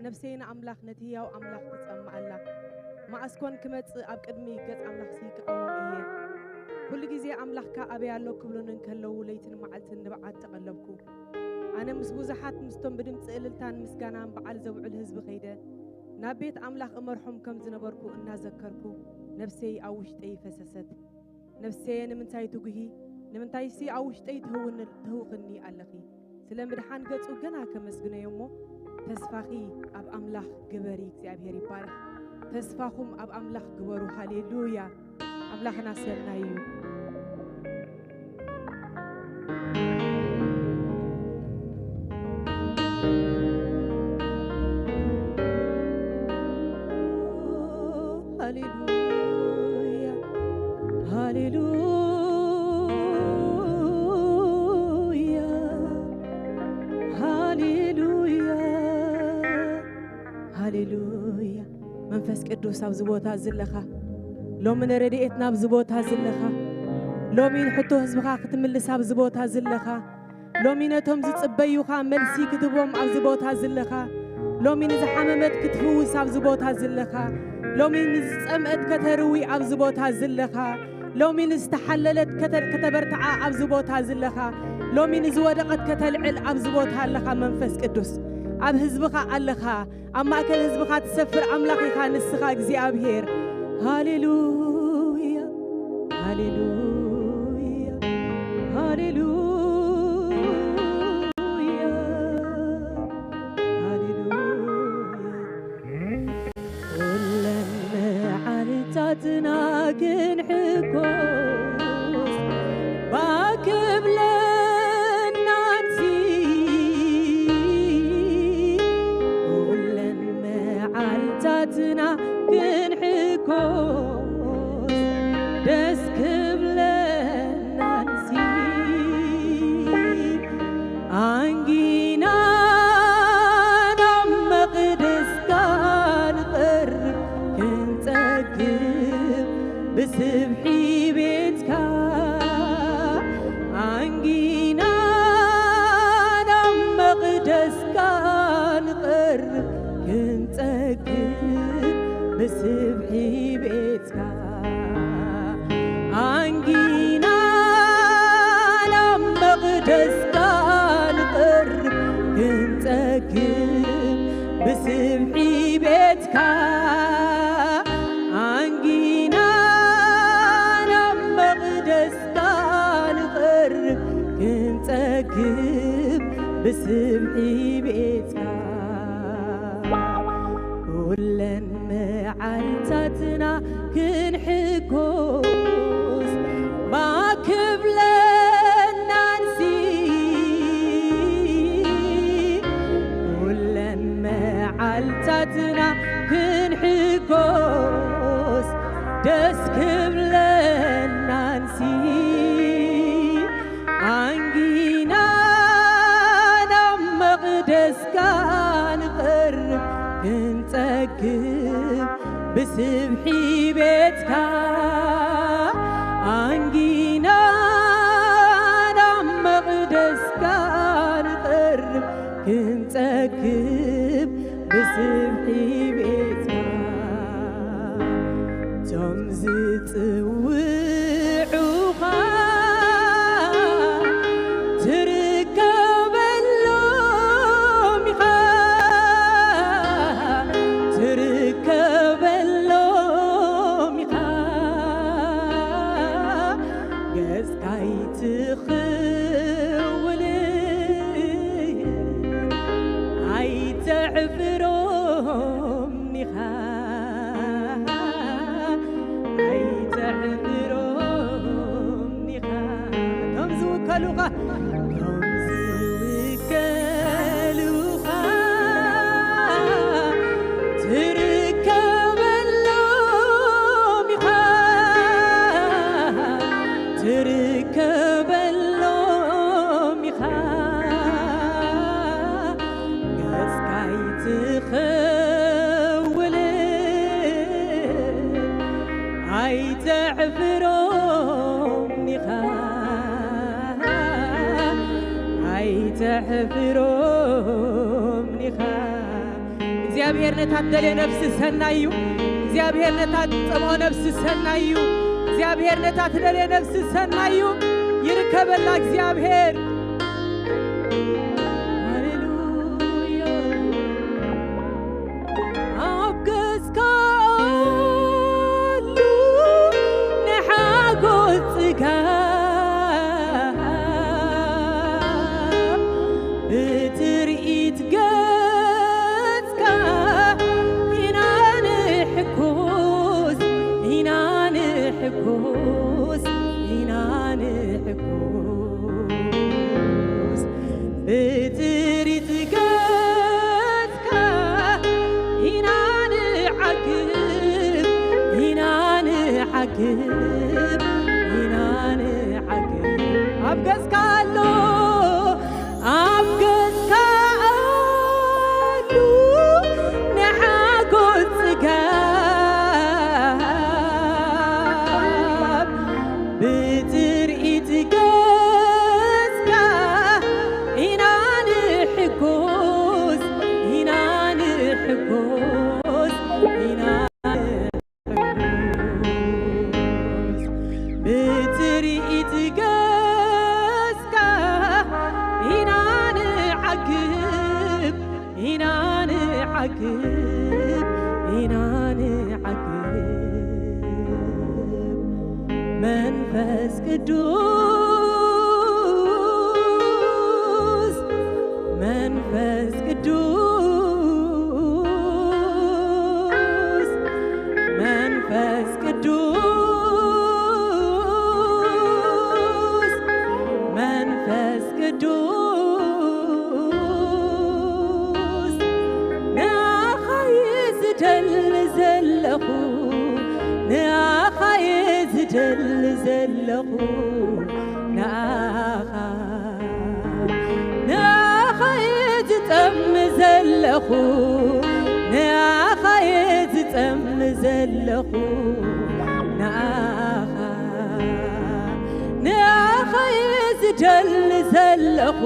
ነፍሰይ ንኣምላኽ፣ ነቲ ህያው ኣምላኽ ትጸምእ ኣላ። መዓስ ኮን ክመጽእ ኣብ ቅድሚ ገጽ ኣምላኽሲ ክቐውም እየ? ኩሉ ግዜ ኣምላኽካ ኣበይ ኣሎ ክብሉኒ እንከለዉ፣ ለይትን መዓልትን ንብዓት ተቐለብኩ። ኣነ ምስ ብዙሓት፣ ምስቶም ብድምጺ እልልታን ምስጋናን በዓል ዘብዕሉ ህዝቢ ከይደ፣ ናብ ቤት ኣምላኽ እመርሖም ከም ዝነበርኩ እናዘከርኩ፣ ነፍሰይ ኣብ ውሽጠይ ፈሰሰት። ነፍሰየ ንምንታይ ትጉሂ? ንምንታይሲ ኣብ ውሽጠይ ትህውኒ-፣ ትህውኽኒ ኣለኺ? ስለ ምድሓን ገጹ ገና ከመስግነዮ እሞ፣ ተስፋኺ ኣብ ኣምላኽ ግበሪ። እግዚኣብሔር ይባረኽ። ተስፋኹም ኣብ ኣምላኽ ግበሩ። ሃሌሉያ። ኣምላኽና ሰናይ እዩ። ሃሌሉያ፣ ሃሌሉያ፣ ሃሌሉያ፣ ሃሌሉያ። መንፈስ ቅዱስ ኣብዚ ቦታ ዘለኻ፣ ሎሚ ንረድኤትና ኣብዚ ቦታ ዘለኻ፣ ሎሚ ንሕቶ ህዝብኻ ክትምልስ ኣብዚ ቦታ ዘለኻ፣ ሎሚ ነቶም ዝጽበዩኻ መልሲ ክትህቦም ኣብዚ ቦታ ዘለኻ፣ ሎሚ ንዝሓመመት ክትፍውስ ኣብዚ ቦታ ዘለኻ፣ ሎሚ ንዝጸምአት ከተርዊ ኣብዚ ቦታ ዘለኻ፣ ሎሚ ንዝተሓለለት ከተ-፣ ከተበርትዓ ኣብዚ ቦታ ዘለኻ፣ ሎሚ ንዝወደቐት ከተልዕል ኣብዚ ቦታ ኣለኻ። መንፈስ ቅዱስ ኣብ ህዝብኻ ኣለኻ። ኣብ ማእከል ህዝብኻ ትሰፍር ኣምላኽ ኢኻ ንስኻ እግዚኣብሔር። ሃሌሉያ፣ ሃሌሉያ፣ ሃሌሉያ፣ ሃሌሉያ። ኩለን መዓልታትና ክንሕጎስ ባክብለናንሲ፣ ኩለን መዓልታትና ክንሕጎስ ደስ ክብለናንሲ፣ ኣንጊና ናብ መቕደስካ ንቐርብ ክንጸግብ ብስብሒ ቤትካ፣ ኣንጊና ናብ መቕደስካ ንቐርብ ክንጸግብ ብስብሒ ቤትካ፣ ኣንጊና ናብ መቕደስካ ንቐርብ ክንጸግብ ብስብሒ ቤትካ፣ ኣንጊና ናብ መቕደስካ ንቐርብ ክንጸግብ ብስብሒ ቤትካ፣ ኩለን መዓልታትና ክንሕጎስ ባክብለናንሲ፣ ኩለን መዓልታትና ክንሕጎስ ደስ ክብለናንሲ፣ ኣንጊና ናብ መቕደስካ ንቐርብ ክንጸግብ ብስብሒ ቤትካ፣ ኣንጊና ናብ መቕደስካ ንቐርብ ክንጸግብ ብስብሒ ቤትካ፣ ቶም ዝጽውዑኻ ትርከበሎም ኢኻ፣ ትርከበሎም ኢኻ፣ ገጽካ ኣይትኽውልን፣ ኣይተዕፍሮም ኢኻ፣ ኣይተዕፍሮም ኢኻ። እቶም ዝውከሉኻ፣ እቶም ዝውከሉኻ ትርከበሎም ኢኻ፣ ገጽካ ኣይትኸውልን፣ ኣይተዕፍሮም ኢኻ፣ ኣይተዕፍሮም ኢኻ። ነታ ትደልዮ ነፍሲ ሰናይ እዩ። እግዚኣብሔር ነታ ትጸምኦ ነፍሲ ሰናይ እዩ። እግዚኣብሔር ነታ ትደልዮ ነፍሲ ሰናይ እዩ። ይርከበላ እግዚኣብሔር። ሃሌሉያ። ኣብ ገጽካ ኣሉ ንሓጎስ ጽጋብ፣ ብትርኢት ገጽካ ኢና ንሕጎስ፣ ኢና ንሕጎስ፣ ኢና ንሕጎስ። ብትርኢት ገጽካ ኢና ንዓግብ፣ ኢና ንዓግብ፣ ኢና ንዓግብ። ኣብ ገጽካ ኣሎ፣ ኣብ ገጽካ ኣሎ ንሓጎስ ጽጋብ፣ ብትርኢት ገጽካ ኢና ንሕጎስ፣ ኢና ንሕጎስ፣ ኢና ንሕጎስ። ብትርኢት ገጽካ ኢና ንዓግብ፣ ኢና ንዓግብ፣ ኢና ንዓግብ። መንፈስ ቅዱስ፣ መንፈስ ቅዱስ፣ መንፈስ ቅዱስ፣ መንፈስ ቅዱስ፣ ንኣኻ እየ ዝደሊ ዘለኹ፣ ንኣኻ እየ ዝደሊ ዘለኹ፣ ንኣኻ፣ ንኣኻ እየ ዝጠም ዘለኹ፣ ንኣኻ እየ ዝጠም ዘለኹ፣ ንኣኻ፣ ንኣኻ እየ ዝደሊ ዘለኹ፣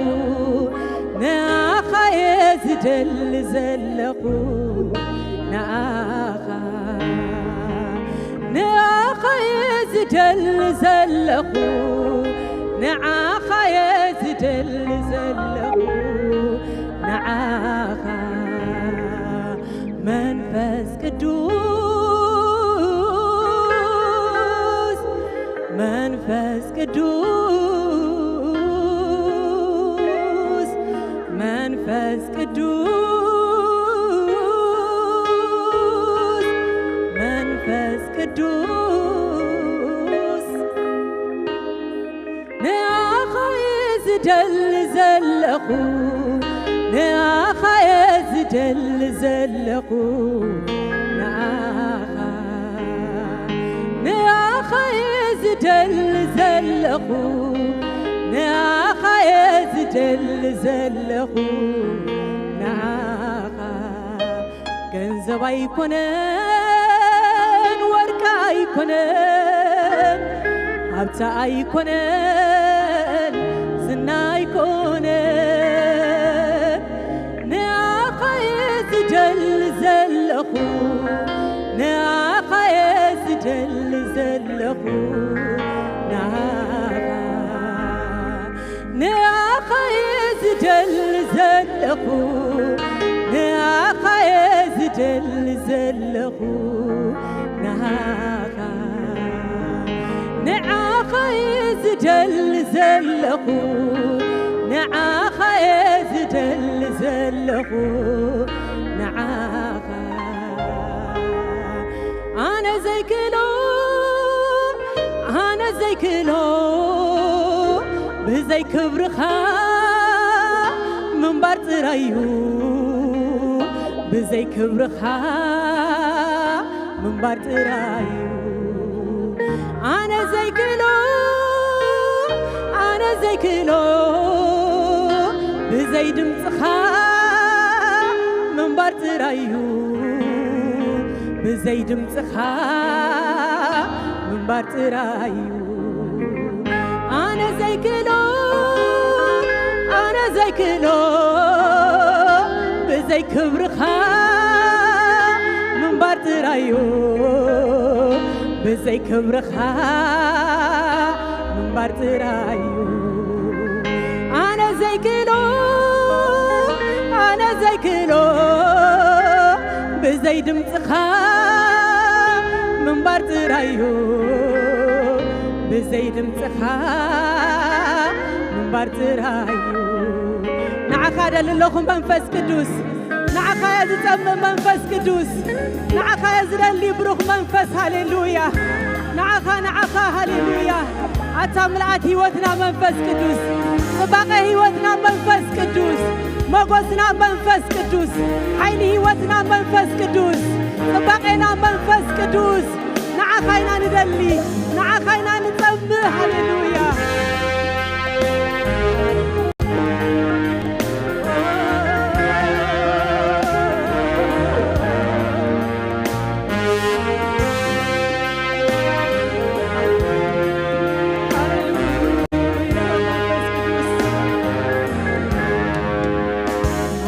ንኣኻ እየ ዝደሊ ዘለኹ፣ ንኣኻ፣ ንኣኻ እየ ዝደሊ ዘለኹ፣ ንዓኻ እየ ዝደሊ ዘለኹ፣ ንዓኻ። መንፈስ ቅዱስ፣ መንፈስ ቅዱስ፣ መንፈስ ቅዱስ፣ መንፈስ ቅዱስ፣ ንኣኻ እየ ዝደሊ ዘለኹ፣ ንኣኻ እየ ዝደሊ ዘለኹ፣ ንኣኻ፣ ንኣኻ እየ ዝደሊ ዘለኹ፣ ንኣኻ እየ ዝደሊ ዘለኹ፣ ንኣኻ። ገንዘብ ኣይኮነን፣ ወርቂ ኣይኮነን፣ ሃብቲ ኣይኮነን፣ ዝና ኣይኮነን፣ ንኣኻ እየ ዝደሊ ዘለኹ፣ ንኣኻ እየ ዝደሊ ዘለኹ፣ ንኣኻ። ንኣኻ እየ ዝደሊ ዘለኹ፣ ንኣኻ እየ ዝደሊ ዘለኹ፣ ንኣኻ። ንዓኻ እየ ዝደሊ ዘለኹ፣ ንዓኻ እየ ዝደሊ ዘለኹ፣ ንዓኻ። ኣነ ዘይክእሎ፣ ኣነ ዘይክእሎ፣ ብዘይ ክብርኻ ምንባር ጥራይ እዩ፣ ብዘይ ክብርኻ ምንባር ጥራይ እዩ። ኣነ ዘይክእሎ፣ ኣነ ዘይክእሎ፣ ብዘይ ድምፅኻ ምንባር ጥራይ እዩ፣ ብዘይ ድምፅኻ ምንባር ጥራይ እዩ። ኣነ ዘይክእሎ፣ ኣነ ዘይክእሎ፣ ብዘይ ክብርኻ እዩ፣ ብዘይ ክብርኻ ምንባር ጥራይ እዩ። ኣነ ዘይክእሎ፣ ኣነ ዘይክእሎ፣ ብዘይ ድምፅኻ ምንባር ጥራይ እዩ፣ ብዘይ ድምፅኻ ምንባር ጥራይ እዩ። ንዓኻ ደሊ ኣለኹ መንፈስ ቅዱስ፣ ንዓኻ እየ ዝጸምእ መንፈስ ቅዱስ፣ ንዓኻ እየ ዝደሊ ብሩኽ መንፈስ። ሃሌሉያ! ንዓኻ፣ ንዓኻ፣ ሃሌሉያ! ኣታ ምልኣት ህይወትና መንፈስ ቅዱስ፣ ጽባቐ ህይወትና መንፈስ ቅዱስ፣ ሞጎስና መንፈስ ቅዱስ፣ ሓይሊ ህይወትና መንፈስ ቅዱስ፣ ጽባቐና መንፈስ ቅዱስ፣ ንዓኻ ኢና ንደሊ፣ ንዓኻ ኢና ንጸምእ። ሃሌሉያ!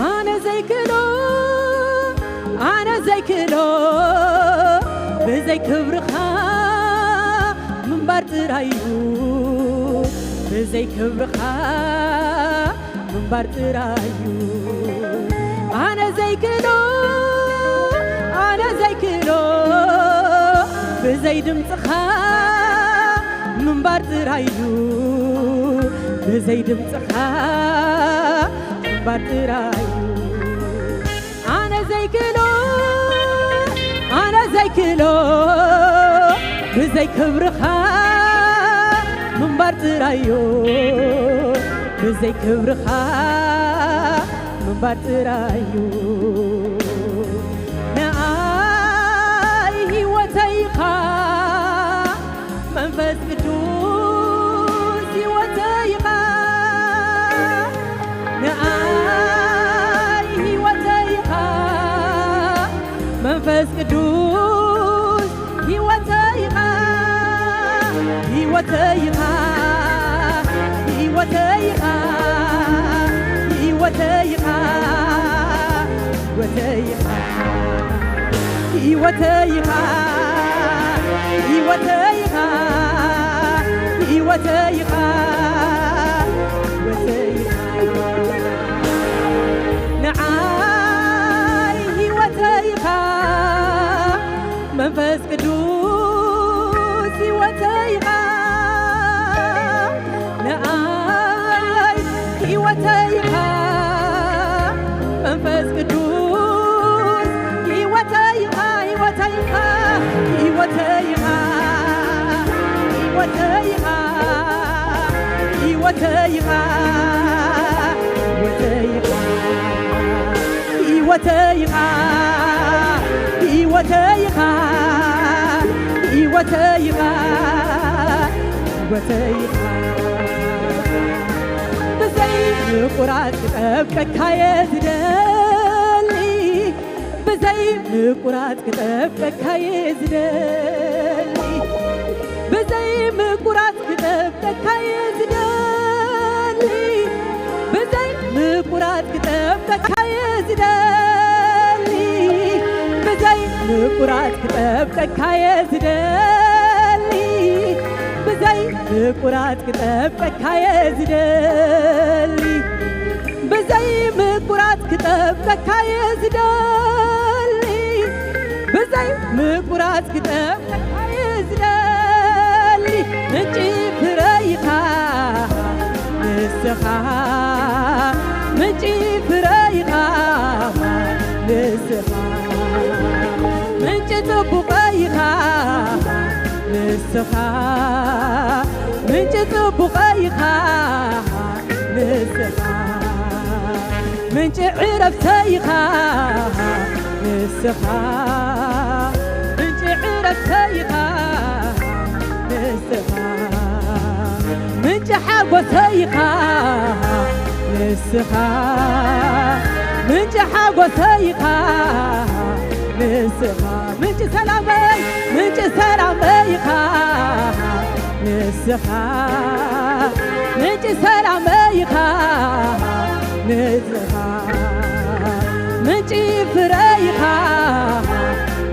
ኣነ ዘይክእሎ፣ ኣነ ዘይክእሎ፣ ብዘይ ክብርኻ ምንባር ጥራይ እዩ፣ ብዘይ ክብርኻ ምንባር ጥራይ እዩ። ኣነ ዘይክእሎ፣ ኣነ ዘይክእሎ፣ ብዘይ ድምፅኻ ምንባር ጥራይ እዩ፣ ብዘይ ድምፅኻ ምንባር ጥራይ እዩ። ኣነ ዘይክእሎ፣ ኣነ ዘይክእሎ፣ ብዘይ ክብርኻ ምንባር ጥራይ እዩ፣ ብዘይ ክብርኻ ምንባር ጥራይ እዩ። ንኣይ ህይወተይ ኢኻ፣ መንፈስ ቅዱስ ህይወተይ ኢኻ። ንኣይ ህይወተይ ኢኻ፣ መንፈስ ቅዱስ ህይወተይ ኢኻ፣ ህይወተይ ኢኻ፣ ህይወተይ ኢኻ፣ ህይወተይ ኢኻ፣ ህይወተይ ኢኻ፣ ህይወተይ ኢኻ፣ ህይወተይ ኢኻ፣ ህይወተይ ኢኻ፣ ህይወተይ ኢኻ። ንዓይ ህይወተይ ኢኻ፣ መንፈስ ቅዱስ ህይወተይ ኢኻ። ንኣይ ህይወተይ ኢኻ፣ መንፈስ ቅዱስ ህይወተይ ኢኻ፣ ህይወተይ ኢኻ፣ ህይወተይ ኢኻ፣ ህይወተይ ኢኻ፣ ህይወተይ ኢኻ፣ ህይወተይ ኢኻ። ህይወተይ ኢኻ፣ ህይወተይ ኢኻ፣ ህይወተይ ኢኻ፣ ህይወተይ ኢኻ። ብዘይ ምቁራጽ ክጠብቀካየ ዝደሊ፣ ብዘይ ምቁራጽ ክጠብቀካየ ዝደሊ፣ ብዘይ ምቁራጽ ክጠብቀካየ ዝደሊ፣ ብዘይ ምቁራጽ ክጠብቀካየ ዝደሊ፣ ብዘይ ምቁራጽ ክጠብቀካየ ዝደሊ፣ ብዘይ ምቁራጽ ክጠብቀካየ ዝደሊ፣ ብዘይ ምቁራጽ ክጠብቀካየ ዝደሊ፣ ብዘይ ምቁራጽ ክጠብቀካየ ዝደሊ። ምንጪ ፍረ ኢኻ ንስኻ፣ ምንጪ ፍረ ኢኻ ንስኻ፣ ምንጪ ጽቡቐ ኢኻ ንስኻ፣ ምንጪ ጽቡቐ ኢኻ ንስኻ፣ ምንጪ ዕረፍተይ ኢኻ ንስኻ፣ ምንጪ ዕረፍተይ ኢኻ ንስኻ፣ ምንጪ ሓጎሰይ ኢኻ ንስኻ፣ ምንጪ ሓጎሰይ ኢኻ ንስኻ፣ ምንጪ ሰላመይ፣ ምንጪ ሰላመይ ኢኻ ንስኻ፣ ምንጪ ሰላመይ ኢኻ ንስኻ፣ ምንጪ ፍረ ኢኻ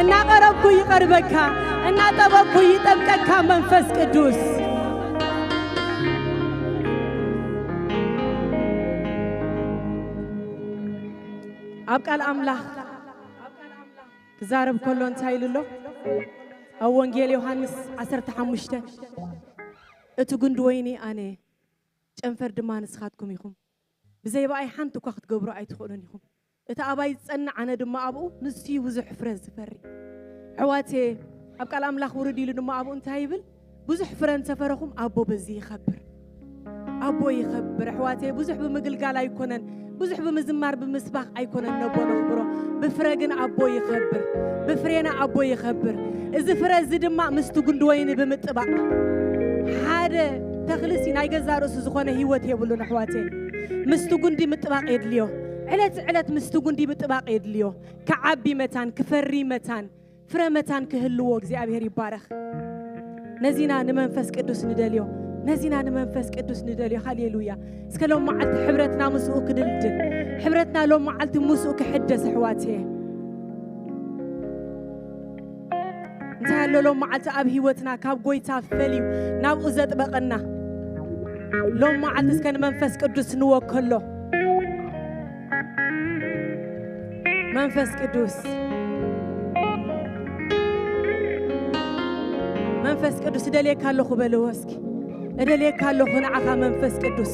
እናቐረብኩ ይቐርበካ፣ እናጠበቅኩ ይጠብቀካ መንፈስ ቅዱስ። ኣብ ቃል ኣምላኽ ክዛረብ ከሎ እንታይ ኢሉ ኣሎ? ኣብ ወንጌል ዮሃንስ ዓሰርተ ሓሙሽተ፣ "እቲ ጉንዲ ወይኒ ኣነ፣ ጨንፈር ድማ ንስኻትኩም ኢኹም። ብዘይ ብኣይ ሓንቲ እኳ ክትገብሩ ኣይትኽእሉን ኢኹም። እቲ ኣባይ ዝጸንዕ፣ ኣነ ድማ ኣብኡ፣ ንሱ እዩ ብዙሕ ፍረ ዝፈሪ።" ኣሕዋቴ፣ ኣብ ቃል ኣምላኽ ውርድ ኢሉ ድማ ኣብኡ እንታይ ይብል? "ብዙሕ ፍረ እንተፈረኹም ኣቦ በዚ ይኸብር።" ኣቦ ይኸብር። ኣሕዋቴ፣ ብዙሕ ብምግልጋል ኣይኮነን፣ ብዙሕ ብምዝማር ብምስባኽ ኣይኮነን ነቦ ነኽብሮ። ብፍረ ግን ኣቦ ይኸብር። ብፍሬና ኣቦ ይኸብር። እዚ ፍረ እዚ ድማ ምስቲ ጉንዲ ወይኒ ብምጥባቕ፣ ሓደ ተኽልሲ ናይ ገዛ ርእሱ ዝኾነ ህይወት የብሉን ኣሕዋቴ። ምስቲ ጉንዲ ምጥባቕ የድልዮ። ዕለት ዕለት ምስቲ ጉንዲ ምጥባቕ የድልዮ። ክዓቢ መታን፣ ክፈሪ መታን፣ ፍረ መታን ክህልዎ እግዚኣብሔር ይባረኽ። ነዚና ንመንፈስ ቅዱስ ንደልዮ። ነዚና ንመንፈስ ቅዱስ ንደልዮ። ሃሌሉያ። እስከ ሎም መዓልቲ ሕብረትና ምስኡ ክድልድል፣ ሕብረትና ሎም መዓልቲ ምስኡ ክሕደስ ኣሕዋትየ። እንታይ ኣሎ ሎም መዓልቲ ኣብ ህይወትና ካብ ጎይታ ፈልዩ ናብኡ ዘጥበቐና? ሎም መዓልቲ እስከ ንመንፈስ ቅዱስ ንወከሎ። መንፈስ ቅዱስ፣ መንፈስ ቅዱስ፣ እደልየካ ኣለኹ በልዎ እስኪ። እደልየካ ኣለኹ ንዓኻ መንፈስ ቅዱስ።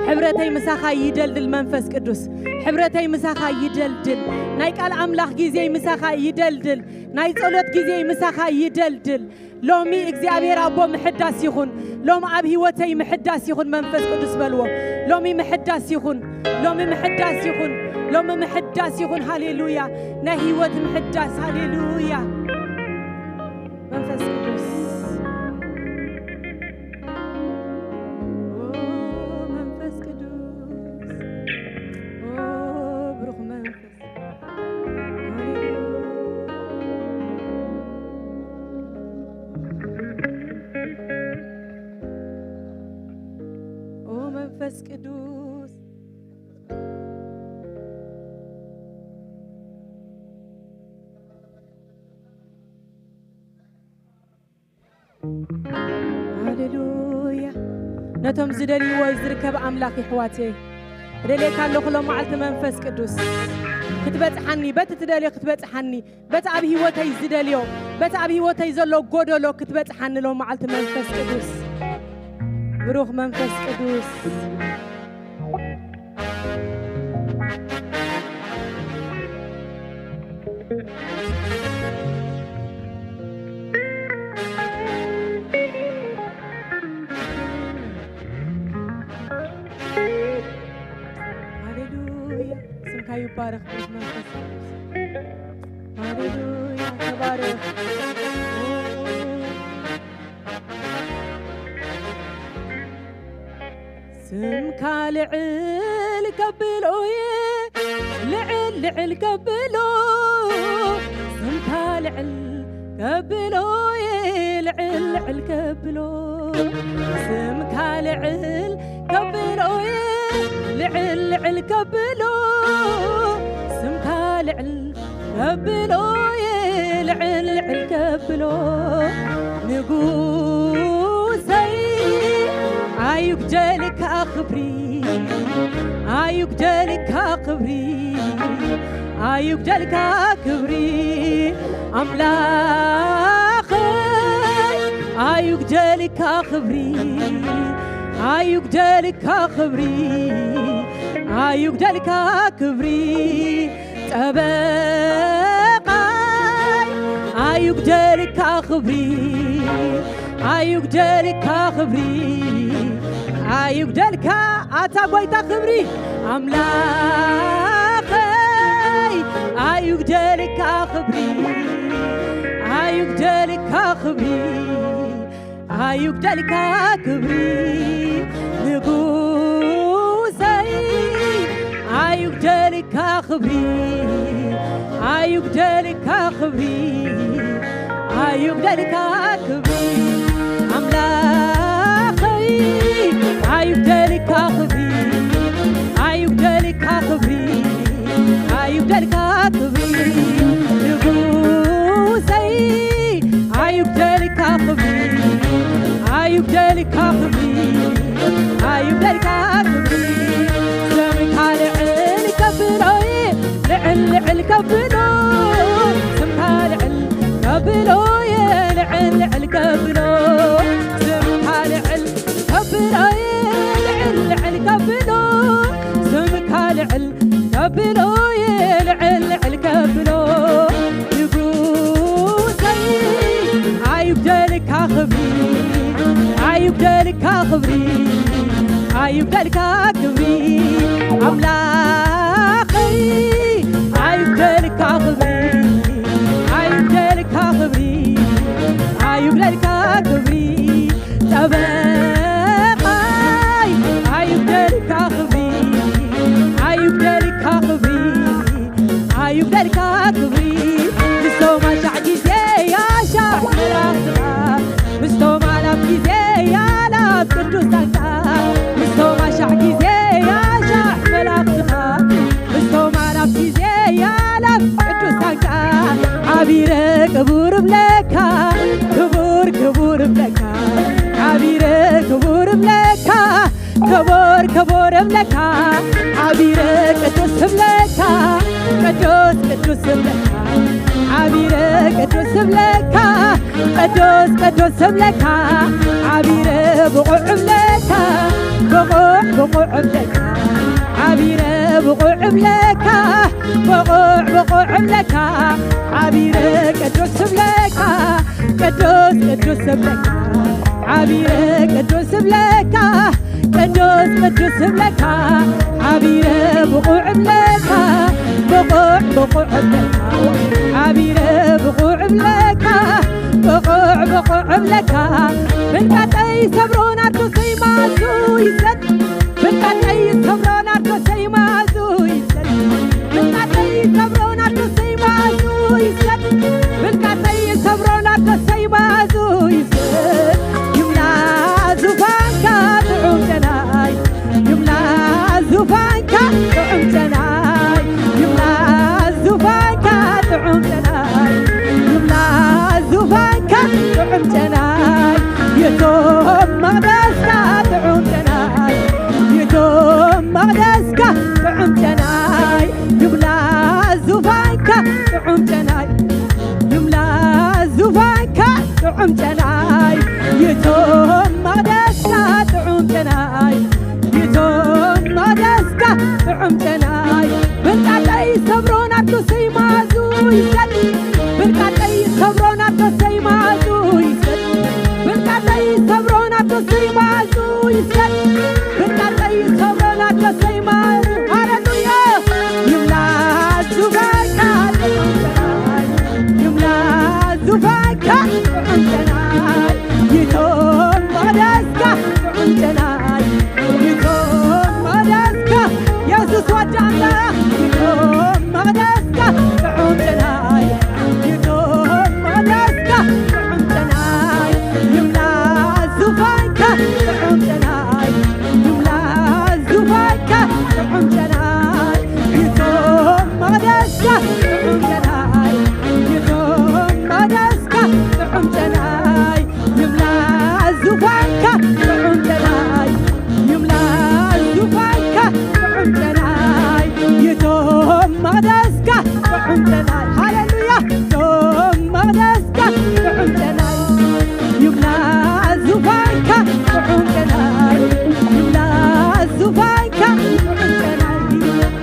ሕብረተይ ምሳኻ ይደልድል መንፈስ ቅዱስ። ሕብረተይ ምሳኻ ይደልድል። ናይ ቃል ኣምላኽ ግዜይ ምሳኻ ይደልድል። ናይ ጸሎት ግዜይ ምሳኻ ይደልድል። ሎሚ እግዚኣብሔር ኣቦ ምሕዳስ ይኹን። ሎም ኣብ ህይወተይ ምሕዳስ ይኹን መንፈስ ቅዱስ በልዎ። ሎሚ ምሕዳስ ይኹን። ሎሚ ምሕዳስ ይኹን። ሎሚ ምሕዳስ ይኹን። ሃሌሉያ። ናይ ህይወት ምሕዳስ። ሃሌሉያ። መንፈስ ቅዱስ። ኦ መንፈስ ቅዱስ። ኦ ብሩኽ መንፈስ። ኦ መንፈስ ቅዱስ። ሃሌሉያ። ነቶም ዝደልይዎ ዝርከብ ኣምላኽ ይሕዋተይ። እደልየካ ኣለኹ ሎም መዓልቲ መንፈስ ቅዱስ ክትበጽሓኒ፣ በቲ ትደልዮ ክትበጽሓኒ፣ በቲ ኣብ ህይወተይ ዝደልዮ፣ በቲ ኣብ ህይወተይ ዘሎ ጎደሎ ክትበጽሓኒ ሎም መዓልቲ መንፈስ ቅዱስ። ብሩኽ መንፈስ ቅዱስ። ሃሌሉያ። ስምካ ይባረኽ ቅዱስ መንፈስ ቅዱስ። ሃሌሉያ። ተባረኽ። ስምካ ልዕል ከብሎ እየ፣ ልዕል ልዕል ከብሎ። ስምካ ልዕል ከብሎ እየ፣ ልዕል ልዕል ከብሎ። ስምካ ልዕል ከብሎ እየ፣ ልዕል ልዕል ከብሎ። ስምካ ልዕል ከብሎ እየ፣ ልዕል ልዕል ከብሎ። ንጉሰይ ኣዩግደልካ ክብሪ፣ ኣዩግደልካ ክብሪ፣ ኣዩግደልካ ክብሪ። ኣምላኸይ ኣዩግደልካ ክብሪ፣ ኣዩግደልካ ክብሪ፣ ኣዩግደልካ ክብሪ። ጠበቃይ ኣዩግደልካ ክብሪ፣ ኣዩግደልካ ክብሪ፣ ኣዩግደልካ ኣታ ጎይታ ክብሪ። ኣምላኸይ ኣዩግደልካ ክብሪ፣ ኣዩግደልካ ክብሪ፣ ኣዩግደልካ ክብሪ። ንጉሰይ ኣዩግደልካ ክብሪ፣ ኣዩግደልካ ክብሪ፣ ኣዩግደልካ ክብሪ። ኣምላኸይ ኣዩግደልካ ክብሪ፣ ኣዩግደልካ ክብሪ፣ ኣዩግደልካ ክብሪ። ንጉ ክብሪ ኣይብለልካ ክብሪ ስምካ ልዕል ከብሎ ልዕል ልዕል ከብሎ ስምካ ልዕል ከብሎ ልዕል ልዕል ከብሎ ስምካ ልዕል ከብሎ ልዕል ልዕል ከብሎ ስምካ ልዕል ከብሎ ልዕል ልዕል ከብሎ ንጉሰይ ኣይብደልካ ክብሪ ኣይብደልካ ክብሪ ኣይብደልካ ክብሪ ኣምላኸይ ኣይብደልካ ክብሪ ኣይብደልካ ክብሪ ኣይብደልካ ክብሪ ጠበቃይ ኣይብደልካ ክብሪ ኣይብደልካ ክብሪ ኣይብደልካ ክብሪ ምስቶም ኣሻዕ ግዜ ያሻዕ መላእኽትኻ ምስቶም ኣላፍ ግዜ ያላፍ ቅዱሳንካ ምስቶም ኣሻዕ ግዜ ያሻዕ መላእኽትኻ ምስቶም ኣላፍ ግዜ ያላፍ ቅዱሳንካ ዓቢረ ክቡር እብለካ ክቡር ክቡር እብለካ ዓቢረ ክቡር እብለካ ክቡር ክቡር እብለካ ዓቢረ ቅዱስ እብለካ ቅዱስ ቅዱስ እብለካ ዓቢረ ቅዱስ እብለካ ቅዱስ ቅዱስ እብለካ ዓቢረ ብቑዕ እብለካ ብቑዕ ብቑዕ እብለካ ዓቢረ ብቑዕ እብለካ ብቑዕ ብቑዕ እብለካ ዓቢረ ቅዱስ እብለካ ቅዱስ ቅዱስ እብለካ ዓቢረ ቅዱስ እብለካ ቅዱስ ቅዱስ እብለካ ዓቢረ ብቑዕ እብለካ ብቑዕ ብቑዕ እብለካ ዓቢረ ብቑዕ እብለካ ብቑዕ ብቑዕ እብለካ ብልቃጠይ ሰብሮ ናርዶሰይ ማዙ ይሰጥ ብልቃጠይ ሰብሮ ናርዶሰይ ማዙ ይሰጥ ብልቃጠይ ሰብሮ ናርዶሰይ ማዙ ይሰጥ ብልቃጠይ ሰብሮ ናርዶሰይ ማዙ ይሰጥ ይምላ ዙፋንካ ጥዑም ጨናይ ይምላ ዙፋንካ ጥዑም ጨናይ ይምላ ዙፋንካ ጥዑም ጨናይ ይምላ ዙፋንካ ጥዑም ጨናይ የቶም መቕደስካ ጥዑም ጨናይ የቶም መቕደስካ ጥዑም ጨናይ ይምላ ዙፋንካ ጥዑም ጨናይ ይምላ ዙፋንካ ጥዑም ጨናይ የቶም መቕደስካ ጥዑም ጨናይ የቶም መቕደስካ ጥዑም ጨናይ ብልቃጠይ ሰብሮ ናርዶሰይ ማዙ ይሰጥ ብልቃጠይ ሰብሮ ናርዶሰይ ማዙ ይሰጥ ብልቃጠይ ሰብሮ ናርዶሰይ ማዙ ይሰጥ ብልቃጠይ ሰብሮ ናርዶሰይ ማዙ ሃሌሉያ ይምላ ዙፋንካ ጥዑም ጨናይ ይምላ ዙፋንካ ጥዑም ጨናይ ይቶም መቕደስካ ጥዑም ጨናይ ይቶም መቕደስካ የሱስ ወዲ ኣምላኽ ይቶም መቕደስካ ጥዑም ጨናይ ይቶም መቕደስካ ጥዑም ጨናይ ይምላ ዙፋንካ ጥዑም ጨናይ ይምላ ዙፋንካ ጥዑም ጨናይ ይቶም መቕደስካ ጥዑም ጨናይ ይቶም መቕደስካ ጥዑም ጨናይ ይምላ ዙፋንካ ጥዑም ጨናይ ይምላ ዙፋንካ ጥዑም ጨናይ ይቶም መቕደስካ ጥዑም ጨናይ ሃሌሉያ ቶም መቕደስካ ጥዑም ጨናይ ይምላ ዙፋንካ ጥዑም ጨናይ ይምላ ዙፋንካ ጥዑም ጨናይ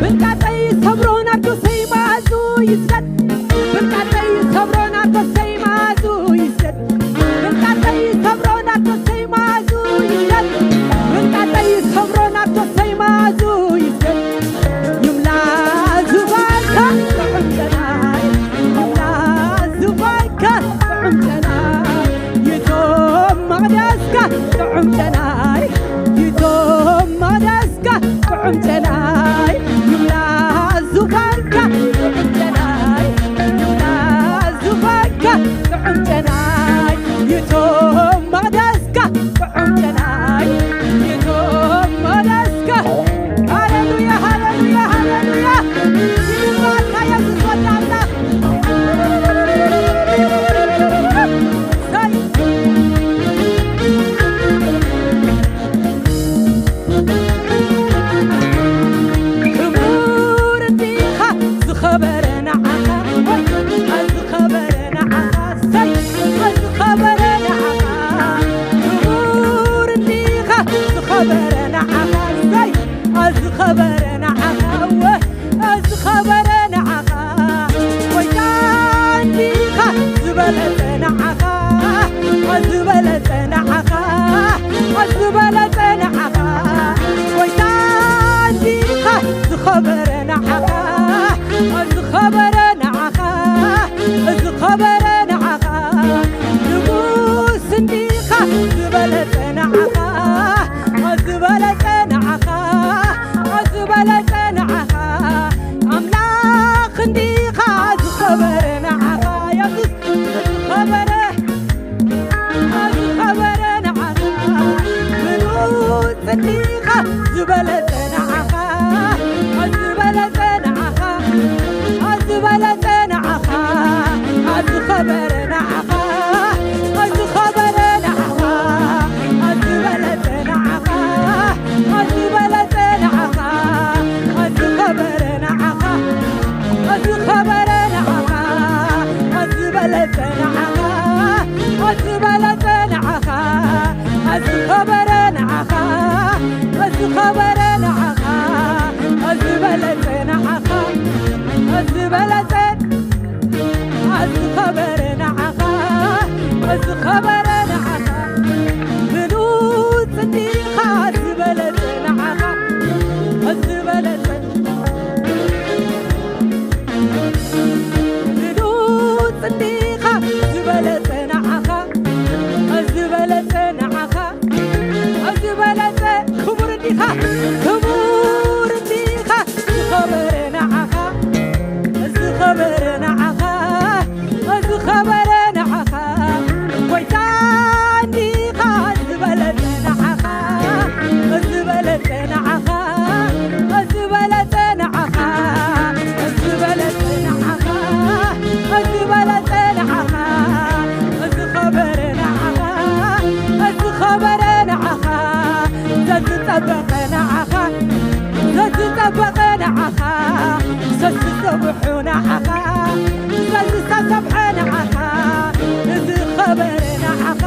ብልቃጠይ ሰብሮ ናርዶሰይ ማዙ ይስደድ ብልቃጠይ ሰብሮ ናርዶሰይ ማዙ ይስደድ ብልቃጠይ ሰብሮ ናርዶሰይ ማዙ ይስደድ ብልቃጠይ ሰብሮ ናርዶሰይ ማዙ ይስደድ ይምላ ዙፋንካ ጥዑም ጨናይ ይምላ ዙፋንካ ጥዑም ጨናይ ይቶም መቕደስካ ጥዑም ጨናይ ይቶም መቕደስካ ጥዑም ጨናይ ይምላ ዙፋንካ ጥዑም ጨናይ ይምላ ዙፋንካ ጥዑም ጨናይ ይቶም መቕደስካ ጥዑም ጨናይ ይቶም መቕደስካ ሃሌሉያ ሃሌሉያ ሃሌሉያ ይባርካ የሱስ ወዲ ኣምላኽ ሰይ ዝኸበረ ንዓኻ፣ እሰይ፣ ኣዝኸበረ ንዓኻ፣ እወ፣ ኣዝኸበረ ንዓኻ፣ ጎይታ እንዲኻ፣ ዝበለጸ ንዓኻ፣ ኣዝበለጸ ንዓኻ፣ ኣዝበለጸ ንዓኻ፣ ጎይታ እንዲኻ፣ ዝኸበረ ንዓኻ፣ ኣዝኸበረ ንዓኻ፣ ኣዝኸበረ ንዓኻ፣ ንጉስ እንዲኻ፣ ዝበለጸ ንዓኻ፣ ዝበለጸ ንዓኻ፣ ዝበለጸ ንዓኻ፣ ኣምላኽ እንዲኻ፣ ዝኸበረ ንዓኻ፣ የሱስ፣ ዝኸበረ፣ ዝኸበረ ንዓኻ፣ ብሉጽ እንዲኻ፣ ዝበለጸ ንዓኻ፣ ዝበለጸ ንዓኻ፣ ዝበለጸ ንዓኻ፣ ዝኸበረ ንዓኻ፣ ዝኸበረ ንዓኻ፣ ዝበለጸ ንዓኻ፣ ዝበለጸ ንዓኻ፣ ዝኸበረ ንዓኻ፣ ዝኸበረ ንዓኻ፣ ዝበለጸ ንዓኻ፣ ዝበለጸ ንዓኻ፣ ዝኸበረ ንዓኻ፣ ዝኸበረ ንዓኻ፣ ዝበለጸ ንዓኻ፣ ዝበለጸ፣ ዝኸበረ ንዓኻ፣ ዝኸበረ ንዓኻ፣ ብሉጽ እንዲኻ፣ ዝበለጸ ንዓኻ፣ ዝበለጸ፣ ብሉጽ እንዲኻ፣ ዝበለጸ ንዓኻ፣ ዝበለጸ ንዓኻ፣ ዝበለጸ፣ ክቡር እንዲኻ፣ ክቡር እንዲኻ፣ ዝኸበረ ንዓኻ፣ ዝኸበረ ንዓኻ፣ ዝኸበረ ንዓኻ፣ ጎይታ እንዲኻ፣ ዝበለጸ ንዓኻ፣ ዝበለጸ ንዓኻ፣ ዝበለጸ ንዓኻ፣ ዝበለጸ ንዓኻ፣ ዝበለጸ ንዓኻ፣ ዝኸበረ ንዓኻ፣ ዝኸበረ ንዓኻ፣ ዘዝጸበቐ ንዓኻ፣ ዘዝጸበቐ ንዓኻ፣ ዘዝሰብሑ ንዓኻ፣ ዘዝተሰብሐ ንዓኻ፣ ዝኸበረ ንዓኻ፣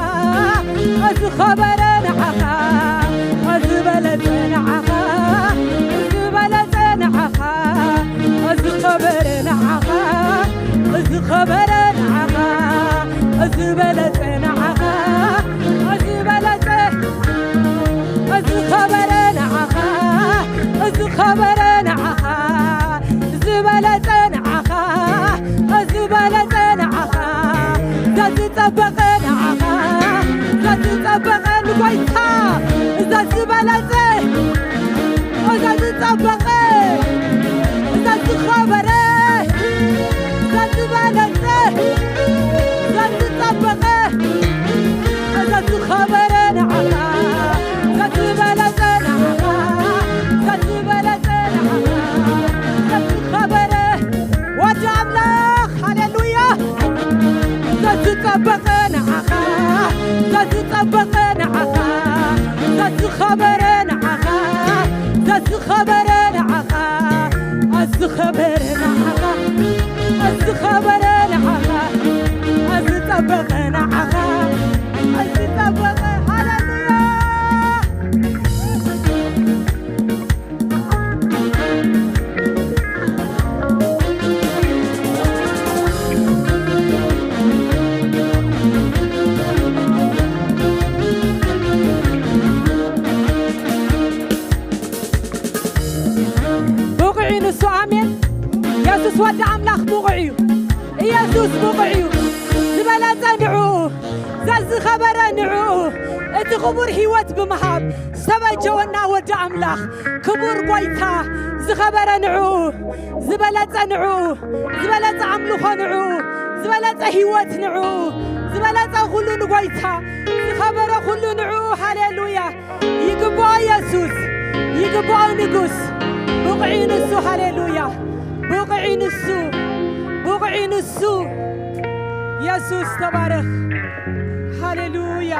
ዝኸበረ ንዓኻ፣ ዝበለጸ ንዓኻ፣ ዝበለጸ ንዓኻ፣ ዝኸበረ ንዓኻ፣ ዝኸበረ ንዓኻ፣ ዝበለጸ ንዓኻ፣ ዝበለጸ፣ ዝኸበረ ንዓኻ፣ ዝኸበረ ንዓኻ፣ ዝበለጸ ንዓኻ፣ ዝበለጸ ንዓኻ፣ ዘዝጸበቐ ንዓኻ፣ ዘዝጸበቐ ንጎይታ፣ ዘዝበለጸ፣ ዘዝጸበቐ፣ ዘዝኸበረ፣ ዘዝበለጸ፣ ዘዝጸበቐ፣ ዘዝኸበረ ንዓኻ፣ ዘዝበለጸ ንዓኻ፣ ዘዝበለጸ ንዓኻ፣ ዘዝኸበረ ወዲ ኣምላኽ፣ ሃሌሉያ። ዘዝጸበቐ ንዓኻ፣ ዘዝጸበቐ ንዓኻ፣ ዘዝኸበረ ንዓኻ፣ ዘዝኸበረ ንዓኻ፣ ኣዝኸበረ ንዓኻ፣ ኣዝኸበረ ንዓኻ፣ ኣዝጸበቐ ንዓኻ፣ ኣዝጸበቐ፣ ሃሌሉያ። ብቑዕ እዩ ንሱ። ኣሜን። የሱስ ወዲ ኣምላኽ ብቑዕ እዩ። ኢየሱስ ብቑዕ እዩ። ዝበለጸ ንዕኡ፣ ዘዝኸበረ ንዕኡ፣ እቲ ክቡር ህይወት ብምሃብ ዝተበጀወና ወዲ ኣምላኽ፣ ክቡር ጐይታ፣ ዝኸበረ ንዕኡ፣ ዝበለጸ ንዕኡ፣ ዝበለጸ ኣምልኾ ንዕኡ፣ ዝበለጸ ህይወት ንዕኡ፣ ዝበለጸ ኩሉ ንጐይታ፣ ዝኸበረ ኩሉ ንዕኡ። ሃሌሉያ! ይግብኦ የሱስ፣ ይግብኦ ንጉስ። ብቑዕ ንሱ፣ ሃሌሉያ። ብቑዕ ንሱ፣ ብቑዕ ንሱ። የሱስ ተባረኽ። ሃሌሉያ።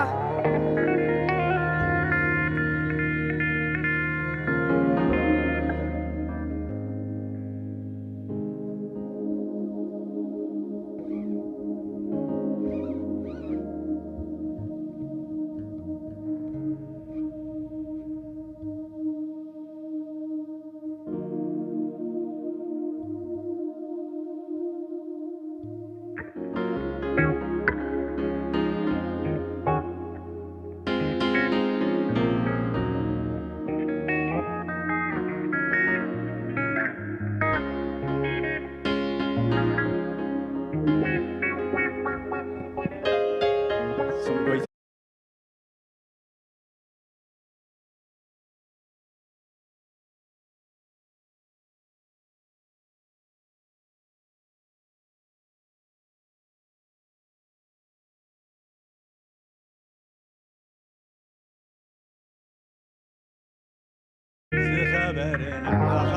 ዝኸበረ ንዓኻ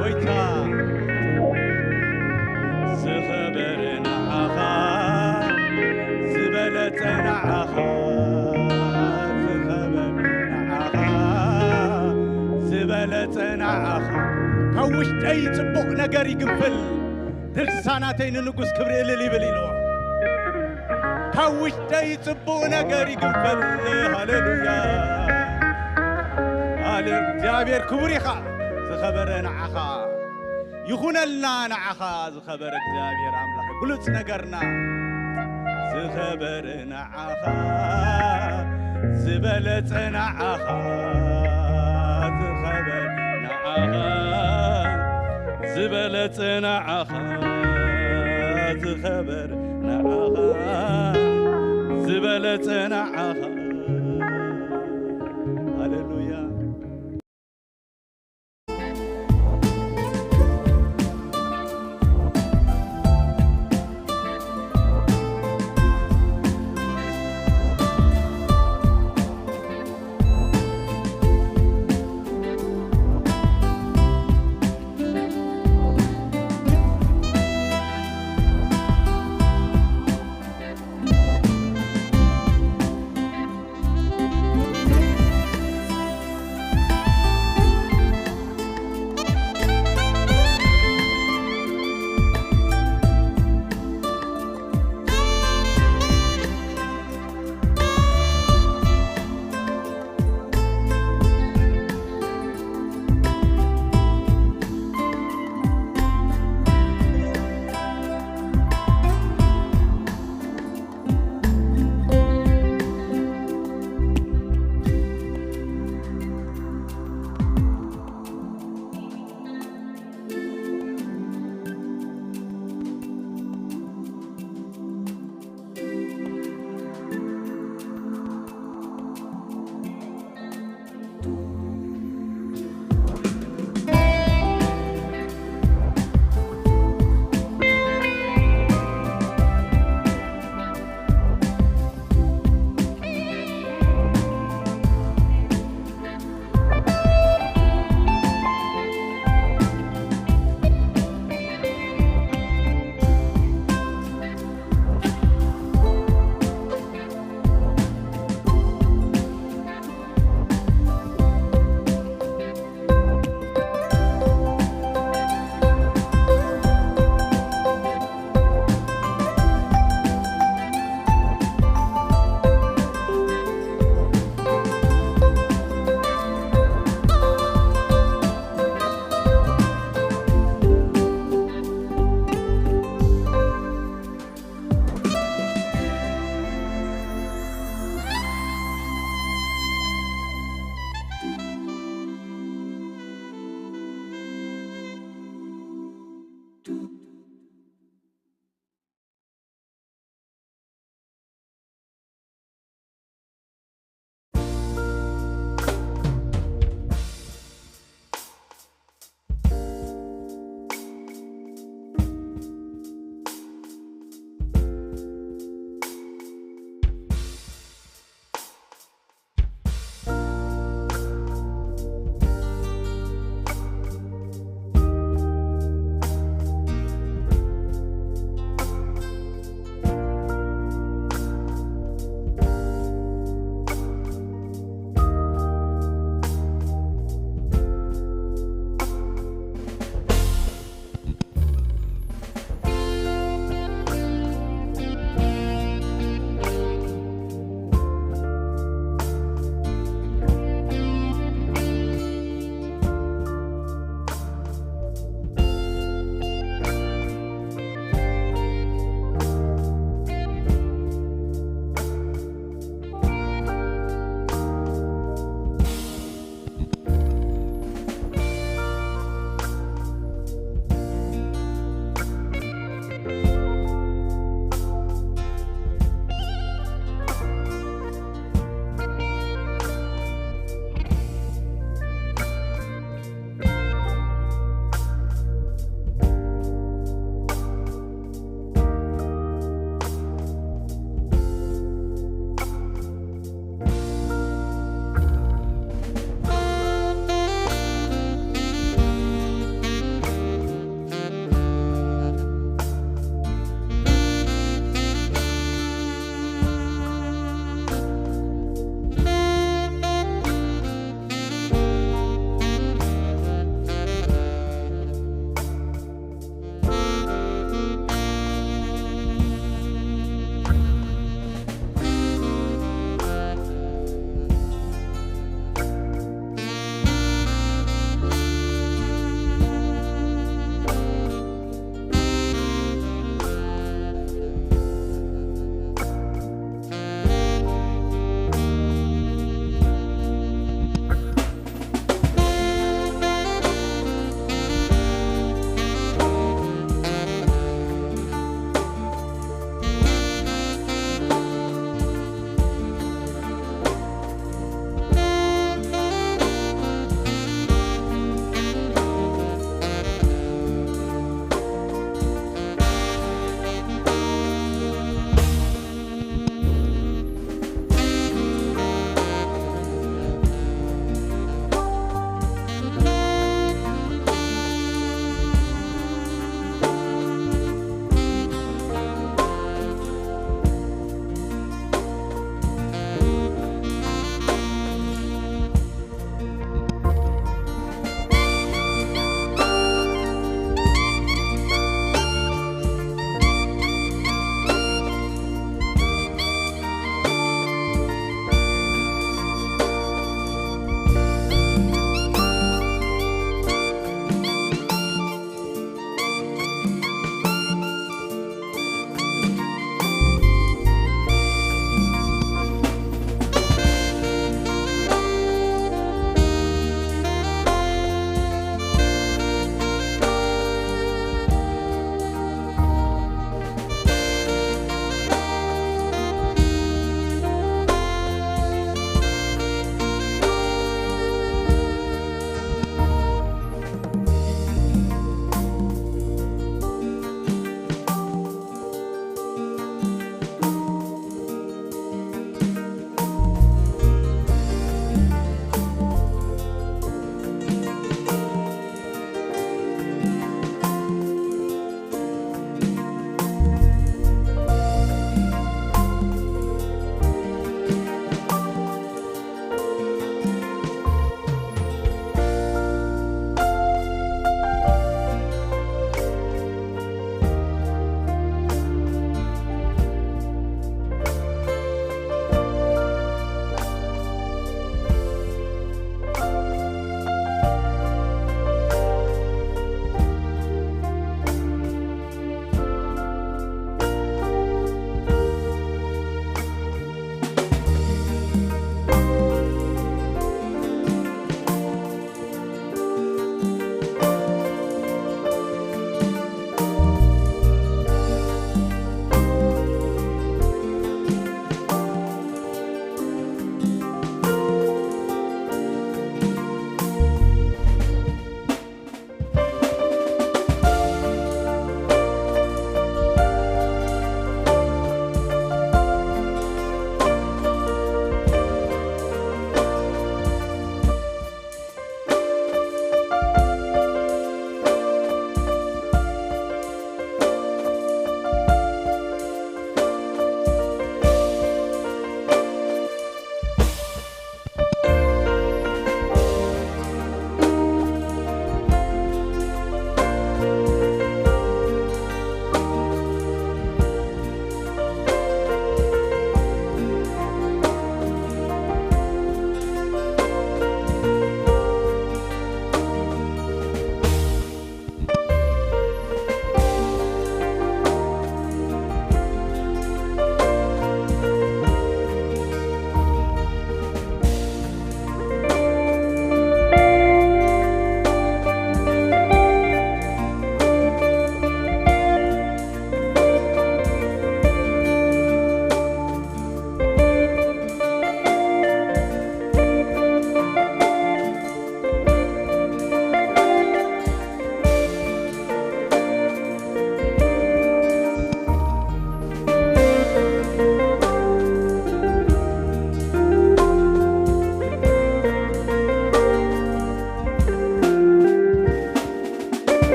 ጎይታ፣ ዝኸበረ ንዓኻ፣ ዝበለጸ ንዓኻ፣ ዝኸበረ ንዓኻ፣ ዝበለጸ ንዓኻ። ካብ ውሽጠይ ጽቡቕ ነገር ይግንፍል፣ ድርሳናተይ ንንጉስ ክብሪ እልል ይብል ኢልዎ። ካብ ውሽጠይ ጽቡቕ ነገር ይግንፈል። ሃሌሉያ። ሃሌ-፣ እግዚኣብሔር ክቡር ኢኻ። ዝኸበረ ንዓኻ ይኹነልና፣ ንዓኻ ዝኸበረ እግዚኣብሔር ኣምላኽ ብሉጽ ነገርና። ዝኸበረ ንዓኻ፣ ዝበለጸ ንዓኻ፣ ዝኸበረ ንዓኻ፣ ዝበለጸ ንዓኻ፣ ዝኸበረ ንዓኻ፣ ዝበለጸ ንዓኻ። ሃሌሉያ።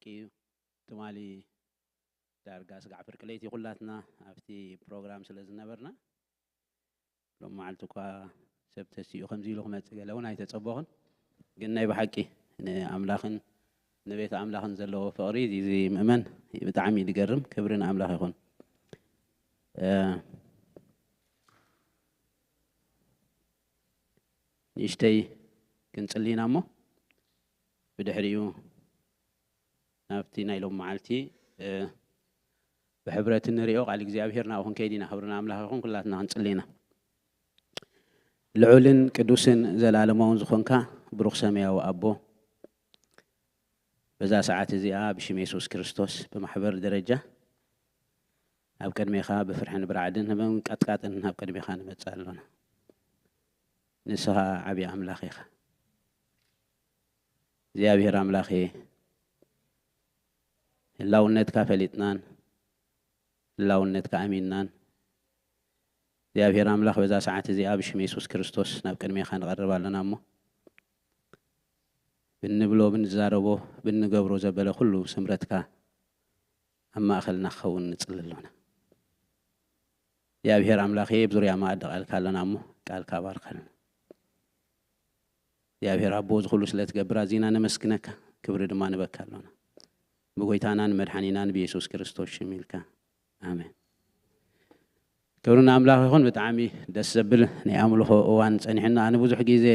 እዩ። ትማሊ ዳርጋ ስጋዕ ፍርቂ ለይቲ ኩላትና ኣብቲ ፕሮግራም ስለ ዝነበርና፣ ሎም መዓልቲ እኳ ሰብ ተሲኡ ከምዚ ኢሉ ክመጽእ ገለ እውን ኣይተጸበኹን። ግን ናይ ብሓቂ ንኣምላኽን ንቤት ኣምላኽን ዘለዎ ፍቕሪ እዚ ምእመን ብጣዕሚ እዩ ዝገርም። ክብሪ ንኣምላኽ ይኹን። እ፣ ንእሽተይ ክንጽሊ ኢና እሞ ብድሕሪኡ ናብቲ ናይ ሎም መዓልቲ፣ እ፣ ብሕብረት እንሪኦ ቃል እግዚኣብሔር ናብኡ ክንከይድ ኢና። ክብሪ ንኣምላኽ ይኹን። ኩላትና ክንጽሊ ኢና። ልዑልን ቅዱስን ዘላለማውን ዝኾንካ ብሩኽ ሰማያዊ ኣቦ፣ በዛ ሰዓት እዚኣ ብሽም የሱስ ክርስቶስ ብማሕበር ደረጃ ኣብ ቅድሜኻ ብፍርሕን ብራዕድን ብምንቀጥቃጥን ኣብ ቅድሜኻ ንመጽእ ኣሎና። ንስኻ ዓብዪ ኣምላኽ ኢኻ። እግዚኣብሔር ኣምላኸ፣ ህላውነትካ ፈሊጥናን ህላውነትካ ኣሚንናን፣ እግዚኣብሔር ኣምላኽ፣ በዛ ሰዓት እዚኣ ብሽም የሱስ ክርስቶስ ናብ ቅድሜኻ ንቐርብ ኣለና እሞ፣ ብንብሎ፣ ብንዛረቦ፣ ብንገብሮ ዘበለ ኩሉ ስምረትካ ኣብ ማእኸልና ክኸውን ንጽሊ ኣሎና። እግዚኣብሔር ኣምላኸ፣ ኣብ ዙርያ መኣዲ ቃልካ ኣለና እሞ፣ ቃልካ ባርኸልና። እግዚኣብሔር ኣቦ፣ እዚ ኩሉ ስለ ትገብር ኣዚና ነመስግነካ፣ ክብሪ ድማ ንበካ ኣሎና። ብጎይታናን መድሓኒናን ብየሱስ ክርስቶስ ሽም ኢልካ፣ ኣሜን። ክብሪ ንኣምላኽ ይኹን። ብጣዕሚ ደስ ዘብል ናይ ኣምልኾ እዋን ጸኒሕና። ኣነ ብዙሕ ግዜ፣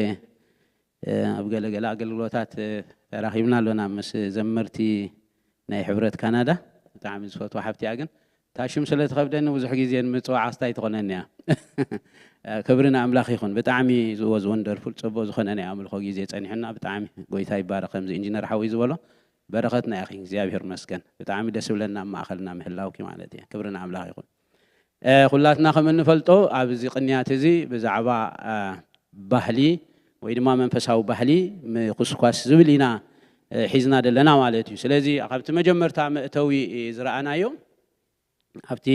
እ፣ ኣብ ገለ ገለ ኣገልግሎታት፣ እ፣ ተራኺብና ኣሎና ምስ ዘመርቲ ናይ ሕብረት ካናዳ። ብጣዕሚ ዝፈትዋ ሓብቲ እያ፣ ግን እታ ሽም ስለ ትኸብደኒ ብዙሕ ግዜ ንምጽዋዕ ኣስታይ ትኾነኒ እያ። ክብሪ ንኣምላኽ ይኹን። ብጣዕሚ ዝወዝ ወንደርፉል ጽቡቕ ዝኾነ ናይ ኣምልኾ ግዜ ጸኒሕና። ብጣዕሚ ጎይታ ይባረኽ። ከምዚ ኢንጂነር ሓወይ ዝበሎ በረኸትና ኢኺ። እግዚኣብሔር መስገን። ብጣዕሚ ደስ ይብለና ኣብ ማእኸልና ምህላውኪ ማለት እየ። ክብሪ ንኣምላኽ ይኹን። እ፣ ኩላትና ከም እንፈልጦ ኣብዚ ቅንያት እዚ ብዛዕባ፣ እ፣ ባህሊ ወይ ድማ መንፈሳዊ ባህሊ ምኹስኳስ ዝብል ኢና፣ እ፣ ሒዝና ዘለና ማለት እዩ። ስለዚ ካብቲ መጀመርታ መእተዊ ዝረኣናዮ ኣብቲ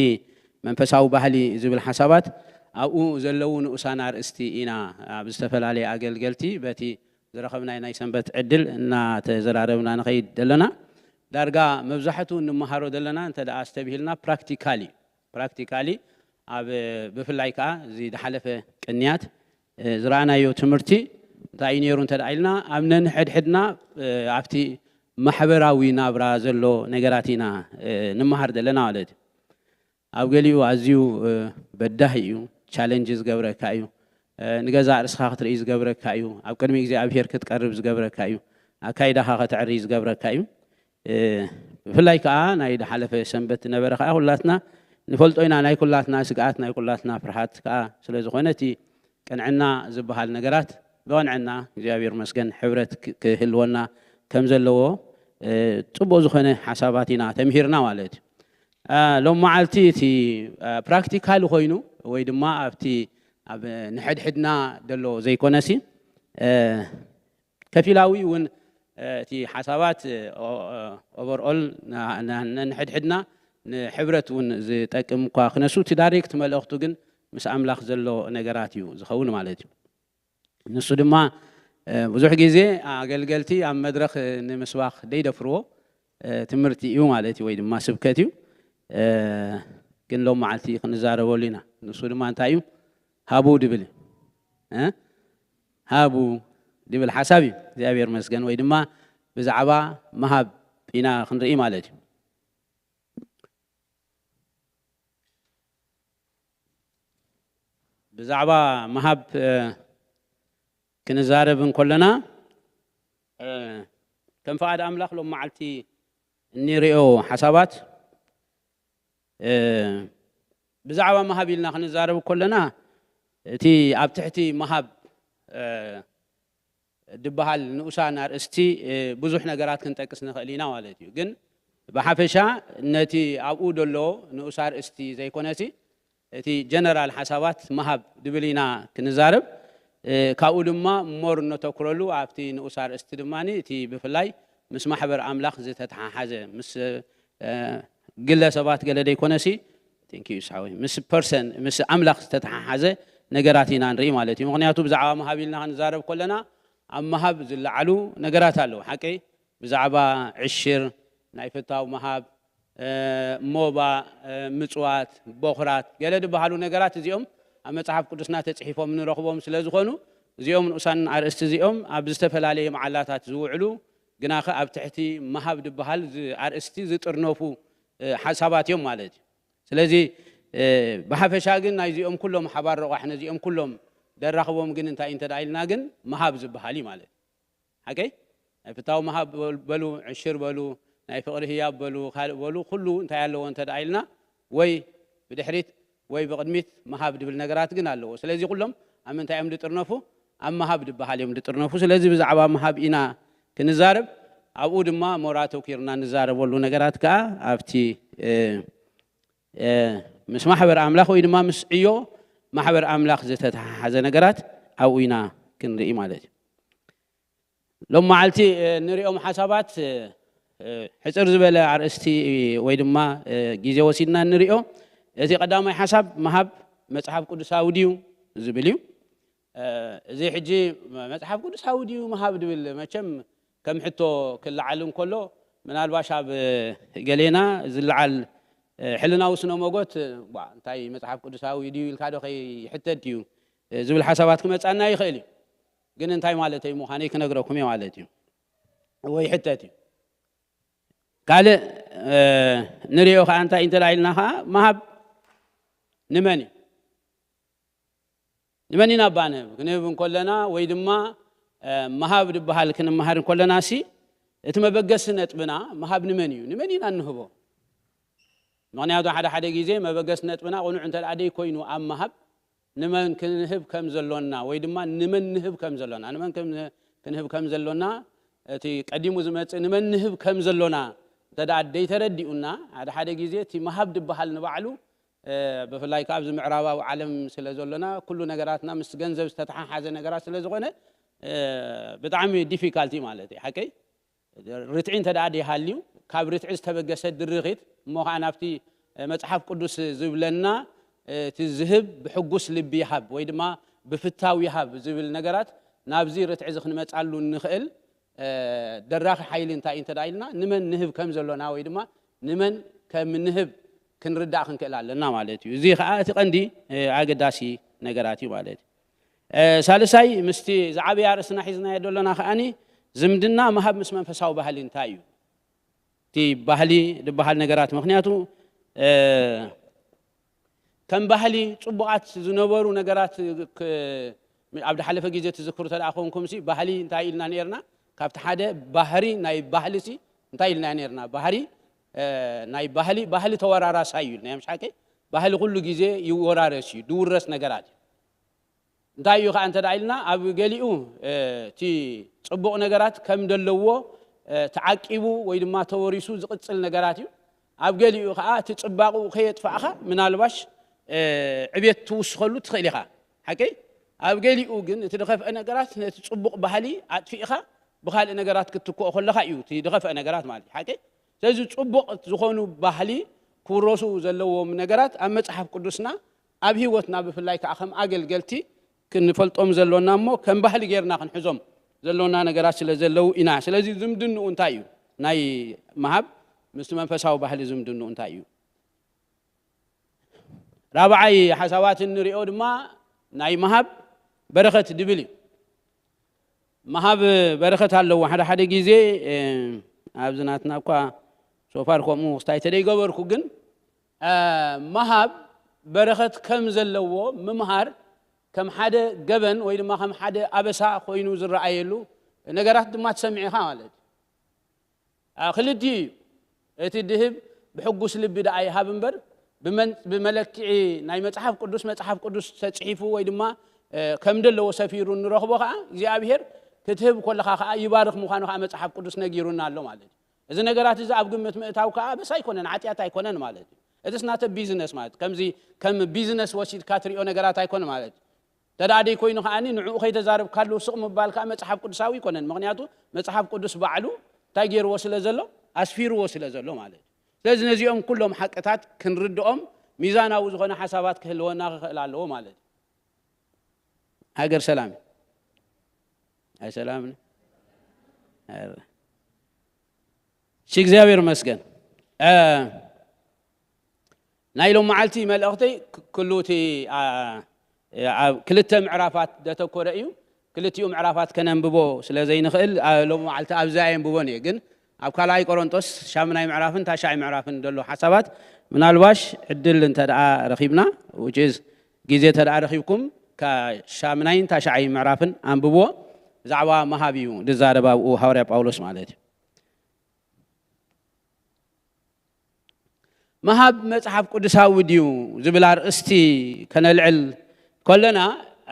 መንፈሳዊ ባህሊ ዝብል ሓሳባት ኣብኡ ዘለዉ ንኡሳን ኣርእስቲ ኢና ኣብ ዝተፈላለየ ኣገልገልቲ በቲ ዝረኸብናዮ ናይ ሰንበት ዕድል እናተዘራረብና ንኸይድ ዘለና። ዳርጋ መብዛሕትኡ እንመሃሮ ዘለና እንተ ደኣ ኣስተብሂልና ፕራክቲካል እዩ። ፕራክቲካሊ ኣብ፣ ብፍላይ ከኣ እዚ ዝሓለፈ ቅንያት፣ እ፣ ዝረኣናዮ ትምህርቲ እንታይ እዩ ነይሩ እንተ ደኣ ኢልና፣ ኣብ ነንሕድሕድና፣ እ፣ ኣብቲ ማሕበራዊ ናብራ ዘሎ ነገራት ኢና፣ እ፣ ንመሃር ዘለና ማለት እዩ። ኣብ ገሊኡ ኣዝዩ፣ እ፣ በዳሂ እዩ፣ ቻለንጅ ዝገብረካ እዩ፣ እ፣ ንገዛእ ርእስኻ ክትርኢ ዝገብረካ እዩ፣ ኣብ ቅድሚ እግዚኣብሄር ክትቀርብ ዝገብረካ እዩ፣ ኣካይዳኻ ከተዕሪ ዝገብረካ እዩ። እ፣ ብፍላይ ከኣ ናይ ዝሓለፈ ሰንበት ዝነበረ ከኣ ኩላትና ንፈልጦ ኢና። ናይ ኩላትና ስግኣት፣ ናይ ኩላትና ፍርሃት ከኣ ስለ ዝኾነ፣ እቲ ቅንዕና ዝበሃል ነገራት ብቕንዕና እግዚኣብሔር መስገን ሕብረት ክ-፣ ክህልወና ከም ዘለዎ፣ እ፣ ጽቡቕ ዝኾነ ሓሳባት ኢና ተምሂርና ማለት እዩ። እ፣ ሎም መዓልቲ እቲ፣ እ፣ ፕራክቲካል ኮይኑ ወይ ድማ ኣብቲ ኣብ ንሕድሕድና ዘሎ ዘይኮነሲ፣ እ፣ ከፊላዊ እውን፣ እ፣ እቲ ሓሳባት፣ እ፣ ኦ-፣ ኦ-፣ ኦቨርኦል ና-፣ ና-፣ ነንሕድሕድና ንሕብረት እውን ዝጠቅም እኳ ክነሱ፣ እቲ ዳይሬክት መልእኽቱ ግን ምስ ኣምላኽ ዘሎ ነገራት እዩ ዝኸውን ማለት እዩ። ንሱ ድማ፣ እ፣ ብዙሕ ግዜ ኣገልገልቲ ኣብ መድረኽ ንምስባኽ ደይደፍርዎ፣ እ፣ ትምህርቲ እዩ ማለት እዩ፣ ወይ ድማ ስብከት እዩ። እ፣ ግን ሎም መዓልቲ ክንዛረበሉ ኢና። ንሱ ድማ እንታይ እዩ? ሃቡ ድብል እዩ። እ? ሃቡ ድብል ሓሳብ እዩ። እግዚኣብሔር መስገን። ወይ ድማ ብዛዕባ ምሃብ ኢና ክንርኢ ማለት እዩ። ብዛዕባ ምሃብ፣ እ፣ ክንዛረብ እንከለና፣ እ፣ ከም ፍቓድ ኣምላኽ ሎም መዓልቲ እንሪኦ ሓሳባት፣ እ፣ ብዛዕባ ምሃብ ኢልና ክንዛረብ ከለና፣ እቲ ኣብ ትሕቲ ምሃብ፣ እ፣ ድበሃል ንኡሳን ኣርእስቲ፣ እ፣ ብዙሕ ነገራት ክንጠቅስ ንኽእል ኢና ማለት እዩ። ግን ብሓፈሻ ነቲ ኣብኡ ዘሎ ንኡስ ኣርእስቲ ዘይኮነሲ፣ እቲ ጀነራል ሓሳባት ምሃብ ድብል ኢና ክንዛረብ። እ፣ ካብኡ ድማ ሞር እነተኩረሉ ኣብቲ ንኡስ ኣርእስቲ ድማ እቲ ብፍላይ ምስ ማሕበር ኣምላኽ ዝተተሓሓዘ፣ ምስ፣ እ፣ ግለሰባት ገለ ደይኮነሲ፣ ቴንክ ዩ ይስሓወይ፣ ምስ ፐርሰን፣ ምስ ኣምላኽ ዝተተሓሓዘ ነገራት ኢና ንርኢ ማለት እዩ። ምኽንያቱ ብዛዕባ ምሃብ ኢልና ክንዛረብ ከለና ኣብ ምሃብ ዝለዓሉ ነገራት ኣለዉ። ሓቀይ? ብዛዕባ ዕሽር፣ ናይ ፍታው ምሃብ፣ ሞባ፣ ምጽዋት፣ ቦኽራት፣ ገለ ዝበሃሉ ነገራት እዚኦም ኣብ መጽሓፍ ቅዱስና ተጽሒፎም ንረኽቦም ስለ ዝኾኑ፣ እዚኦም ንኡሳን ኣርእስቲ እዚኦም ኣብ ዝተፈላለየ መዓላታት ዝውዕሉ፣ ግናኸ ኣብ ትሕቲ ምሃብ ዝበሃል ኣርእስቲ ዝጥርነፉ ሓሳባት እዮም ማለት እዩ። ስለዚ ብሓፈሻ ግን ናይዚኦም ኩሎም ሓባር ረቋሕ ነዚኦም ኩሎም ደራኽቦም ግን እንታይ እንተ ኢልና ግን ምሃብ ዝበሃል እዩ ማለት እዩ። ሓቀይ ናይ ፍታው ምሃብ በሉ፣ ዕሽር በሉ፣ ናይ ፍቕሪ ህያብ በሉ፣ ካልእ በሉ፣ ኩሉ እንታይ ኣለዎ እንተ ኢልና ወይ ብድሕሪት ወይ ብቕድሚት ምሃብ ድብል ነገራት ግን ኣለዎ። ስለዚ ኩሎም ኣብ ምንታይ እዮም ድጥርነፉ? ኣብ ምሃብ ድበሃል እዮም ድጥርነፉ። ስለዚ ብዛዕባ ምሃብ ኢና ክንዛረብ፣ ኣብኡ ድማ ሞራ ተኪርና ንዛረበሉ ነገራት ከዓ ኣብቲ ምስ ማሕበር ኣምላኽ ወይ ድማ ምስ ዕዮ ማሕበር ኣምላኽ ዝተተሓሓዘ ነገራት ኣብኡ ኢና ክንርኢ ማለት እዩ። ሎም መዓልቲ ንሪኦም ሓሳባት ሕፅር ዝበለ ኣርእስቲ ወይ ድማ ግዜ ወሲድና ንሪኦ። እቲ ቀዳማይ ሓሳብ ምሃብ መፅሓፍ ቅዱሳዊ ድዩ ዝብል እዩ። እዚ ሕጂ መፅሓፍ ቅዱሳዊ ድዩ ምሃብ ድብል መቸም ከም ሕቶ ክለዓል እንከሎ ምናልባሽ ኣብ ገሌና ዝለዓል ሕልናዊ ስነ ሞጎት እንታይ መፅሓፍ ቅዱሳዊ ድዩ ኢልካ ዶ ከይሕተት ድዩ ዝብል ሓሳባት ክመፃና ይኽእል እዩ። ግን እንታይ ማለተይ ምዃነይ ክነግረኩም እየ ማለት እዩ። ወይ ሕተት እዩ። ካልእ ንሪኦ ከዓ እንታይ እንተ ኢልና ከዓ ምሃብ ንመን እዩ? ንመን ኢና እባ ንህብ? ክንህብ እንከለና ወይ ድማ ምሃብ ዝበሃል ክንመሃር እንከለና ሲ እቲ መበገሲ ነጥብና ምሃብ ንመን እዩ? ንመን ኢና እንህቦ? ምኽንያቱ ሓደ ሓደ ግዜ መበገሲ ነጥብና ቅኑዕ እንተ ደኣ ደይኮይኑ ኣብ ምሃብ ንመን ክንህብ ከም ዘሎና ወይ ድማ ንመን ንህብ ከም ዘሎና ንመን ክንህብ ከም ዘሎና እቲ ቀዲሙ ዝመጽእ ንመን ንህብ ከም ዘሎና እንተ ደኣ ደይተረዲኡና ሓደ ሓደ ግዜ እቲ ምሃብ ዝበሃል ንባዕሉ ብፍላይ ካብ ኣብዚ ምዕራባዊ ዓለም ስለ ዘሎና ኩሉ ነገራትና ምስ ገንዘብ ዝተተሓሓዘ ነገራት ስለ ዝኾነ ብጣዕሚ ዲፊካልቲ ማለት እዩ ሓቀይ ርትዒ እንተ ደኣ ደይሃልዩ ካብ ርትዒ ዝተበገሰ ድርኺት እሞ ከዓ ናብቲ መፅሓፍ ቅዱስ ዝብለና እቲ ዝህብ ብሕጉስ ልቢ ይሃብ ወይ ድማ ብፍታው ይሃብ ዝብል ነገራት ናብዚ ርትዒ እዚ ክንመፃሉ እንኽእል ደራኺ ሓይሊ እንታይ እዩ እንተ ኢልና ንመን ንህብ ከም ዘሎና ወይ ድማ ንመን ከም ንህብ ክንርዳእ ክንክእል ኣለና ማለት እዩ። እዚ ከዓ እቲ ቀንዲ ኣገዳሲ ነገራት እዩ ማለት እዩ። ሳልሳይ ምስቲ ዝዓበየ ኣርእስትና ሒዝናዮ ደሎና ከዓኒ ዝምድና ምሃብ ምስ መንፈሳዊ ባህሊ እንታይ እዩ? እቲ ባህሊ ዝበሃል ነገራት ምክንያቱ ከም ባህሊ ፅቡቓት ዝነበሩ ነገራት ኣብ ዝሓለፈ ግዜ ትዝክሩ ተደኣ ኮንኩም ሲ ባህሊ እንታይ ኢልና ነርና? ካብቲ ሓደ ባህሪ ናይ ባህሊ ሲ እንታይ ኢልና ነርና? ባህሪ ናይ ባህሊ ባህሊ ተወራራሳይ እዩ ኢልና ምሽ ሓቂ ባህሊ ኩሉ ግዜ ይወራረስ እዩ ድውረስ ነገራት እዩ እንታይ እዩ ከዓ እንተ ኢልና ኣብ ገሊኡ እቲ ፅቡቕ ነገራት ከም ደለዎ ተዓቂቡ ወይ ድማ ተወሪሱ ዝቕፅል ነገራት እዩ ኣብ ገሊኡ ከዓ እቲ ፅባቕኡ ከየጥፋእኻ ምናልባሽ ዕቤት ትውስኸሉ ትኽእል ኢኻ ሓቂ ኣብ ገሊኡ ግን እቲ ዝኸፍአ ነገራት ነቲ ፅቡቕ ባህሊ ኣጥፊእኻ ብካልእ ነገራት ክትክኦ ከለካ እዩ እቲ ዝኸፍአ ነገራት ማለት ሓቂ ስለዚ ፅቡቕ ዝኾኑ ባህሊ ክውረሱ ዘለዎም ነገራት ኣብ መፅሓፍ ቅዱስና ኣብ ህይወትና ብፍላይ ከዓ ከም ኣገልገልቲ ክንፈልጦም ዘሎና እሞ ከም ባህሊ ጌርና ክንሕዞም ዘሎና ነገራት ስለ ዘለዉ ኢና ስለዚ ዝምድንኡ እንታይ እዩ ናይ ምሃብ ምስ መንፈሳዊ ባህሊ ዝምድንኡ እንታይ እዩ ራብዓይ ሓሳባት እንሪኦ ድማ ናይ ምሃብ በረኸት ድብል እዩ ምሃብ በረኸት ኣለዎ ሓደ ሓደ ግዜ ኣብዚ ናትና እኳ ሶፋር ከምኡ ክስታይ ተደይገበርኩ ግን ምሃብ በረኸት ከም ዘለዎ ምምሃር ከም ሓደ ገበን ወይ ድማ ከም ሓደ ኣበሳ ኮይኑ ዝረኣየሉ ነገራት ድማ ትሰምዕ ኢኻ ማለት እዩ ክልቲኡ እዩ እቲ ድህብ ብሕጉስ ልቢ ደኣ ይሃብ እምበር ብመለክዒ ናይ መፅሓፍ ቅዱስ መፅሓፍ ቅዱስ ተፅሒፉ ወይ ድማ ከም ደለዎ ሰፊሩ ንረኽቦ ከዓ እግዚኣብሄር ክትህብ ኮለኻ ከዓ ይባርኽ ምዃኑ ከዓ መፅሓፍ ቅዱስ ነጊሩና ኣሎ ማለት እዩ እዚ ነገራት እዚ ኣብ ግምት ምእታው ከዓ በስ ኣይኮነን ዓጢያት ኣይኮነን ማለት እዩ እዚስ ናተ ቢዝነስ ማለት ከምዚ ከም ቢዝነስ ወሲድካ ትሪኦ ነገራት ኣይኮነ ማለት እዩ ተዳኣ ደይ ኮይኑ ከዓኒ ንዕኡ ከይተዛረብካሉ ስቕ ምባል ከዓ መፅሓፍ ቅዱሳዊ ኣይኮነን ምክንያቱ መፅሓፍ ቅዱስ ባዕሉ እንታይ ገይርዎ ስለ ዘሎ ኣስፊርዎ ስለ ዘሎ ማለት እዩ ስለዚ ነዚኦም ኩሎም ሓቅታት ክንርድኦም ሚዛናዊ ዝኾነ ሓሳባት ክህልወና ክኽእል ኣለዎ ማለት እዩ ሃገር ሰላም ኣይሰላምን እግዚኣብሔር ይመስገን። እ፣ ናይ ሎም መዓልቲ መልእኽተይ ክ-፣ ክሉ እቲ፣ ኣ፣ ኣብ ክልተ ምዕራፋት ዘተኮረ እዩ። ክልቲኡ ምዕራፋት ከነንብቦ ስለ ዘይንኽእል፣ ኣ፣ ሎም መዓልቲ ኣብዛ የንብቦን እየ። ግን ኣብ ካልኣይ ቆሮንጦስ ሻምናይ ምዕራፍን ታሻይ ምዕራፍን ዘሎ ሓሳባት ምናልባሽ ዕድል እንተ ደኣ ረኺብና፣ which is ግዜ እንተ ደኣ ረኺብኩም፣ ካብ ሻምናይን ታሻይ ምዕራፍን ኣንብብዎ። ብዛዕባ ምሃብ እዩ ዝዛረብ ኣብኡ ሃዋርያ ጳውሎስ ማለት እዩ። ምሃብ መጽሓፍ ቅዱሳዊ ድዩ ዝብል ኣርእስቲ ከነልዕል ከለና፣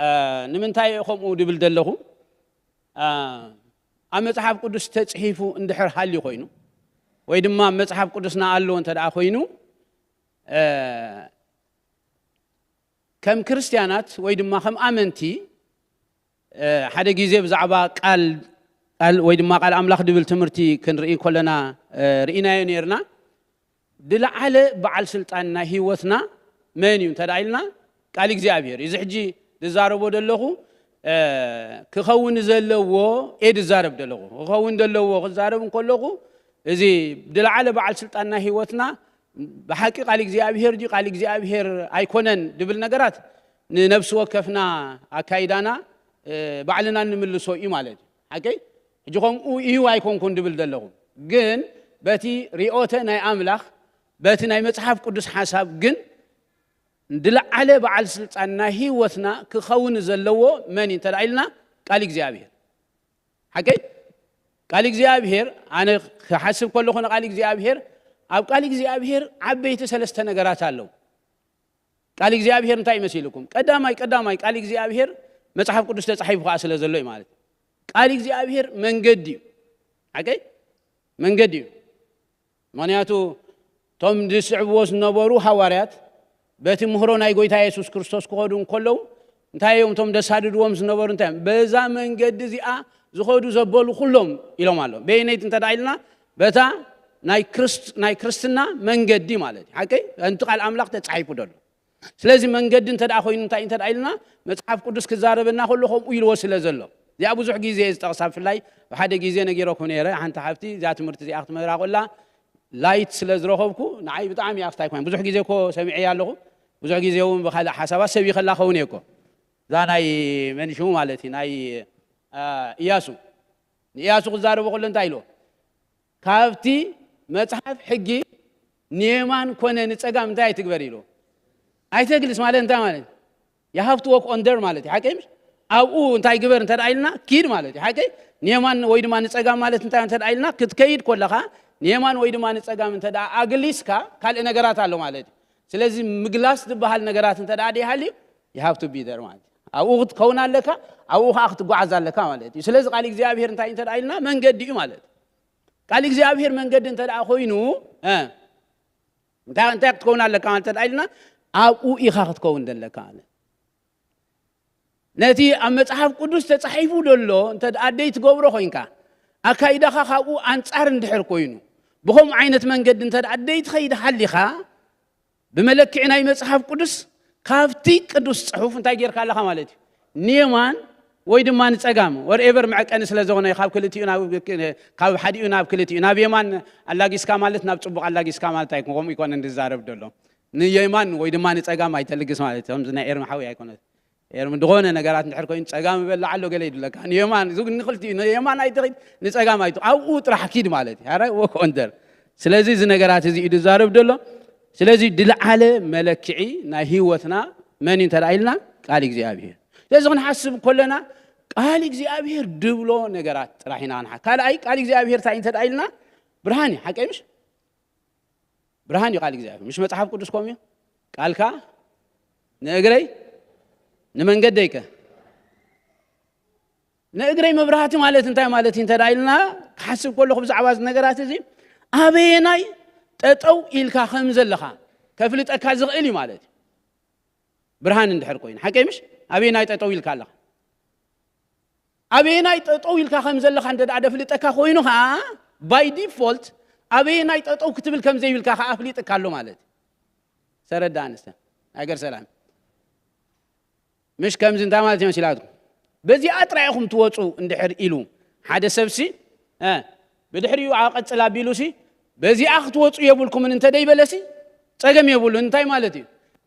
እ፣ ንምንታይ እየ ከምኡ ድብል ዘለኹ? እ፣ ኣብ መጽሓፍ ቅዱስ ተጽሒፉ እንድሕር ሃልዩ ኮይኑ፣ ወይ ድማ ኣብ መጽሓፍ ቅዱስና ኣሎ እንተ ደኣ ኮይኑ፣ እ፣ ከም ክርስትያናት ወይ ድማ ከም ኣመንቲ፣ እ፣ ሓደ ግዜ ብዛዕባ ቃል፣ ቃል ወይ ድማ ቃል ኣምላኽ ድብል ትምህርቲ ክንርኢ ከለና፣ እ፣ ርኢናዮ ነይርና። ዝለዓለ በዓል ስልጣን ናይ ህይወትና መን እዩ እንተ ደኣ ኢልና፣ ቃል እግዚኣብሔር እዩ። እዚ ሕጂ ዝዛረቦ ዘለኹ፣ እ፣ ክኸውን ዘለዎ እየ ዝዛረብ ዘለኹ። ክኸውን ዘለዎ ክዛረብ እንከለኹ፣ እዚ ዝለዓለ በዓል ስልጣን ናይ ህይወትና ብሓቂ ቃል እግዚኣብሔር ድዩ፣ ቃል እግዚኣብሔር ኣይኮነን ድብል ነገራት ንነብሲ ወከፍና ኣካይዳና፣ እ፣ ባዕልና እንምልሶ እዩ ማለት እዩ። ሓቀይ? ሕጂ ከምኡ እዩ ኣይኮንኩን ድብል ዘለኹ። ግን በቲ ርዮተ ናይ ኣምላኽ፣ በቲ ናይ መጽሓፍ ቅዱስ ሓሳብ ግን ዝለዓለ በዓል ስልጣን ናይ ህይወትና ክኸውን ዘለዎ መን እዩ እንተ ደኣ ኢልና፣ ቃል እግዚኣብሔር። ሓቀይ? ቃል እግዚኣብሔር፣ ኣነ ክሓስብ ከለኹ ንቃል እግዚኣብሔር፣ ኣብ ቃል እግዚኣብሔር ዓበይቲ ሰለስተ ነገራት ኣለዉ። ቃል እግዚኣብሔር እንታይ ይመሲልኩም? ቀዳማይ፣ ቀዳማይ ቃል እግዚኣብሔር መጽሓፍ ቅዱስ ተጻሒፉ ከኣ ስለ ዘሎ እዩ ማለት እዩ። ቃል እግዚኣብሔር መንገዲ እዩ። ሓቀይ? መንገዲ እዩ። ምኽንያቱ እቶም ዝስዕብዎ ዝነበሩ ሃዋርያት በቲ ምህሮ ናይ ጎይታ የሱስ ክርስቶስ ክኸዱ እንከለዉ እንታይ እዮም እቶም ዘሳድድዎም ዝነበሩ? እንታይ እዮም? በዛ መንገዲ እዚኣ ዝኸዱ ዘበሉ ኩሎም ኢሎም ኣሎ። በየነይቲ እንተ ደኣ ኢልና በታ ናይ ክርስት-፣ ናይ ክርስትና መንገዲ ማለት እዩ። ሓቀይ? እንቱ ቃል ኣምላኽ ተጻሒፉ ዘሎ። ስለዚ መንገዲ እንተ ደኣ ኮይኑ እንታይ እንተ ደኣ ኢልና መጽሓፍ ቅዱስ ክዛረበና ከሎ ከምኡ ኢልዎ ስለ ዘሎ። እዚኣ ብዙሕ ግዜ እየ ዝጠቕሳ፣ ብፍላይ ብሓደ ግዜ ነጊረኩም ነይረ። ሓንቲ ሓፍቲ እዚኣ ትምህርቲ እዚኣ ክትምህራ ከላ ላይት ስለ ዝረኸብኩ ንዓይ ብጣዕሚ እያ ክታይ ኮይና። ብዙሕ ግዜ እኮ ሰሚዐያ ኣለኹ። ብዙሕ ግዜ እውን ብኻልእ ሓሳባት ሰቢኸላ ኸውን እየ እኮ። እዛ ናይ መን ሽሙ ማለት እዩ፣ ናይ፣ አ፣ እያሱ። ንእያሱ ክዛረቦ ከሎ እንታይ ኢልዎ? ካብቲ መጽሓፍ ሕጊ ንየማን ኮነ ንጸጋም እንታይ ኣይትግበር ኢልዎ። ኣይተግልስ ማለት እንታይ ማለት? You have to walk on there ማለት እዩ። ሓቀይ ምሽ? ኣብኡ እንታይ ግበር እንተ ደኣ ኢልና ኪድ ማለት እዩ። ሓቀይ? ንየማን ወይ ድማ ንጸጋም ማለት እንታይ እንተ ደኣ ኢልና ክትከይድ ከለኻ ንየማን ወይ ድማ ንጸጋም እንተ ደኣ ኣግሊስካ ካልእ ነገራት ኣሎ ማለት እዩ። ስለዚ ምግላስ ዝበሃል ነገራት እንተ ደኣ ደይሃልዩ you have to be there ማለት እዩ። ኣብኡ ክትከውን ኣለካ፣ ኣብኡ ከኣ ክትጓዓዝ ኣለካ ማለት እዩ። ስለዚ ቃል እግዚኣብሔር እንታይ እንተ ደኣ ኢልና መንገዲ እዩ ማለት እዩ። ቃል እግዚኣብሔር መንገዲ እንተ ደኣ ኮይኑ፣ እ፣ እንታይ፣ እንታይ ክትከውን ኣለካ ማለት እንተ ደኣ ኢልና ኣብኡ ኢኻ ክትከውን ዘለካ ማለት እዩ። ነቲ ኣብ መጽሓፍ ቅዱስ ተጻሒፉ ዘሎ እንተ ደኣ ደይትገብሮ ኮይንካ፣ ኣካይዳኻ ካብኡ ኣንጻር እንድሕር ኮይኑ፣ ብኸምኡ ዓይነት መንገዲ እንተ ደኣ ደይትኸይድ ሃሊኻ፣ ብመለክዒ ናይ መጽሓፍ ቅዱስ ካብቲ ቅዱስ ጽሑፍ እንታይ ጌርካ ኣለኻ ማለት እዩ? ንየማን ወይ ድማ ንጸጋም፣ ወርኤቨር መዐቀኒ ስለ ዝኾነ፣ ካብ ክልቲኡ ናብ፣ ካብ ሓዲኡ ናብ ክልቲኡ፣ ናብ የማን ኣላጊስካ ማለት ናብ ጽቡቕ ኣላጊስካ ማለት ኣይኮ-፣ ከምኡ ይኮነን ዝዛረብ ዘሎ። ንየማን ወይ ድማ ንጸጋም ኣይተልግስ ማለት እዩ። ከምዚ ናይ ኤርሚ ሓዊ ኣይኮነት። ኤርሚ ዝኾነ ነገራት እንድሕር ኮይኑ ጸጋም ይበልዕ ኣሎ ገለ ይብለካ። ንየማን፣ ዙግ ንኽልቲኡ፣ ንየማን ኣይትኺድ፣ ንጸጋም ኣይት-፣ ኣብኡ ጥራሕ ኪድ ማለት እዩ። ኣረ ወክ ኦንደር። ስለዚ እዚ ነገራት እዚ እዩ ዝዛረብ ዘሎ። ስለዚ ዝለዓለ መለክዒ ናይ ህይወትና መን እዩ እንተ ደኣ ኢልና ቃል እግዚኣብሔር። ስለዚ ክንሓስብ ከለና ቃል እግዚኣብሔር ድብሎ ነገራት ጥራሕ ኢና ክንሓ-፣ ካልኣይ ቃል እግዚኣብሔር እንታይ እዩ እንተ ደኣ ኢልና ብርሃን እዩ። ሓቀይ ምሽ? ብርሃን እዩ ቃል እግዚኣብሔር። ምሽ መጽሓፍ ቅዱስ ከምኡ እዩ? ቃልካ ንእግረይ ንመንገደይከ? ንእግረይ መብራህቲ ማለት እንታይ ማለት እዩ እንተ ደኣ ኢልና ክሓስብ ከለኹ ብዛዕባ እዚ ነገራት እዚ ኣበየናይ ጠጠው ኢልካ ከም ዘለኻ ከፍልጠካ ዝኽእል እዩ ማለት እዩ። ብርሃን እንድሕር ኮይኑ፣ ሓቀይ ምሽ? ኣበየናይ ጠጠው ኢልካ ኣለኻ? ኣበየናይ ጠጠው ኢልካ ከም ዘለኻ እንተ ደኣ ደፍልጠካ ኮይኑ ኸዓ፣ by default ኣበየናይ ጠጠው ክትብል ከም ዘይብልካ ኸዓ ኣፍሊጥካ ኣሎ ማለት እዩ። ሰረዳ ኣንስተ፣ ሃገር ሰላም። ምሽ ከምዚ እንታይ ማለት እዩ መሲላትኩም? በዚኣ ጥራይ ኢኹም ትወጹ እንድሕር ኢሉ ሓደ ሰብሲ፣ እ፣ ብድሕሪኡ ኣቐጽል ኣቢሉሲ፣ በዚኣ ክትወፁ የብልኩምን እንተ ደይበለሲ ጸገም የብሉን። እንታይ ማለት እዩ?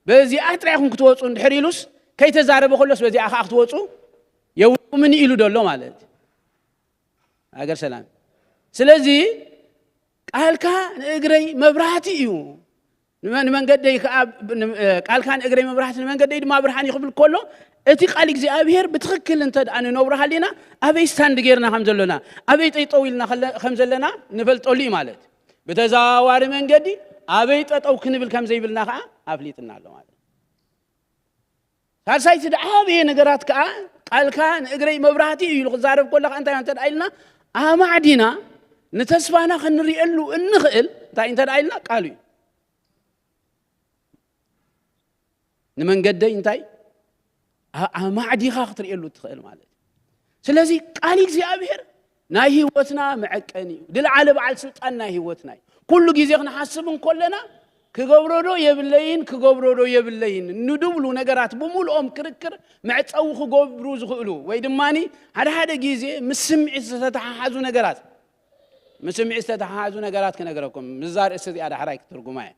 በዚኣ ጥራይ ኢኹም ክትወፁ እንድሕር ኢሉስ፣ ከይተዛረበ ከሎስ በዚኣ ከዓ ክትወፁ የብልኩምን ኢሉ ደሎ ማለት እዩ። ሃገር ሰላም። ስለዚ ቃልካ ንእግረይ መብራህቲ እዩ፣ ንመ-፣ ንመንገደይ ከዓ ብ-፣ ን-፣ እ፣ ቃልካ ንእግረይ መብራህቲ ንመንገደይ ድማ ብርሃን እዩ ክብል ከሎ፣ እቲ ቃል እግዚኣብሔር ብትኽክል እንተ ደኣ ንነብሮ ሃሊና፣ ኣበይ ስታንድ ጌርና ከም ዘሎና፣ ኣበይ ጠጠው ኢልና ከለ-፣ ከም ዘለና ንፈልጠሉ እዩ ማለት። ብተዘዋዋሪ መንገዲ ኣበይ ጠጠው ክንብል ከም ዘይብልና ከዓ ኣፍሊጥና ኣሎ ማለት። ሳልሳይቲ ዝዓበየ ነገራት ከዓ፣ ቃልካ ንእግረይ መብራህቲ እዩ ኢሉ ክዛረብ ከሎ ከዓ እንታይ እንተ ደኣ ኢልና፣ ኣማዕዲና ንተስፋና ክንርእየሉ እንኽእል እንታይ እንተ ደኣ ኢልና፣ ቃሉ እዩ። ንመንገደይ እንታይ ኣ-፣ ኣማዕዲኻ ክትርእየሉ ትኽእል ማለት እዩ። ስለዚ ቃል እግዚኣብሔር ናይ ህይወትና መዐቀኒ እዩ። ዝለዓለ በዓል ስልጣን ናይ ህይወትና እዩ። ኩሉ ግዜ ክንሓስብ እንከለና፣ ክገብሮ ዶ የብለይን፣ ክገብሮ ዶ የብለይን ንድብሉ ነገራት ብምልኦም ክርክር መዕጸዊ ክገብሩ ዝኽእሉ፣ ወይ ድማኒ ሓደ ሓደ ግዜ ምስ ስምዒት ዝተተሓሓዙ ነገራት፣ ምስ ስምዒት ዝተተሓሓዙ ነገራት ክነግረኩም፣ ምስዛ ርእሲ እዚኣ ዳሕራይ ክትትርጉማ እየ።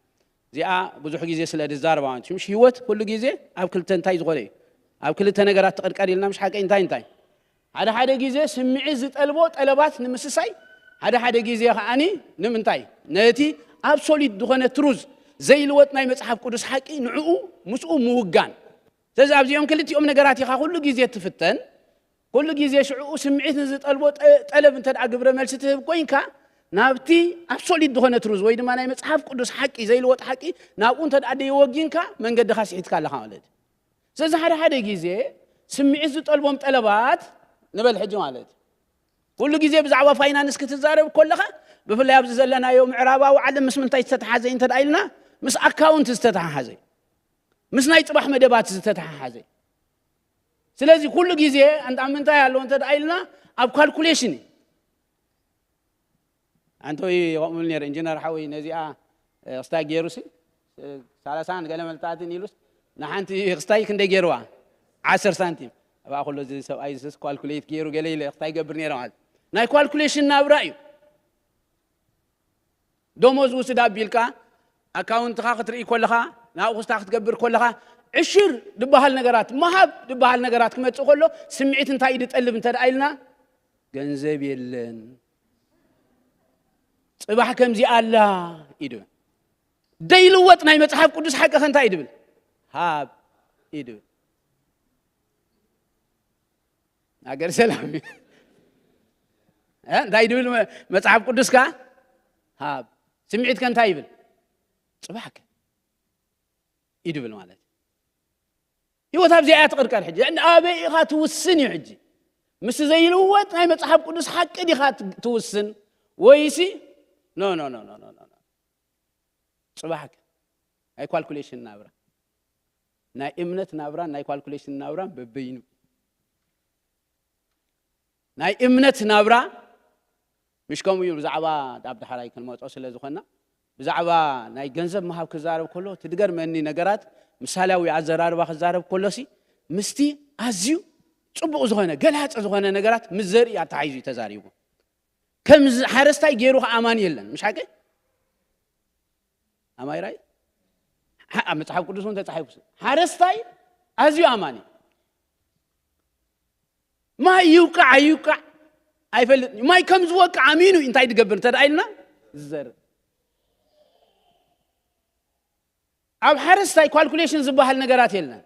እዚኣ ብዙሕ ግዜ ስለ ዝዛረባ፣ ምሽ ህይወት ኩሉ ግዜ ኣብ ክልተ እንታይ ዝኾነ እዩ? ኣብ ክልተ ነገራት ትቕርቀር ኢልና፣ ምሽ ሓቀይ እንታይ እንታይ? ሓደ ሓደ ግዜ ስምዒት ዝጠልቦ ጠለባት ንምስሳይ፣ ሓደ ሓደ ግዜ ከዓኒ ንምንታይ? ነቲ ኣብሶሊት ዝኾነ ትሩዝ፣ ዘይልወጥ ናይ መጽሓፍ ቅዱስ ሓቂ ንዕኡ ምስኡ ምውጋን። ስለዚ ኣብዚኦም ክልቲኦም ነገራት ኢኻ ኩሉ ግዜ ትፍተን። ኩሉ ግዜ ሽዕኡ ስምዒት ንዝጠልቦ ጠ-፣ ጠለብ እንተ ደኣ ግብረ መልሲ ትህብ ኮይንካ፣ ናብቲ ኣብሶሊት ዝኾነ ትሩዝ ወይ ድማ ናይ መጽሓፍ ቅዱስ ሓቂ፣ ዘይልወጥ ሓቂ፣ ናብኡ እንተ ደኣ ደይወጊንካ፣ መንገድኻ ስሒትካ ኣለኻ ማለት እዩ። ስለዚ ሓደ ሓደ ግዜ ስምዒት ዝጠልቦም ጠለባት ንበል ሕጂ ማለት እዩ። ኩሉ ግዜ ብዛዕባ ፋይናንስ ክትዛረብ ከለኻ፣ ብፍላይ ኣብዚ ዘለናዮ ምዕራባዊ ዓለም ምስ ምንታይ ዝተተሓሓዘ እዩ እንተ ደኣ ኢልና፣ ምስ ኣካውንት ዝተተሓሓዘ እዩ። ምስ ናይ ጽባሕ መደባት ዝተተሓሓዘ እዩ። ስለዚ ኩሉ ግዜ ኣንታ ኣብ ምንታይ ኣሎ እንተ ደኣ ኢልና፣ ኣብ ካልኩሌሽን እዩ። ኣንተ ወይ ከምኡ ኢሉ ነይሩ፣ ኢንጂነር ሓወይ ነዚኣ፣ እ፣ ክስታይ ገይሩሲ፣ እ፣ ሰላሳን ገለ መልታትን ኢሉስ፣ ንሓንቲ ክስታይ ክንደይ ገይርዋ? ዓሰርተ ሳንቲም። ኣብኣ ከሎ እዚ ሰብኣይ ዝስ ካልኩሌት ገይሩ ገለ ኢለ ክስታይ ይገብር ነይረ ማለት። ናይ ካልኩሌሽን ናብራ እዩ። ደሞዝ ውስድ ኣቢልካ፣ ኣካውንትኻ ክትርኢ ከለኻ፣ ናብኡ ክስታ ክትገብር ከለኻ፣ ዕሽር ዝበሃል ነገራት፣ ምሃብ ዝበሃል ነገራት ክመጽእ ከሎ፣ ስምዒት እንታይ እዩ ዝጠልብ እንተ ደኣ ኢልና፣ ገንዘብ የለን። ጽባሕ ከምዚ ኣላ እዩ ድብል። ደይልወጥ ናይ መጽሓፍ ቅዱስ ሓቂ ከ እንታይ እዩ ድብል? ሃብ እዩ ድብል። ሃገር ሰላም እዩ። እ? እንታይ ድብል መ-፣ መጽሓፍ ቅዱስካ? ሃብ። ስምዒትከ እንታይ ይብል? ጽባሕ ከ? እዩ ድብል ማለት እዩ። ህይወት ኣብዚኣ እያ ትቕርቀር። ሕጂ ኣበይ ኢኻ ትውስን እዩ። ሕጂ ምስ ዘይልወጥ ናይ መጽሓፍ ቅዱስ ሓቂ ዲኻ ት-፣ ትውስን ወይሲ? ኖ፣ ኖ፣ ኖ፣ ኖ፣ ኖ፣ ኖ። ጽባሕ ከ? ናይ ካልኩሌሽን ናብራ፣ ናይ እምነት ናብራን ናይ ካልኩሌሽን ናብራን በበይኑ። ናይ እምነት ናብራ ምሽ ከምኡ እዩ። ብዛዕባ፣ ኣብ ዳሕራይ ክንመጾ ስለ ዝኾንና፣ ብዛዕባ ናይ ገንዘብ ምሃብ ክዛረብ ከሎ፣ እቲ ዝገርመኒ ነገራት፣ ምሳሌያዊ ኣዘራርባ ክዛረብ ከሎሲ፣ ምስቲ ኣዝዩ ጽቡቕ ዝኾነ፣ ገላጺ ዝኾነ ነገራት ምስ ዘርኢ ኣተሓሒዙ እዩ ተዛሪቡ። ከም ዝ-፣ ሓረስታይ ገይሩ ኸኣ ኣማኒ የለን። ምሽ ሓቂ? ኣማይ ራይ? ሓ-፣ ኣብ መጽሓፍ ቅዱስ እውን ተጻሒፉ። ሓረስታይ ኣዝዩ ኣማኒ። ማይ ይውቃዕ ኣይውቃዕ ኣይፈልጥን እዩ። ማይ ከም ዝወቅዕ ኣሚኑ እዩ እንታይ ዝገብር እንተ ደኣ ኢልና? ዝዘርእ። ኣብ ሓረስታይ ካልኩሌሽን ዝበሃል ነገራት የለን።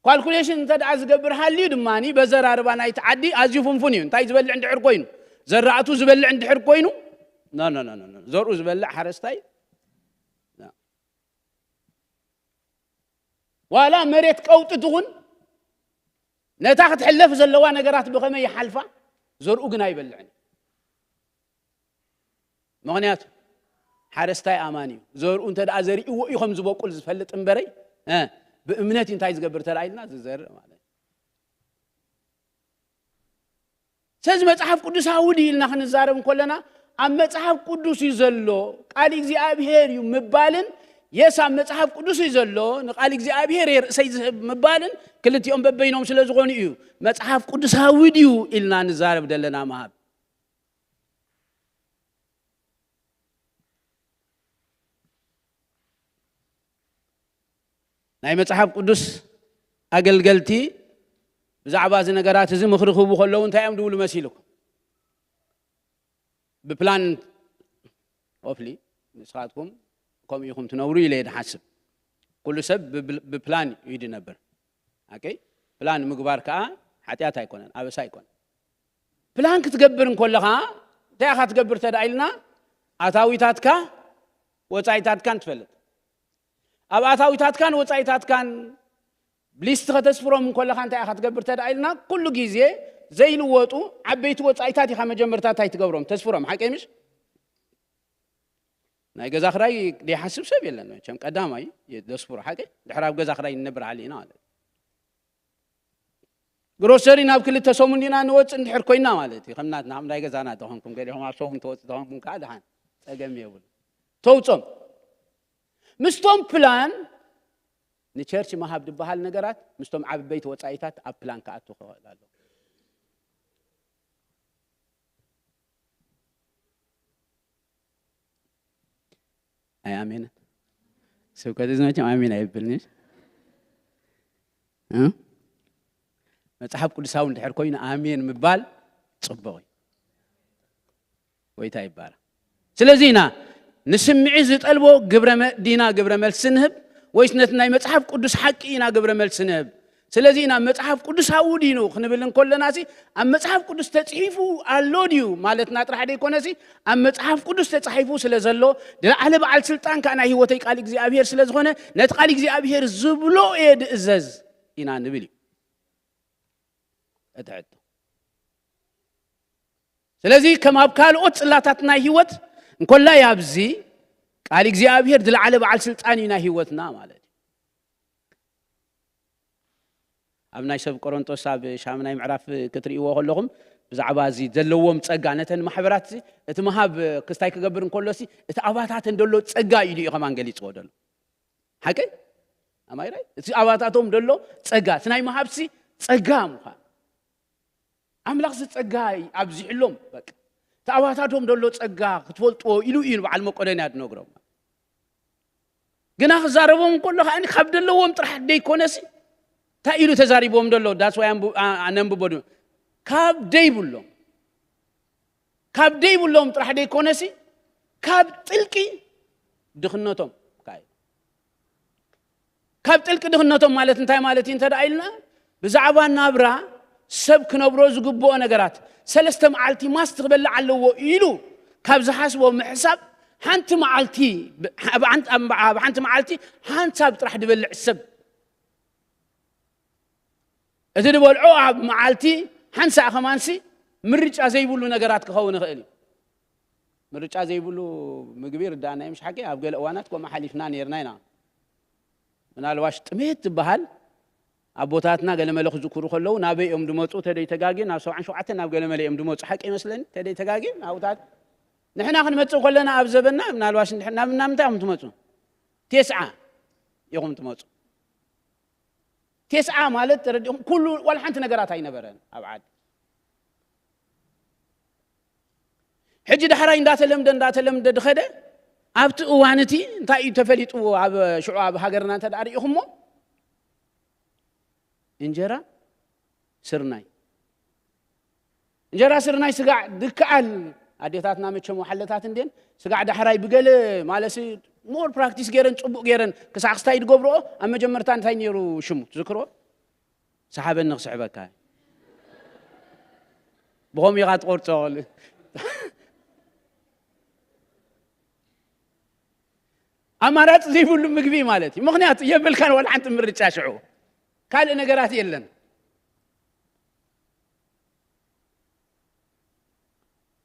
ካልኩሌሽን እንተ ደኣ ዝገብር ሃልዩ ድማ፣ በዘራርባ ናይቲ ዓዲ ኣዝዩ ፍንፉን እዩ። እንታይ ዝበልዕ እንድሕር ኮይኑ? ዘራእቱ ዝበልዕ እንድሕር ኮይኑ? ኖ፣ ኖ፣ ኖ፣ ኖ፣ ኖ። ዘርኡ ዝበልዕ ሓረስታይ? ኖ። ዋላ መሬት ቀውጢ ትኹን፣ ነታ ክትሕለፍ ዘለዋ ነገራት ብኸመይ ይሓልፋ? ዘርኡ ግን ኣይበልዕን። ምኽንያቱ ሓረስታይ ኣማን እዩ። ዘርኡ እንተ ደኣ ዘሪእዎ እዩ ከም ዝበቁል ዝፈልጥ እምበረይ፣ እ፣ ብእምነት እዩ እንታይ ዝገብር እንተ ደኣ ኢልና ዝዘርእ ማለት እዩ። ስለዚ መጽሓፍ ቅዱሳዊ ድዩ ኢልና ክንዛረብ እንከለና፣ ኣብ መጽሓፍ ቅዱስ እዩ ዘሎ፣ ቃል እግዚኣብሔር እዩ ምባልን፣ የስ ኣብ መጽሓፍ ቅዱስ እዩ ዘሎ፣ ንቃል እግዚኣብሔር እየ ርእሰይ ዝህብ ምባልን ክልቲኦም በበይኖም ስለ ዝኾኑ እዩ። መጽሓፍ ቅዱሳዊ ድዩ ኢልና ንዛረብ ዘለና ምሃብ። ናይ መጽሓፍ ቅዱስ ኣገልገልቲ ብዛዕባ እዚ ነገራት እዚ ምኽሪ ክህቡ ከለዉ እንታይ እዮም ድብሉ መሲልኩም? ብፕላን፣ ሆፍሊ ንስኻትኩም ከምኡ ኢኹም ትነብሩ ኢለ እየ ድሓስብ። ኩሉ ሰብ ብብል- ብፕላን እዩ ድነብር። ኦኬ? ፕላን ምግባር ከዓ ሓጢኣት ኣይኮነን፣ ኣበሳ ኣይኮነን። ፕላን ክትገብር እንከለኻ እንታይ ኢኻ ትገብር ተዳ ኢልና፣ ኣታዊታትካ ወፃኢታትካን ትፈልጥ። ኣብ ኣታዊታትካን ወፃኢታትካን ሊስት ከተስፍሮም እንከለኻ እንታይ ኢኻ ትገብር ተዳ ኢልና፣ ኩሉ ግዜ ዘይልወጡ ዓበይቲ ወፃኢታት ኢኻ መጀመርታ እንታይ ትገብሮም፣ ተስፍሮም። ሓቀይ ምሽ? ናይ ገዛ ክራይ ዘይሓስብ ሰብ የለን መቸም። ቀዳማይ የደስፍሮ ሓቂ ድሕር ኣብ ገዛ ክራይ ንነብር ሓሊና ማለት እዩ። ግሮሰሪ ናብ ክልተ ሰሙን ዲና ንወፅእ እንድሕር ኮይና ማለት እዩ። ከም ናትና ከም ናይ ገዛና ተኾንኩም ገሊኹም ኣብ ሰሙን ተወፅእ ተኾንኩም ከዓ ድሓን ፀገም የብሉ። ተውፆም ምስቶም ፕላን ንቸርች መሃብ ዝበሃል ነገራት ምስቶም ዓበይቲ ወፃኢታት ኣብ ፕላን ክኣቱ ክኽእል ኣሎ። ኣይ ኣሜን። ስብከት እዚ መቸም ኣሜን ኣይብልኒ። እ? መጽሓፍ ቅዱሳዊ እንድሕር ኮይኑ ኣሜን ምባል ጽቡቕ እዩ። ጎይታ ይባረክ። ስለዚ ኢና ንስምዒት ዝጠልቦ ግብረ መ- ዲና ግብረ መልሲ ንህብ ወይስ ነቲ ናይ መጽሓፍ ቅዱስ ሓቂ ኢና ግብረ መልሲ ንህብ? ስለዚ ኢና መጽሓፍ ቅዱሳዊ ድዩ ክንብል እንከለና ሲ ኣብ መጽሓፍ ቅዱስ ተጽሒፉ ኣሎ ድዩ ማለትና ጥራሕ ደይኮነ ሲ ኣብ መጽሓፍ ቅዱስ ተጻሒፉ ስለ ዘሎ ድለዓለ በዓል ስልጣን ከዓ ናይ ህይወተይ ቃል እግዚኣብሔር ስለ ዝኾነ ነቲ ቃል እግዚኣብሔር ዝብሎ እየ ድእዘዝ ኢና ንብል እዩ እቲ ሕቶ። ስለዚ ከም ኣብ ካልኦት ጽላታት ናይ ህይወት እንኮላይ ኣብዚ ቃል እግዚኣብሔር ዝለዓለ በዓል ስልጣን እዩ ናይ ህይወትና ማለት እዩ። ኣብ ናይ ሰብ ቆሮንጦስ ኣብ ሻምናይ ምዕራፍ ክትርእይዎ ከለኹም ብዛዕባ እዚ ዘለዎም ጸጋ ነተን ማሕበራት እዚ እቲ ምሃብ ክስታይ ክገብር እንከሎ ሲ እቲ ኣባታተን ዘሎ ጸጋ እዩ እዩ ከማን ገሊጽዎ ዘሎ ሓቂ ኣማይራይ እቲ ኣባታቶም ዘሎ ጸጋ እቲ ናይ ምሃብሲ ጸጋ ምዃን ኣምላኽ ዝጸጋ ኣብዚሕሎም በቃ እቲ ኣባታቶም ዘሎ ጸጋ ክትፈልጥዎ ኢሉ እዩ ንበዓል መቆደንያ ድነግሮም ግና ክዛረቦም እንከሎ ከዓ ካብ ደለዎም ጥራሕ ደይኮነሲ እንታይ ኢሉ ተዛሪቦም ዘሎ ዳስዋይ ኣነንብቦ ድ ካብ ደይብሎም ካብ ደይብሎም ጥራሕ ደይኮነሲ ካብ ጥልቂ ድኽነቶም ካብ ጥልቂ ድኽነቶም ማለት እንታይ ማለት እዩ እንተ ኢልና ብዛዕባ ናብራ ሰብ ክነብሮ ዝግብኦ ነገራት ሰለስተ መዓልቲ ማስቲ ክበልዕ ኣለዎ ኢሉ ካብ ዝሓስቦ ምሕሳብ ሓንቲ መዓልቲ ኣብ ሓንቲ መዓልቲ ሓንሳብ ጥራሕ ድበልዕ ሰብ እቲ ዝበልዖ ኣብ መዓልቲ ሓንሳእ ከማንሲ ምርጫ ዘይብሉ ነገራት ክኸውን ይኽእል እዩ ምርጫ ዘይብሉ ምግቢ ርዳእና ምሽ ሓቂ ኣብ ገለ እዋናት ከምኡ ሓሊፍና ነርና ኢና ምናልባሽ ጥሜት ዝበሃል ኣቦታትና ገለመለ ክዝክሩ ከለዉ ናበይ እዮም ድመፁ ተደይ ተጋጊ ናብ ሰብዓን ሸውዓተን ናብ ገለመለ እዮም ድመፁ ሓቂ ይመስለኒ ተደይ ተጋጊ ናብታት ንሕና ክንመፅእ ከለና ኣብ ዘበና ምናልባሽ ናብ ናብ ምንታይ እዮም ትመፁ ቴስዓ ኢኹም ትመፁ ቴስዓ ማለት ተረዲኹም ኩሉ ዋላ ሓንቲ ነገራት ኣይነበረን ኣብ ዓዲ ሕጂ ዳሕራይ እንዳተለምደ እንዳተለምደ ድኸደ ኣብቲ እዋን እቲ እንታይ እዩ ተፈሊጥዎ ኣብ ሽዑ ኣብ ሃገርና እንተ ርኢኹሞ እንጀራ ስርናይ እንጀራ ስርናይ ስጋዕ ድከኣል ኣዴታትና መቸም ወሓለታት እንዴን ስጋዕ ዳሕራይ ብገለ ማለሲ ሞር ፕራክቲስ ገይረን ፅቡቅ ገይረን ክሳዕ ክስታይ ድገብርኦ ኣብ መጀመርታ እንታይ ነይሩ ሽሙ ትዝክርዎ ሰሓበኒ ክስሕበካ ብኸም ኢኻ ትቆርፆ ኣማራፂ ዘይብሉ ምግቢ ማለት እዩ ምክንያቱ የብልካን ዋላ ሓንቲ ምርጫ ሽዑ ካልእ ነገራት የለን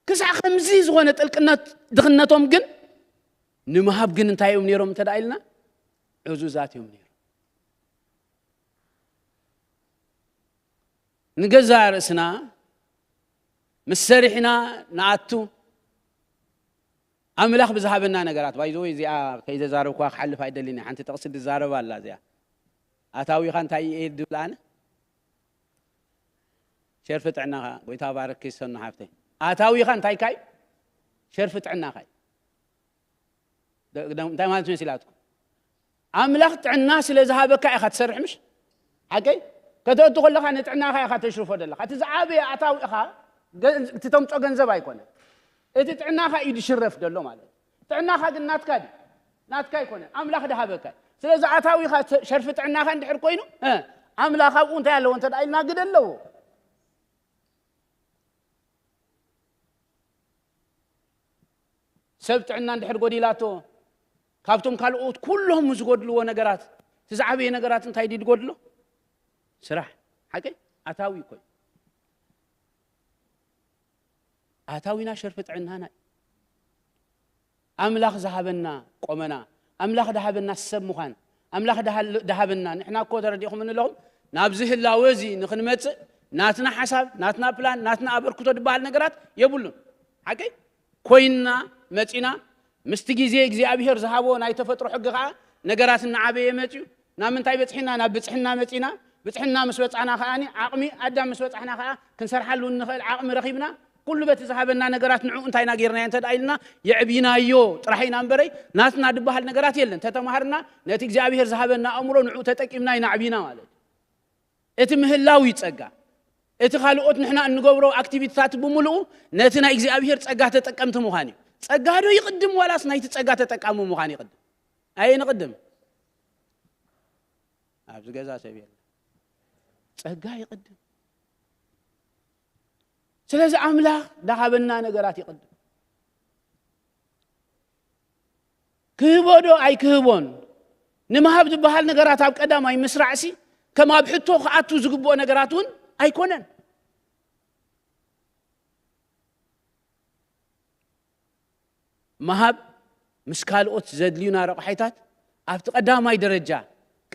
ክሳዕ ከምዚ ዝኾነ ጥልቅነት ድኽነቶም ግን ንምሃብ ግን እንታይ እዮም ነይሮም እንተ ኢልና ዕዙዛት እዮም ነይሮም ንገዛ ርእስና ምስ ሰሪሕና ንኣቱ ኣምላኽ ብዝሃበና ነገራት ባይዘወይ እዚኣ ከይዘዛረብኳ ክሓልፍ ኣይደልን ሓንቲ ጥቕሲ ዝዛረብ ኣላ እዚኣ ኣታዊኻ እንታይ እየ ድብል ኣነ ሸርፊ ጥዕናኻ ጎይታ ባረክ ሰኑ ሓፍተይ ኣታዊኻ እንታይ ካይ ሸርፊ ጥዕናኻ እንታይ ማለት መሲላትኩም ኣምላኽ ጥዕና ስለ ዝሃበካ ኢኻ ትሰርሕ፣ ምሽ ሓቀይ? ከተእቱ ከለኻ ንጥዕናኻ ኢኻ ተሽርፎ ዘለኻ። እቲ ዝዓበየ ኣታዊ ኢኻ ገንዝ- እቲ ተምጾ ገንዘብ ኣይኮነ። እቲ ጥዕናኻ እዩ ዝሽረፍ ዘሎ ማለት እዩ። ጥዕናኻ ግን ናትካ ድዩ? ናትካ ኣይኮነ፣ ኣምላኽ ድሃበካ እዩ። ስለዚ ኣታዊኻ ተ- ሸርፊ ጥዕናኻ እንድሕር ኮይኑ፣ እ፣ ኣምላኽ ኣብኡ እንታይ ኣለዎ እንተ ደኣ ኢልና ግደ ኣለዎ። ሰብ ጥዕና እንድሕር ጎዲላቶ፣ ካብቶም ካልኦት ኩሎም ዝጎድልዎ ነገራት፣ እቲ ዝዓበየ ነገራት እንታይ ድዩ ዝጎድሎ? ስራሕ። ሓቀይ? ኣታዊ እኮ እዩ። ኣታዊና ሸርፊ ጥዕናና እዩ። ኣምላኽ ዝሃበና ቆመና፣ ኣምላኽ ድሃበና ሰብ ምዃን፣ ኣምላኽ ድሃ- ድሃበና፣ ንሕና እኮ ተረዲእኹም እንለኹም፣ ናብዚ ህላወ እዚ ንኽንመጽእ ናትና ሓሳብ፣ ናትና ፕላን፣ ናትና ኣበርክቶ ዝበሃል ነገራት የብሉን። ሓቀይ? ኮይንና መጺና፣ ምስቲ ግዜ እግዚኣብሔር ዝሃቦ ናይ ተፈጥሮ ሕጊ ኸኣ ነገራት እናዓበየ መጺኡ። ናብ ምንታይ በጺሕና? ናብ ብጽሕና መጺና። ብጽሕና ምስ በጻሕና ኸኣኒ ዓቕሚ ኣዳም ምስ በጻሕና ኸኣ ክንሰርሓሉ እንኽእል ዓቕሚ ረኺብና። ኩሉ በቲ ዝሃበና ነገራት ንዕኡ እንታይ ኢና ጌርናዮ እንተ ደኣ ኢልና የዕቢናዮ ጥራሕ ኢና እምበረይ ናትና ዝበሃል ነገራት የለን። ተተማሃርና ነቲ እግዚኣብሔር ዝሃበና ኣእምሮ ንዕኡ ተጠቂምና ኢና ኣዕቢና ማለት እዩ። እቲ ምህላው እዩ ጸጋ። እቲ ካልኦት ንሕና እንገብሮ ኣክቲቪቲታት ብምሉኡ ነቲ ናይ እግዚኣብሔር ጸጋ ተጠቀምቲ ምዃን እዩ። ጸጋ ዶ ይቕድም ዋላስ ናይቲ ጸጋ ተጠቃሚ ምዃን ይቕድም? ኣየ ንቕድም? ኣብዚ ገዛ ሰብ የለ። ጸጋ ይቕድም። ስለዚ ኣምላኽ ዳሃበና ነገራት ይቕድም። ክህቦ ዶ ኣይክህቦን ንምሃብ ዝበሃል ነገራት ኣብ ቀዳማይ ምስራዕሲ ከም ኣብ ሕቶ ክኣቱ ዝግብኦ ነገራት እውን ኣይኮነን። ምሃብ ምስ ካልኦት ዘድልዩና ረቑሓይታት ኣብቲ ቀዳማይ ደረጃ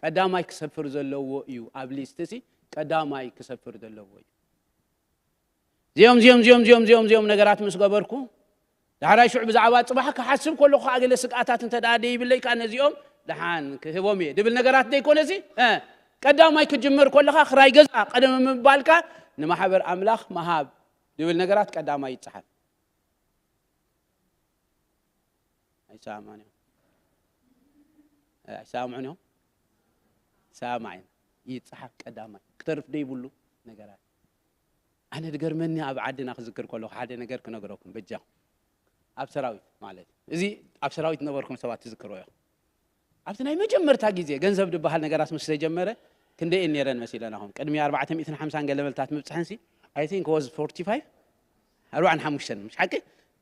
ቀዳማይ ክሰፍር ዘለዎ እዩ። ኣብ ሊስትሲ ቀዳማይ ክሰፍር ዘለዎ እዩ። እዚኦም እዚኦም እዚኦም እዚኦም እዚኦም እዚኦም ነገራት ምስ ገበርኩ ዳሕራይ ሽዑ ብዛዕባ ጽባሕ ክሓስብ ከለኹ ከዓ ገለ ስግኣታት እንተ ደኣ ደይብለይ ከዓ ነዚኦም ደሓን ክህቦም እየ ድብል ነገራት ደይኮነሲ ቀዳማይ ክጅምር ከለኻ ክራይ ገዛ ቀደም ምባልካ ንማሕበር ኣምላኽ ምሃብ ድብል ነገራት ቀዳማይ ይጽሓፍ። ኣይሰማማዕን እዮም። ኣይሰማምዑን እዮም። ሰማማዕን ይጽሓፍ ቀዳማይ ክተርፍ ደይብሉ ነገራት። ኣነ ዝገርመኒ ኣብ ዓድና ክዝክር ከለኹ ሓደ ነገር ክነግረኩም በጃኹም። ኣብ ሰራዊት ማለት እዩ። እዚ ኣብ ሰራዊት ዝነበርኩም ሰባት ትዝክርዎ ኢኹም። ኣብቲ ናይ መጀመርታ ግዜ ገንዘብ ዝበሃል ነገራት ምስ ተጀመረ ክንደይ እየን ነይረን መሲለናኹም? ቅድሚ ኣርባዕተ ሚእትን ሓምሳን ገለ መልታት ምብጽሐንሲ I think was forty five ኣርባዓን ሓሙሽተን ምሽ ሓቂ?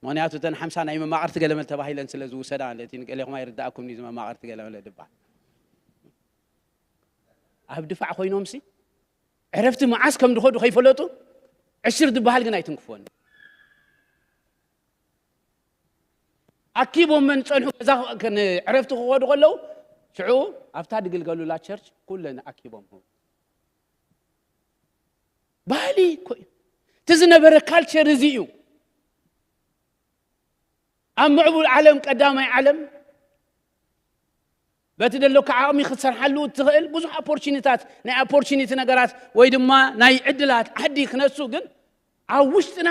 ምኽንያቱ እተን ሓምሳ ናይ መማቕርቲ ገለመል ተባሂለን ስለ ዝውሰዳ ማለት እዩ። ንገሌኹም ኣይርዳእኩም እዩ መማቕርቲ ገለመል ድበሃል። ኣብ ድፋዕ ኮይኖምሲ ዕረፍቲ መዓስ ከም ድኸዱ ከይፈለጡ ዕሽር ዝበሃል ግን ኣይትንክፍወኒ። ኣኪቦም መን ጸንሑ ገዛ ዕረፍቲ ክኸዱ ከለዉ ሽዑ ኣብታ ድግልገሉላ ቸርች ኩለን ኣኪቦም ባህሊ እኮ እዩ። እቲ ዝነበረ ካልቸር እዚ እዩ። ኣብ ምዕቡል ዓለም ቀዳማይ ዓለም በቲ ደለካ ዓቕሚ ክትሰርሓሉ እትኽእል ብዙሕ ኣፖርቹኒታት ናይ ኣፖርቹኒቲ ነገራት ወይ ድማ ናይ ዕድላት ዓዲ ክነሱ ግን ኣብ ውሽጥና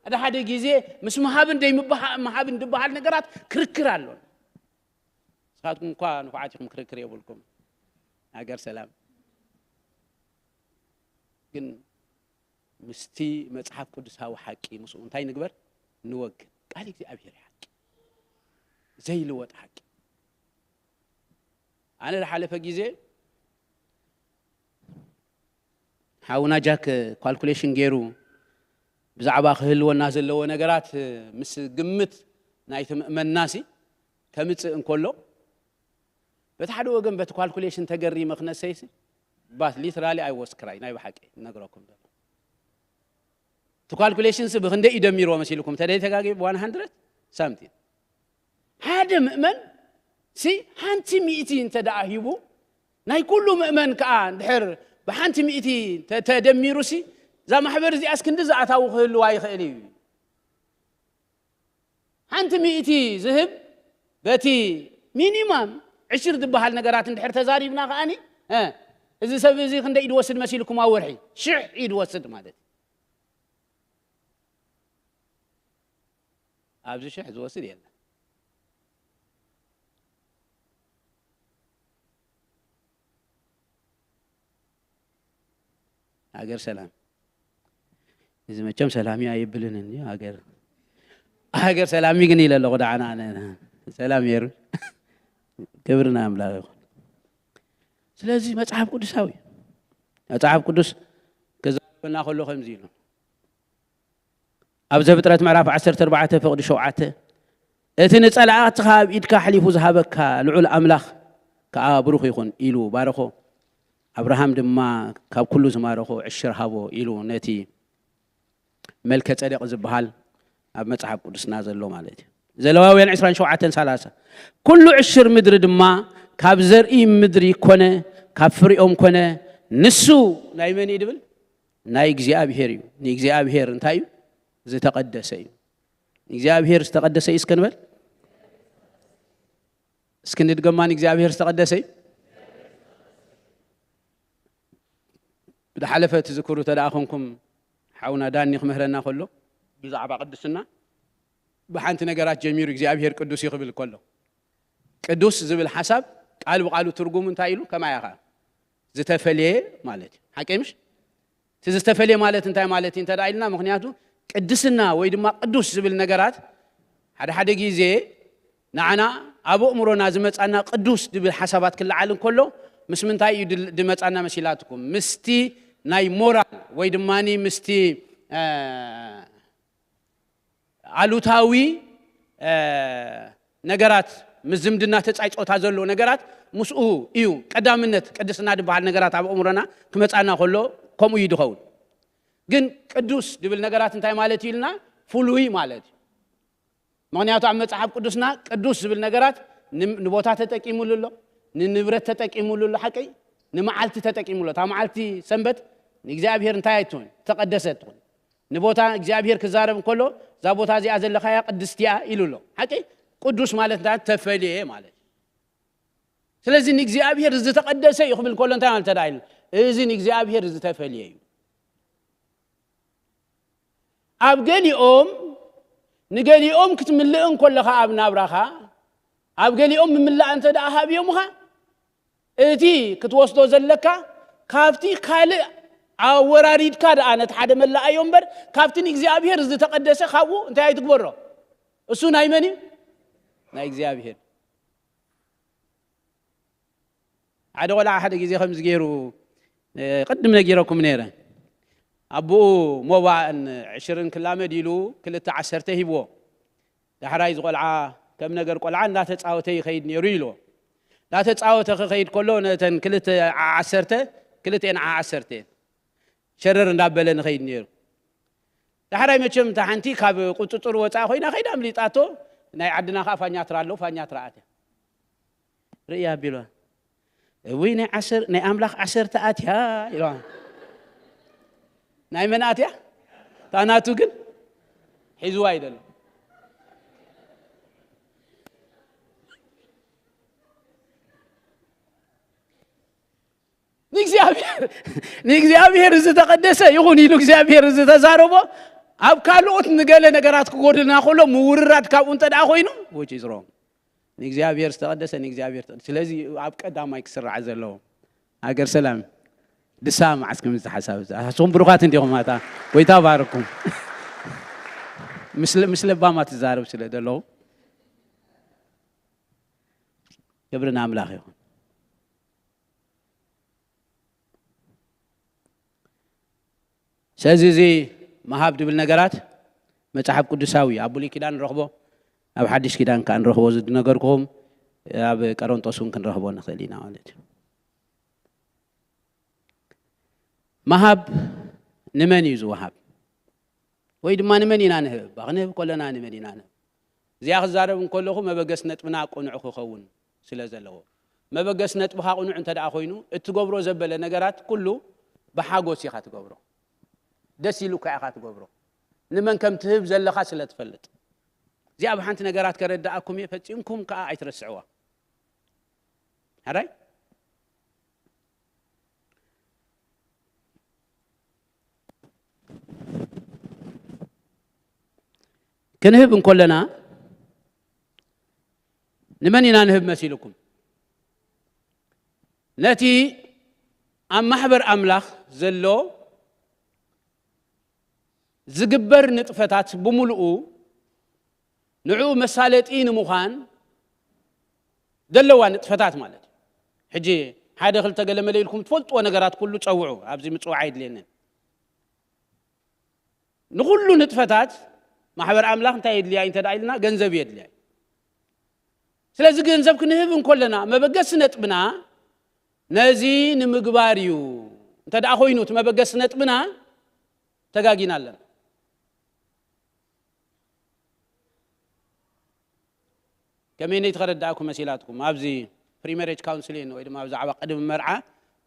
ሓደ ሓደ ግዜ ምስ ምሃብን ደይምበሃ- ምሃብን ዝበሃል ነገራት ክርክር ኣሎ። ንስኻትኩም እኳ ንፉዓት ኢኹም ክርክር የብልኩም። ሃገር ሰላም ግን ምስቲ መጽሓፍ ቅዱሳዊ ሓቂ ምስኡ እንታይ ንግበር ንወግን። ቃል እግዚኣብሔር ሓቂ ዘይልወጥ ሓቂ። ኣነ ዝሓለፈ ግዜ ሓውና ጃክ ካልኩሌሽን ገይሩ ብዛዕባ ክህልወና ዘለዎ ነገራት ምስ ግምት ናይቲ ምእመንናሲ ከምጽእ እንከሎ በቲ ሓደ ወገን በቲ ካልኩሌሽን ተገሪመ ክነሰይሲ but literally I was cry ናይ ብሓቂ ነግረኩም ዘሎ እቲ ካልኩሌሽን ሲ ብክንደይ እዩ ደሚርዎ መሲልኩም ተደይ ተጋጊ one hundred something ሓደ ምእመን ሲ ሓንቲ ሚእቲ እንተ ደኣ ሂቡ ናይ ኩሉ ምእመን ከዓ እንድሕር ብሓንቲ ሚእቲ ተደሚሩ ሲ እዛ ማሕበር እዚኣስ ክንዲ ዝኣታዊ ክህልዋ ይኽእል እዩ። ሓንቲ ሚእቲ ዝህብ በቲ ሚኒማም ዕሽር ዝበሃል ነገራት እንድሕር ተዛሪብና ከኣኒ እዚ ሰብ እዚ ክንደይ ድወስድ መሲልኩም ኣብ ወርሒ ሽሕ እዩ ድወስድ ማለት እዩ። ኣብዚ ሽሕ ዝወስድ የለን። ሃገር ሰላም። እዚ መቸም ሰላም እዩ ኣይብልን እንዲ ሃገር፣ ሃገር ሰላም እዩ ግን ኢለ ኣለኹ። ደዓና ኣነ ሰላም የሩ። ክብሪ ንኣምላኽ ይኹን። ስለዚ መጽሓፍ ቅዱሳዊ እዩ። መጽሓፍ ቅዱስ ክዛረበና ከሎ ከምዚ ኢሉ ኣብ ዘፍጥረት ምዕራፍ ዓሰርተ ኣርባዕተ ፍቕዲ ሸውዓተ፣ "እቲ ንጸላእትኻ ኣብ ኢድካ ኣሕሊፉ ዝሃበካ ልዑል ኣምላኽ ከኣ ብሩኽ ይኹን" ኢሉ ባረኾ። ኣብርሃም ድማ ካብ ኩሉ ዝማረኾ ዕሽር ሃቦ ኢሉ ነቲ መልከ ጸደቅ ዝበሃል ኣብ መጽሓፍ ቅዱስና ዘሎ ማለት እዩ። ዘለዋውያን ዕስራን ሸውዓተን ሰላሳ፣ "ኩሉ ዕሽር ምድሪ ድማ ካብ ዘርኢ ምድሪ ኮነ ካብ ፍሪኦም ኮነ ንሱ ናይ መን እዩ?" ድብል ናይ እግዚኣብሔር እዩ። ንእግዚኣብሔር እንታይ እዩ? ዝተቐደሰ እዩ። ንእግዚኣብሔር ዝተቐደሰ እዩ እስከ ንበል። እስኪ ንድገማ፣ ንእግዚኣብሔር ዝተቐደሰ እዩ። ብዝሓለፈ ትዝክሩ ተደኣ ኮንኩም፣ ሓውና ዳኒ ክምህረና ከሎ ብዛዕባ ቅድስና ብሓንቲ ነገራት ጀሚሩ እግዚኣብሔር ቅዱስ እዩ ክብል ከሎ፣ ቅዱስ ዝብል ሓሳብ ቃል ብቃሉ ትርጉሙ እንታይ ኢሉ? ከማይ ኢኻ፣ ዝተፈልየ ማለት እዩ። ሓቀይ ምሽ? እቲ ዝተፈልየ ማለት እንታይ ማለት እዩ እንተ ደኣ ኢልና፣ ምኽንያቱ ቅድስና ወይ ድማ ቅዱስ ዝብል ነገራት ሓደ ሓደ ግዜ ንዓና ኣብ ኣእምሮና ዝመጻና ቅዱስ ዝብል ሓሳባት ክለዓል እንከሎ፣ ምስ ምንታይ እዩ ድል-፣ ድመጻና መሲላትኩም? ምስቲ ናይ ሞራል ወይ ድማ ምስቲ፣ እ፣ ኣሉታዊ፣ እ፣ ነገራት፣ ምስ ዝምድና ተጻይ ጾታ ዘሎ ነገራት ምስኡ እዩ ቀዳምነት ቅድስና ዝበሃል ነገራት ኣብ ኣእምሮና ክመጻና ከሎ ከምኡ እዩ ድኸውን። ግን ቅዱስ ድብል ነገራት እንታይ ማለት እዩ ኢልና? ፍሉይ ማለት እዩ። ምኽንያቱ ኣብ መጽሓፍ ቅዱስና ቅዱስ ዝብል ነገራት ን-፣ ንቦታ ተጠቂሙሉ ኣሎ፣ ንንብረት ተጠቂሙሉ ኣሎ፣ ሓቀይ ንመዓልቲ ተጠቂሙሉ ኣሎ። እታ መዓልቲ ሰንበት ንእግዚኣብሔር እንታይ ኣይትሁን? ተቐደሰት ትኹን። ንቦታ እግዚኣብሔር ክዛረብ እንከሎ፣ "እዛ ቦታ እዚኣ ዘለኻያ ቅድስቲ እያ" ኢሉ ኣሎ። ሓቀይ ቅዱስ ማለት እንታይ? ተፈልየ ማለት እዩ። ስለዚ ንእግዚኣብሔር ዝተቐደሰ እዩ ክብል ከሎ እንታይ ማለት ተዳ ኢሉ? እዚ ንእግዚኣብሔር ዝተፈልየ እዩ። ኣብ ገሊኦም፣ ንገሊኦም ክትምልእ እንከለኻ ኣብ ናብራኻ፣ ኣብ ገሊኦም ምምላእ እንተ ደኣ ሃብዮምኻ፣ እቲ ክትወስዶ ዘለካ ካብቲ ካልእ ኣወራሪድካ ደኣ ነቲ ሓደ መላኣዮ እምበር፣ ካብቲ ንእግዚኣብሔር ዝተቐደሰ ካብኡ እንታይ ኣይትግበሮ። እሱ ናይ መን እዩ? ናይ እግዚኣብሔር። ሓደ ቆልዓ ሓደ ግዜ ከምዚ ገይሩ፣ እ፣ ቅድም ነጊረኩም ነይረ። ኣቦኡ ሞባእን ዕሽርን ክላመድ ኢሉ ክልተ ዓሰርተ ሂብዎ። ዳሕራይ እዚ ቆልዓ ከም ነገር ቆልዓ እንዳተጻወተ ይኸይድ ነይሩ ኢልዎ። እንዳተጻወተ ክኸይድ ከሎ ነተን ክልተ ዓ-፣ ዓሰርተ፣ ክልተኤን ዓ-፣ ዓሰርተ እየን። ሸረር እንዳበለ ንኸይድ ነይሩ። ዳሕራይ መቸም እታ ሓንቲ ካብ ቁጽጽሩ ወጻእ ኮይና ከይዳ ኣምሊጣቶ። ናይ ዓድና ከኣ ፋኛትራ ኣሎ፣ ፋኛትራ ኣትያ። ርእያ ኣቢልዋ። እውይ ናይ ዓሰር-፣ ናይ ኣምላኽ ዓሰርተ ኣትያ ኢልዋ። ናይ መን ኣትያ? እታ ናቱ ግን ሒዝዋ ይደሎ። ንእግዚኣብሔር፣ ንእግዚኣብሔር ዝተቐደሰ ይኹን ኢሉ እግዚኣብሔር ዝተዛረቦ፣ ኣብ ካልኦት ንገለ ነገራት ክጎድልና ከሎ ምውርራድ ካብኡ እንተ ደኣ ኮይኑ፣ which is wrong። ንእግዚኣብሔር ዝተቐደሰ ንእግዚኣብሔር ተቐደሰ። ስለዚ ኣብ ቀዳማይ ክስራዕ ዘለዎ ሃገር ሰላም ድሳ መዓስ ክምዚ ሓሳብ እዚ። ኣስኹም ብሩኻት እንዲኹም፣ ኣታ ጎይታ ባርኩም። ምስ ለ-፣ ምስ ለባማት ትዛረብ ስለ ዘለኹ ክብሪ ንኣምላኽ ይኹን። ስለዚ እዚ ምሃብ ድብል ነገራት መጽሓፍ ቅዱሳዊ ኣብ ብሉይ ኪዳን ንረኽቦ፣ ኣብ ሓድሽ ኪዳን ከኣ ንረኽቦ፣ እዚ ዝነገርኩኹም ኣብ ቀረንጦስ እውን ክንረኽቦ ንኽእል ኢና ማለት እዩ። ምሃብ ንመን እዩ ዝወሃብ? ወይ ድማ ንመን ኢና ንህብ? እባ ክንህብ ከለና ንመን ኢና ንህብ? እዚኣ ክዛረብ እንከለኹ መበገስ ነጥብና ቅኑዕ ክኸውን ስለ ዘለዎ፣ መበገስ ነጥብኻ ቅኑዕ እንተ ደኣ ኮይኑ፣ እትገብሮ ዘበለ ነገራት ኩሉ ብሓጎስ ኢኻ ትገብሮ። ደስ ኢሉካ ኢኻ ትገብሮ። ንመን ከም ትህብ ዘለኻ ስለ ትፈልጥ። እዚኣ ብሓንቲ ነገራት ከረድኣኩም እየ፣ ፈጺምኩም ከኣ ኣይትረስዕዋ። ሕራይ? ክንህብ እንከለና ንመን ኢና ንህብ መሲልኩም? ነቲ ኣብ ማሕበር ኣምላኽ ዘሎ ዝግበር ንጥፈታት ብምሉኡ ንዕኡ መሳለጢ ንምዃን ዘለዋ ንጥፈታት ማለት እዩ። ሕጂ ሓደ ክልተ ገለ መለ ኢልኩም ትፈልጥዎ ነገራት ኩሉ ጸውዑ፣ ኣብዚ ምጽዋዕ ኣይድልየንን። ንኹሉ ንጥፈታት ማሕበር ኣምላኽ እንታይ የድልያ እንተ ደኣ ኢልና፣ ገንዘብ የድልያ። ስለዚ ገንዘብ ክንህብ እንከለና መበገሲ ነጥብና ነዚ ንምግባር እዩ። እንተ ደኣ ኮይኑ እቲ መበገሲ ነጥብና ተጋጊና ኣለና። ከመይ ነይ ተረዳእኩ መሲላትኩም? ኣብዚ ፕሪሜሬጅ ካውንስሊን ወይ ድማ ብዛዕባ ቅድሚ መርዓ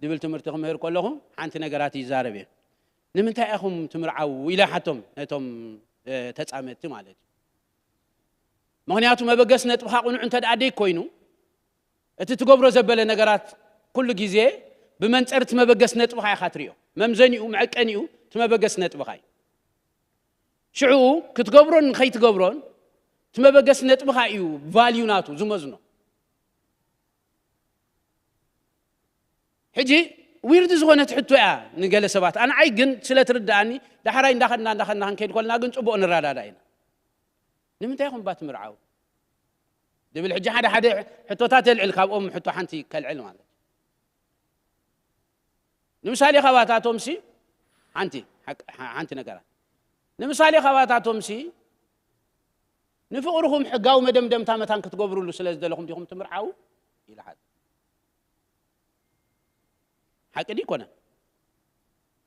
ዝብል ትምህርቲ ክምህር ከለኹ ሓንቲ ነገራት ይዛረብ እየ። ንምንታይ ኢኹም ትምርዓው ኢለ ሓቶም ነቶም ተጻመድቲ ማለት እዩ። ምክንያቱ መበገስ ነጥብኻ ቁኑዕ እንተ ደኣ ደይ ኮይኑ እቲ ትገብሮ ዘበለ ነገራት ኩሉ ግዜ ብመንጸር እቲ መበገስ ነጥብኻ ኢኻ ትሪኦ። መምዘኒኡ መዐቀኒኡ እቲ መበገስ ነጥብኻ እዩ። ሽዑ ክትገብሮን ከይትገብሮን እቲ መበገሲ ነጥብኻ እዩ ቫልዩ ናቱ ዝመዝኖ። ሕጂ ዊርድ ዝኾነት ሕቶ እያ ንገለ ሰባት፣ ኣንዓይ ግን ስለ ትርድኣኒ ዳሕራይ እንዳኸድና እንዳኸድና ክንከይድ ኮልና ግን ጽቡቕ ንረዳዳ ኢና። ንምንታይ ኢኹም ባት ምርዓው ድብል ሕጂ ሓደ ሓደ ሕቶታት የልዕል፣ ካብኦም ሕቶ ሓንቲ ከልዕል ማለት ንምሳሌ ካባታቶም ሲ ሓንቲ ሓንቲ ነገራት ንምሳሌ ካባታቶም ሲ ንፍቕርኹም ሕጋዊ መደምደምታ መታን ክትገብሩሉ ስለ ዝደለኹም ዲኹም ትምርዓው ይልሓል። ሓቂ ዲ ይኮነ?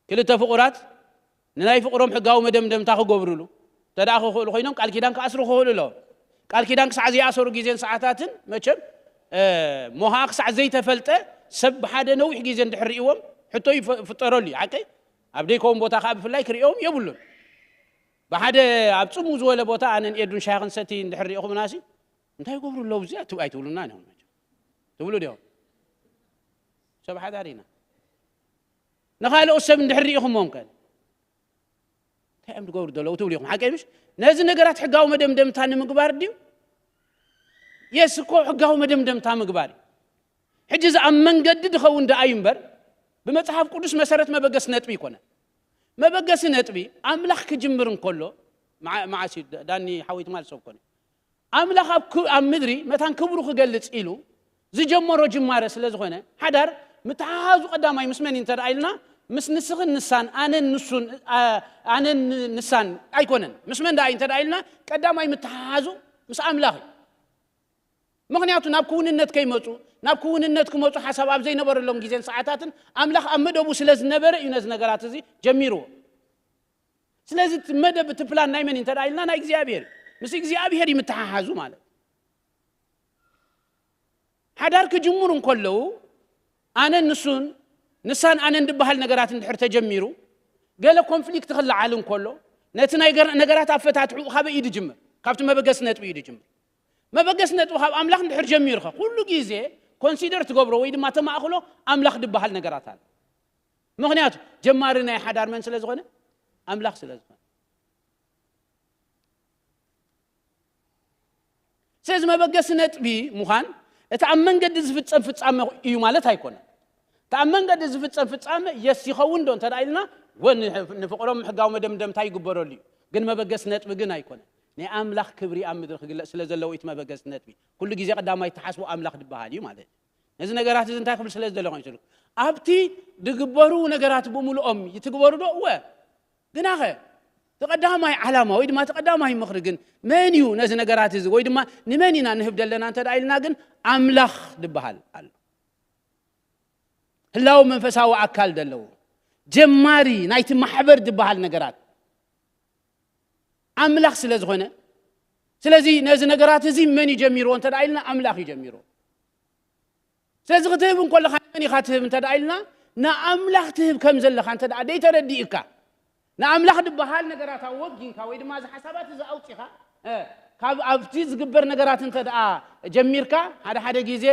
ክልተ ፍቑራት ንናይ ፍቕሮም ሕጋዊ መደምደምታ ክገብሩሉ ተደኣ ክኽእሉ ኮይኖም ቃል ኪዳን ክኣስሩ ክኽእሉ ኣለዎም። ቃል ኪዳን ክሳዕ ዘይኣሰሩ ግዜን ሰዓታትን መቸም ሞሃ ክሳዕ ዘይተፈልጠ ሰብ ብሓደ ነዊሕ ግዜ እንድሕር ርእዎም ሕቶ ይፍጠረሉ እዩ። ሓቀይ ኣብ ደይከውን ቦታ ከዓ ብፍላይ ክርእዮም የብሉን። ብሓደ ኣብ ጽሙ ዝበለ ቦታ ኣነን ኤዱን ሻሂ ክንሰቲ እንድሕር ርእኹምና ሲ እንታይ ይገብሩ ኣለዉ እዚኣ ትብ ኣይትብሉና እዮም ትብሉ ዲኹም? ሰብ ሓዳር ኢና። ንኻልኦት ሰብ እንድሕር ርኢኹሞም ከ እንታይ እዮም ዝገብሩ ዘለዉ ትብሉ ኢኹም? ሓቀይ ምሽ ነዚ ነገራት ሕጋዊ መደምደምታ ንምግባር ድዩ? የስ እኮ ሕጋዊ መደምደምታ ምግባር እዩ። ሕጂ እዚ ኣብ መንገዲ ድኸውን ደኣ እዩ እምበር ብመጽሓፍ ቅዱስ መሰረት መበገሲ ነጥቢ ይኮነ። መበገሲ ነጥቢ ኣምላኽ ክጅምር እንከሎ መዓ- መዓስ እዩ ዳኒ ሓወይ ትማል ሰብ ኮነ ኣምላኽ ኣብ ክ- ኣብ ምድሪ መታን ክብሩ ክገልጽ ኢሉ ዝጀመሮ ጅማረ ስለ ዝኾነ ሓዳር ምትሓሓዙ ቀዳማይ ምስ መን እዩ እንተ ደኣ ኢልና ምስ ንስኽን ንሳን ኣነን ንሱን ኣ- ኣነን ን- ንሳን ኣይኮነን ምስ መን ደኣ እዩ እንተ ደኣ ኢልና ቀዳማይ ምትሓሓዙ ምስ ኣምላኽ እዩ። ምኽንያቱ ናብ ክውንነት ከይመፁ ናብ ክውንነት ክመፁ ሓሳብ ኣብ ዘይነበረሎም ግዜን ሰዓታትን ኣምላኽ ኣብ መደቡ ስለ ዝነበረ እዩ ነዚ ነገራት እዚ ጀሚርዎ። ስለዚ እቲ መደብ እቲ ፕላን ናይ መን እዩ እንተ ኢልና ናይ እግዚኣብሔር እዩ። ምስ እግዚኣብሔር እዩ ምተሓሓዙ ማለት ሓዳር ክጅምሩ እንከለዉ ኣነን ንሱን ንሳን ኣነን ዝበሃል ነገራት እንድሕር ተጀሚሩ ገለ ኮንፍሊክት ክለዓል እንከሎ ነቲ ናይ ገር- ነገራት ኣፈታትሑ ካበይ እዩ ዝጅምር? ካብቲ መበገሲ ነጥቢ እዩ ዝጅምር። መበገሲ ነጥቢ ካብ ኣምላኽ እንድሕር ጀሚርኸ ኩሉ ግዜ ኮንሲደር ትገብሮ ወይ ድማ ተማእኽሎ ኣምላኽ ዝበሃል ነገራት ኣሎ። ምኽንያቱ ጀማሪ ናይ ሓዳር መን ስለ ዝኾነ ኣምላኽ ስለ ዝኾነ። ስለዚ መበገሲ ነጥቢ ምዃን እቲ ኣብ መንገዲ ዝፍጸም ፍጻመ እዩ ማለት ኣይኮነን። እቲ ኣብ መንገዲ ዝፍጸም ፍጻመ የስ ይኸውን ዶ እንተ ኢልና ወ ንፍቕሮም ሕጋዊ መደምደምታ ይግበረሉ እዩ። ግን መበገሲ ነጥቢ ግን ኣይኮነን። ናይ ኣምላኽ ክብሪ ኣብ ምድሪ ክግለጽ ስለ ዘለዎ እቲ መበገሲ ነጥቢ ኩሉ ግዜ ቀዳማይ ተሓስቦ ኣምላኽ ዝበሃል እዩ ማለት እዩ። ነዚ ነገራት እዚ እንታይ ክብል ስለ ዝደለኹ ይስሉ ኣብቲ ዝግበሩ ነገራት ብምልኦም ይትግበሩ ዶ? እወ ግናኸ ተቐዳማይ ዓላማ ወይ ድማ ተቐዳማይ ምኽሪ ግን መን እዩ ነዚ ነገራት እዚ ወይ ድማ ንመን ኢና ንህብ ዘለና እንተ ኢልና ግን ኣምላኽ ዝበሃል ኣሎ። ህላው መንፈሳዊ ኣካል ዘለዎ ጀማሪ ናይቲ ማሕበር ዝበሃል ነገራት ኣምላኽ ስለ ዝኾነ ስለዚ ነዚ ነገራት እዚ መን እዩ ጀሚርዎ እንተ ኢልና ኣምላኽ እዩ ጀሚርዎ። ስለዚ ክትህብ እንከለኻ ንመን ኢኻ ትህብ እንተ ደኣ ኢልና ንኣምላኽ ትህብ ከም ዘለኻ እንተ ደኣ ደይተረዲእካ ንኣምላኽ ዝበሃል ነገራት ኣወጊንካ ወይ ድማ እዚ ሓሳባት እዚ ኣውፂኻ እ፣ ካብ ኣብቲ ዝግበር ነገራት እንተ ደኣ ጀሚርካ ሓደ ሓደ ግዜ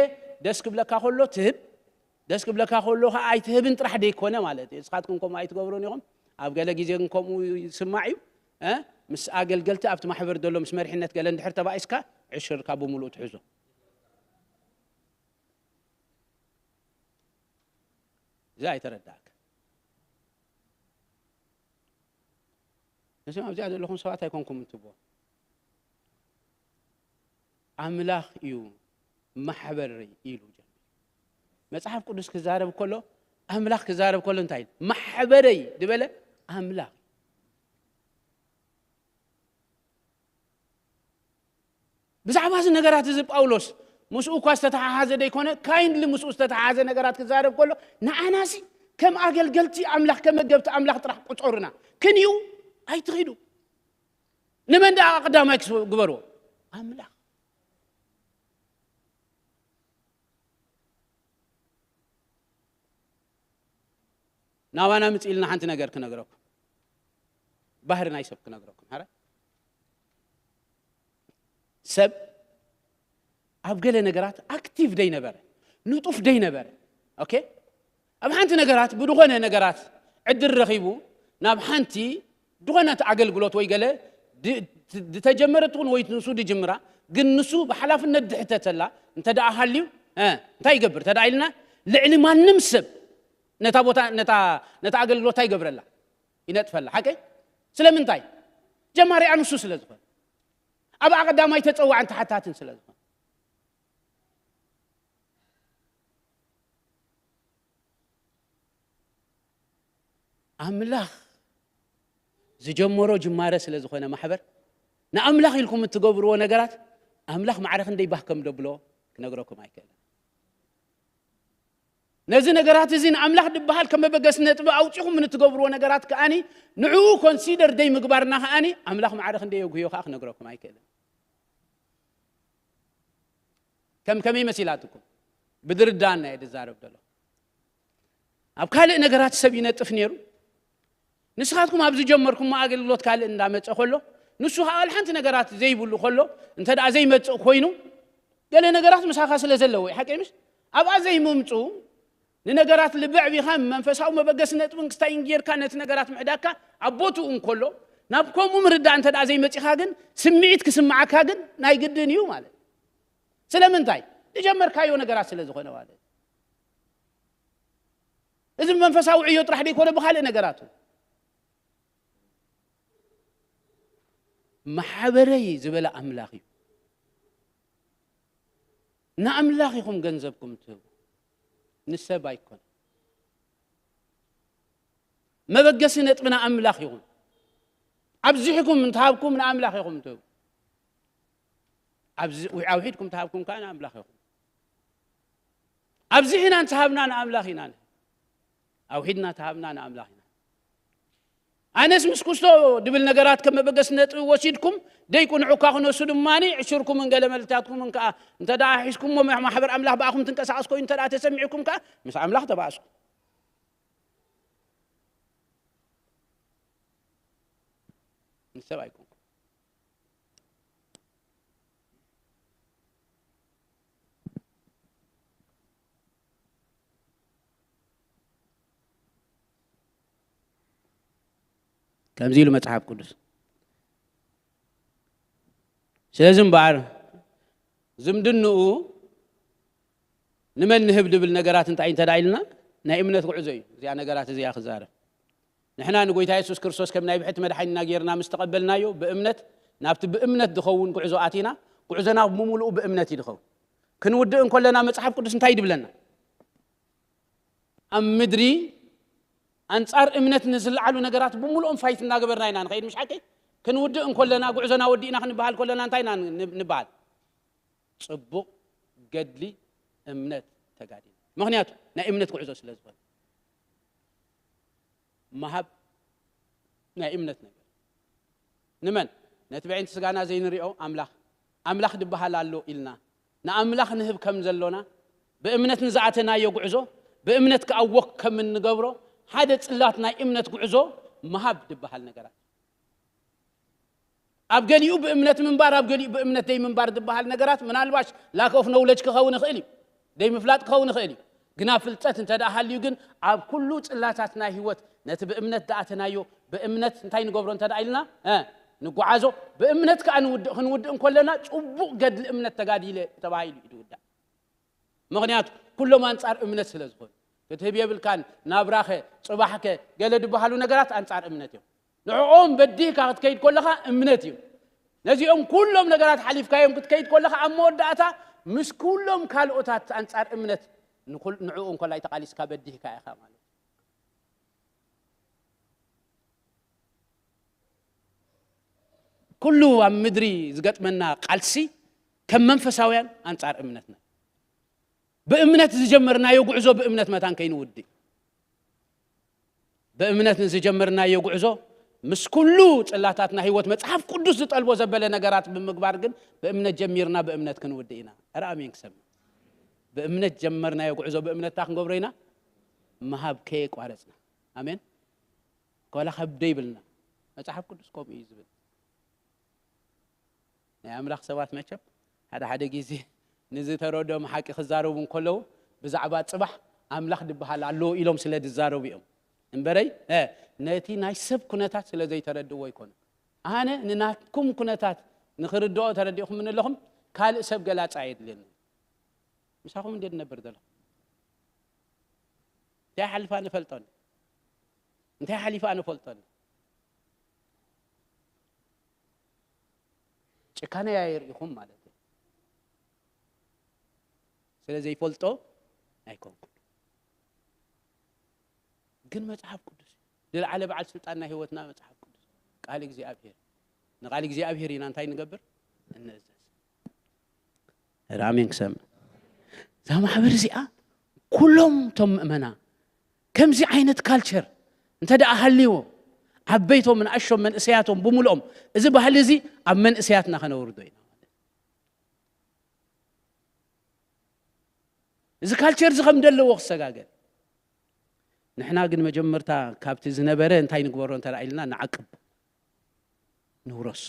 ደስ ክብለካ ከሎ ትህብ ደስ ክብለካ ከሎ ከዓ ኣይትህብን ጥራሕ ደይኮነ ማለት እዩ። እስኻትኩም ከምኡ ኣይትገብሩን ኢኹም። ኣብ ገለ ግዜ ግን ከምኡ ይስማዕ እዩ። እ፣ ምስ ኣገልገልቲ ኣብቲ ማሕበር ዘሎ ምስ መሪሕነት ገለ እንድሕር ተባኢስካ ዕሽርካ ብምሉእ ትሕዞ። እዚ ኣይተረዳእካ። ነዚኦም ኣብዚኣ ዘለኹም ሰባት ኣይኮንኩም እንትብዎ፣ ኣምላኽ እዩ ማሕበረይ ኢሉ ጀሚሩ። መጽሓፍ ቅዱስ ክዛረብ ከሎ፣ ኣምላኽ ክዛረብ ከሎ እንታይ ኢሉ? ማሕበረይ ዝበለ ኣምላኽ። ብዛዕባ እዚ ነገራት እዚ ጳውሎስ ምስኡ እኳ ዝተተሓሓዘ ደይኮነ፣ ካይንድሊ ምስኡ ዝተተሓሓዘ ነገራት ክዛረብ ከሎ፣ ንዓናሲ ከም ኣገልገልቲ ኣምላኽ፣ ከም መገብቲ ኣምላኽ ጥራሕ ቁጸሩና ክንዩ ኣይትኺዱ። ንመን ደኣ ቀዳማይ ክስ-፣ ግበርዎ? ኣምላኽ። ናባና ምጽእ ኢልና ሓንቲ ነገር ክነግረኩም፣ ባህሪ ናይ ሰብ ክነግረኩም። ሓረ ሰብ ኣብ ገለ ነገራት ኣክቲቭ ደይነበረ፣ ንጡፍ ደይነበረ። ኦኬ፣ ኣብ ሓንቲ ነገራት፣ ብድኾነ ነገራት ዕድል ረኺቡ ናብ ሓንቲ ድኾነት ኣገልግሎት ወይ ገለ ድ-፣ ድ-፣ ድተጀመረት ትኹን ወይ ንሱ ድጅምራ፣ ግን ንሱ ብሓላፍነት ድሕተተላ እንተ ደኣ ሃልዩ፣ እ፣ እንታይ ይገብር? እንተ ደኣ ኢልና፣ ልዕሊ ማንም ሰብ ነታ ቦታ፣ ነታ፣ ነታ ኣገልግሎት እንታይ ይገብረላ? ይነጥፈላ። ሓቀይ? ስለምንታይ? ጀማሪኣ ንሱ ስለ ዝኾነ። ኣብ ኣቐዳማይ ተጸዋዕን ተሓታትን ስለ ዝኾነ። ኣምላኽ ዝጀመሮ ጅማረ ስለ ዝኾነ ማሕበር፣ ንኣምላኽ ኢልኩም እትገብርዎ ነገራት፣ ኣምላኽ ማዕረ ክንደይ ባህ ከም ደብሎ ክነግረኩም ኣይክእልን። ነዚ ነገራት እዚ ንኣምላኽ ድበሃል ከም መበገሲ ነጥቢ ኣውጺኹም ንትገብርዎ ነገራት ከኣኒ፣ ንዕኡ ኮንሲደር ደይ ምግባርና ከኣኒ፣ ኣምላኽ ማዕረ ክንደይ የጉህዮ ከኣ ክነግረኩም ኣይክእልን። ከም ከመይ መሲላትኩም? ብድርዳና እየ ድዛረብ ደሎ። ኣብ ካልእ ነገራት ሰብ ይነጥፍ ነይሩ። ንስኻትኩም ኣብ ዝጀመርኩሞ ኣገልግሎት ካልእ እንዳመጸ ከሎ፣ ንሱ ከኣ ሓንቲ ነገራት ዘይብሉ ከሎ፣ እንተ ደኣ ዘይመጽእ ኮይኑ፣ ገለ ነገራት ምሳኻ ስለ ዘለዎ እዩ። ሓቀይ ምሽ? ኣብኣ ዘይምምጹ፣ ንነገራት ልብዕ ቢኻ መንፈሳዊ መበገሲ ነጥብን ክስታይን ጌርካ ነቲ ነገራት ምሕዳግካ ኣብ ቦትኡ እንከሎ፣ ናብ ከምኡ ምርዳእ እንተ ደኣ ዘይመጺኻ ግን፣ ስምዒት ክስምዓካ ግን ናይ ግድን እዩ ማለት እዩ። ስለምንታይ? ዝጀመርካዮ ነገራት ስለ ዝኾነ ማለት እዩ። እዚ ብመንፈሳዊ ዕዮ ጥራሕ ደይኮነ፣ ብኻልእ ነገራት እውን። ማሕበረይ ዝበለ ኣምላኽ እዩ። ንኣምላኽ ኢኹም ገንዘብኩም ትህቡ፣ ንሰብ ኣይኮነ። መበገሲ ነጥቢ ንኣምላኽ ይኹን። ኣብዚሕኩም እንተሃብኩም ንኣምላኽ ኢኹም ትህቡ። ኣብዚ-፣ ኣውሒድኩም ተሃብኩም ከኣ ንኣምላኽ ኢኹም። ኣብዚሕና እንተሃብና ንኣምላኽ ኢና ንህብ። ኣውሒድና ተሃብና ንኣምላኽ ኢና። ኣነስ ምስ ኩስቶ ድብል ነገራት ከም መበገሲ ነጥቢ ወሲድኩም፣ ደይቁንዑ እኳ ክነሱ ድማኒ፣ ዕሽርኩምን ገለ መልታትኩምን ከኣ እንተ ደኣ ሒዝኩሞ፣ ማ-፣ ማሕበር ኣምላኽ ብኣኹም ትንቀሳቐስ ኮይኑ እንተ ደኣ ተሰሚዕኩም ከኣ፣ ምስ ኣምላኽ ተባእስኩም። ንሰብ ኣይኮንኩም። ከምዚ ኢሉ መጽሓፍ ቅዱስ። ስለዚ እምበኣር ዝምድንኡ ንመን ንህብ ድብል ነገራት እንታይ እንተ ደኣ ኢልና፣ ናይ እምነት ጉዕዞ እዩ። እዚኣ ነገራት እዚኣ ክዛረብ። ንሕና ንጎይታ የሱስ ክርስቶስ ከም ናይ ብሕቲ መድሓኒና ጌርና ምስ ተቐበልናዮ፣ ብእምነት ናብቲ ብእምነት ዝኸውን ጉዕዞ ኣቲና፣ ጉዕዞና ብምሉኡ ብእምነት እዩ ዝኸውን። ክንውድእ እንከለና መጽሓፍ ቅዱስ እንታይ ድብለና? ኣብ ምድሪ ኣንጻር እምነት ንዝለዓሉ ነገራት ብምሉኦም ፋይት እናገበርና ኢና ንኸይድ፣ ምሽ ሓቂ? ክንውድእ እንከለና፣ ጉዕዞና ወዲእና ክንበሃል ከለና እንታይ ኢና ን-፣ ንበሃል? ጽቡቕ ገድሊ እምነት ተጋዲልና። ምኽንያቱ ናይ እምነት ጉዕዞ ስለ ዝኾነ። ምሃብ ናይ እምነት ነገር። ንመን? ነቲ ብዕንቲ ስጋና ዘይንሪኦ ኣምላኽ። ኣምላኽ ድበሃል ኣሎ ኢልና ንኣምላኽ ንህብ ከም ዘሎና፣ ብእምነት ንዝኣተናዮ ጉዕዞ፣ ብእምነት ከኣ ወክ ከም እንገብሮ፣ ሓደ ጽላት ናይ እምነት ጉዕዞ ምሃብ ድበሃል ነገራት። ኣብ ገሊኡ ብእምነት ምንባር፣ ኣብ ገሊኡ ብእምነት ደይ ምንባር ዝበሃል ነገራት ምናልባሽ ላክ ኦፍ ኖውለጅ ክኸውን ይኽእል እዩ፣ ደይ ምፍላጥ ክኸውን ይኽእል እዩ። ግና ፍልጠት እንተ ደኣ ሃልዩ ግን ኣብ ኩሉ ጽላታት ናይ ህይወት ነቲ ብእምነት ደኣተናዮ ብእምነት እንታይ ንገብሮ እንተ ደኣ ኢልና፣ እ፣ ንጓዓዞ። ብእምነት ከኣ ንውድእ፣ ክንውድእ እንከለና ጽቡቕ ገድሊ እምነት ተጋዲለ ተባሂሉ እዩ ዝውዳእ። ምኽንያቱ ኩሎም ኣንጻር እምነት ስለ ዝኾኑ። ክትህብ የብልካን፣ ናብራኸ፣ ጽባሕከ፣ ገለ ዝበሃሉ ነገራት ኣንጻር እምነት እዮም። ንዕኦም በዲህካ ክትከይድ ከለኻ እምነት እዩ። ነዚኦም ኩሎም ነገራት ሓሊፍካዮም ክትከይድ ከለኻ ኣብ መወዳእታ ምስ ኩሎም ካልኦታት ኣንጻር እምነት ንኹል- ንዕኡ እንኮላይ ተቓሊስካ በዲህካ ኢኻ ማለት እዩ። ኩሉ ኣብ ምድሪ ዝገጥመና ቃልሲ ከም መንፈሳውያን ኣንጻር እምነትና። ብእምነት ዝጀመርናዮ ጉዕዞ ብእምነት መታን ከይንውድእ። ብእምነት ንዝጀመርናዮ ጉዕዞ ምስ ኩሉ ጽላታትና ህይወት መጽሓፍ ቅዱስ ዝጠልቦ ዘበለ ነገራት ብምግባር ግን ብእምነት ጀሚርና ብእምነት ክንውድእ ኢና። ኧረ ኣሜን ክሰምዕ። ብእምነት ጀመርናዮ ጉዕዞ ብእምነትታ ክንገብሮ ኢና። ምሃብ ከየቋረጽና። ኣሜን። ኮላ ከብደ ይብልና። መጽሓፍ ቅዱስ ከምኡ እዩ ዝብል። ናይ ኣምላኽ ሰባት መቸም ሓደ ሓደ ግዜ ንዝተረድኦም ሓቂ ክዛረቡ እንከለዉ ብዛዕባ ጽባሕ ኣምላኽ ድበሃል ኣለዎ ኢሎም ስለ ዝዛረቡ እዮም። እምበረይ፣ እ፣ ነቲ ናይ ሰብ ኩነታት ስለ ዘይተረድእዎ ኣይኮነን። ኣነ ንናትኩም ኩነታት ንኽርድኦ ተረዲእኹም ኣለኹም፣ ካልእ ሰብ ገላጻ ኣየድልየኒ። ምሳኹም እንዴ ንነብር ዘለኹ? እንታይ ሓልፋ ንፈልጦን? እንታይ ሓሊፋ ንፈልጦን? ጭካነ ኣየርእኹም ማለት እዩ። ስለ ዘይፈልጦ ኣይኮንኩን። ግን መጽሓፍ ቅዱስ እዩ። ዝለዓለ በዓል ስልጣን ናይ ህይወትና መጽሓፍ ቅዱስ። ቃል እግዚኣብሔር። ንቃል እግዚኣብሔር ኢና እንታይ ንገብር? እንእዘዝ። ኧረ ኣሜን ክሰምዕ። እዛ ማሕበር እዚኣ ኩሎም እቶም ምእመና ከምዚ ዓይነት ካልቸር እንተ ደኣ ሃልይዎ ዓበይቶም ንኣሾም መንእሰያቶም ብምልኦም እዚ ባህሊ እዚ ኣብ መንእሰያትና ከነውርዶ ኢና። እዚ ካልቸር እዚ ከም ደለዎ ክሰጋገር። ንሕና ግን መጀመርታ ካብቲ ዝነበረ እንታይ ንግበሮ እንተ ደኣ ኢልና ንዓቅብ፣ ንውረስ።